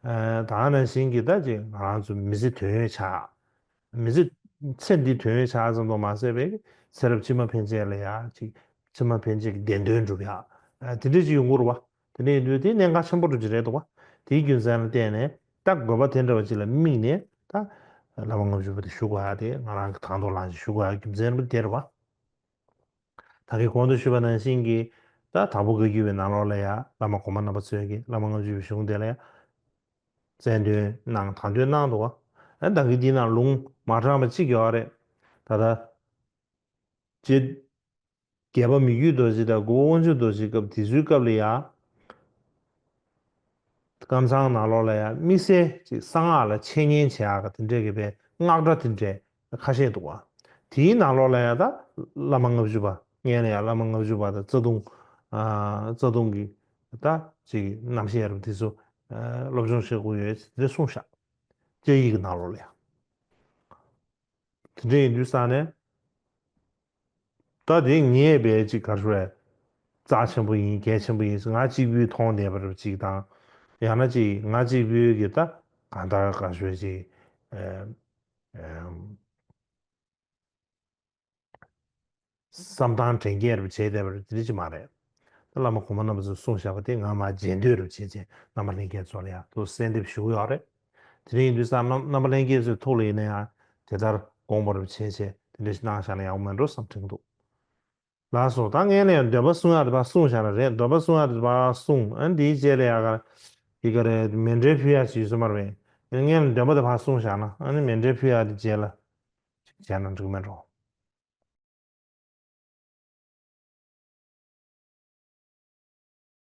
ཨ་ད་ག་ནང་བཞིན་གྱི་ད་ཅིག་ང་རང་ཚོ་མི་ཚེ་དོན་ཡོད་ཆགས། མི་ཚེ་ཚེ་འདི་དོན་ཡོད་ཆགས་ཙམ་དུ་མ་ཟད་པའི་ཚེ་རབས་ཕྱི་མ་ཕན་ཆད་ལ་ཡ་ཅིག་ཕྱི་མ་ཕན་ཆད་ཀྱི་བདེན་དོན་འགྲུབ་ཡ། ཨ་དེ་འདྲ་ཅིག་ཡོང་གི་རེད་བ། དེ་འདྲ་ཡིན་དུས་དེ་གནད་འགག་ཆེན་པོ་འདྲ་ཅིག་རེད་འདུག་བ། དེའི་རྒྱུ་མཚན་ལ་བརྟེན་ནས་ད་དགོས་པ་དེ་འདྲ་བ་ཅིག་ལ་དམིགས་ནས་ད་བླ་མ་ལྔ་བཅུ་པ་དེ་ཞུ་དགོས་ཡ་དེ་ང་རང་གི་དང་ཐོག་ལངས་ཤིག་ཞུ་དགོས་ཡ་རྒྱུ་མཚན་རེད་པ་དེ་རེད་བ། ད་གིན་གོང་དུ་ཞུས་པ་ནང་བཞིན་གྱི་ད་དྭགས་པོ་བཀའ་བརྒྱུད་པའི་ནང་ལོགས་ལ་ཡ་བླ་མ་གོང་མ་རྣམ་པ་ཚོས་ཀྱི་བླ་མ་ལྔ་བཅུ་པའི་གཞུང་དེ་ལ་ཡ་རྩལ་འདོན་གནང་དང་འདོན་གནང་འདུག་བ། ཨ་ད་གིན་འདི་ནང་ལུང་མ་དྲངས་པ་གཅིག་ཡོད་རེད། ད་ལྟ་རྗེ་ རྒྱལ་བ་མི་བསྐྱོད་རྡོ་རྗེ་དང་མགོན་པོ་དབང་ཕྱུག་རྡོ་རྗེ་སྐབས་དེ་ཚོའི་སྐབས་ལ་ཡ། ཀམ་ཚང་ནང་ལོགས་ལ་ཡ་དམིགས་བསལ་ཅིག་གསང་སྔགས་ལ་འཆད་ཉན་བྱེད་ཡག་གི་དེ་འདྲས་ཀྱི་པའི་སྔགས་གྲྭ་དེ་འདྲས་ཁ་ཤས་འདུག་བ། དེའི་ནང་ལོགས་ལ་ཡ་ད་བླ་མ་ལྔ་བཅུ་པ་སྔོན་ལ་ཡ་བླ་མ་ལྔ་བཅུ་པ་དང་རྩ་ལྟུང་། ཨ་རྩ་ལྟུང་གི་ད་ཅིག་རྣམ་བཤད་རབ་དེ་ཚོ་ཨ་སློབ་སྦྱོང་བྱེད་དགོས་ཡོད་དེ་འདྲས་གསུངས་ཤག་སྐྱ་ཡིག་གི་ནང་ལོགས་ལ་ཡ། དེ་འདྲ་ཡིན་དུས་ཙང་ནས། ད་དེ་ངས་བས་ཅིག་ག་རེ་ཟེར། རྩ་ཆེན་པོ་ཡིན་གལ་ཆེན་པོ་ཡིན་ང་གཅིག་པུས་མཐོང་བསྡད་པ་རེད་ཅིག་དང་། ཡང་ན་ཅིག་ང་གཅིག་པུས་གི་ད་གང་ལྟར་ག་རེ་ཟེར་ཅིག་ཨེ་ཨེ་བསམ་སྟངས་དྲན་སྐྱེས་རེ་བྱས་བསྡད་པ་རེད་དེ་འདྲ་ཅིག་མ་རེད། ད་བླ་མ་གོང་མ་རྣམ་པ་ཚོས་གསུངས་བཞག་པ་དེ་ང་མར་མཇལ་འདོད་རེ་བྱས་བྱས་རྣམ་པ་ལྷན་རྒྱས་ཚོ་ལ་ཡང་ཐུགས་གསལ་འདེབས་ཞུ་གི་ཡོད་རེད། དེ་འདྲ་ཡིན་དུས་ཙང་རྣམ་རྣམ་པ་ལྷན་རྒྱས་ཚོའི་ཐུགས་ལ་ཡིན་ན་ཡང་དེ་ལྟར་དགོངས་པ་རེ་བྱས་བྱས་དེ་འདྲ་ཞིག་གནང་བཞག་ན་ཡག་པོ་མེད་འགྲོ་བསམ་དྲན་གྱི་འདུག་ལགས་སོ། ད་ངས་ནས་འདོན་པ་གསུང་ཡག་དེ་ཕར་གསུངས་བཞག་ན་རེད། འདོན་པ་གསུང་ཡག་དེ་ཕར་གསུངས། ཨ་ནི་དེའི་རྗེས་ལ་ཡ་ག་ཡི་ག་རེ་མཎྜལ་ཕུལ་ཡག་ཅིག་ཡོད་ས་མ་རེད་པས། ངས་ནས་འདོན་པ་དེ་ཕར་གསུངས་བཞག་ན་ཨ་ནི་མཎྜལ་ཕུལ་ཡག་དེ་རྗེས་ལ་ཅིག་བྱས་ན་འགྲིག་མེད་འགྲོ།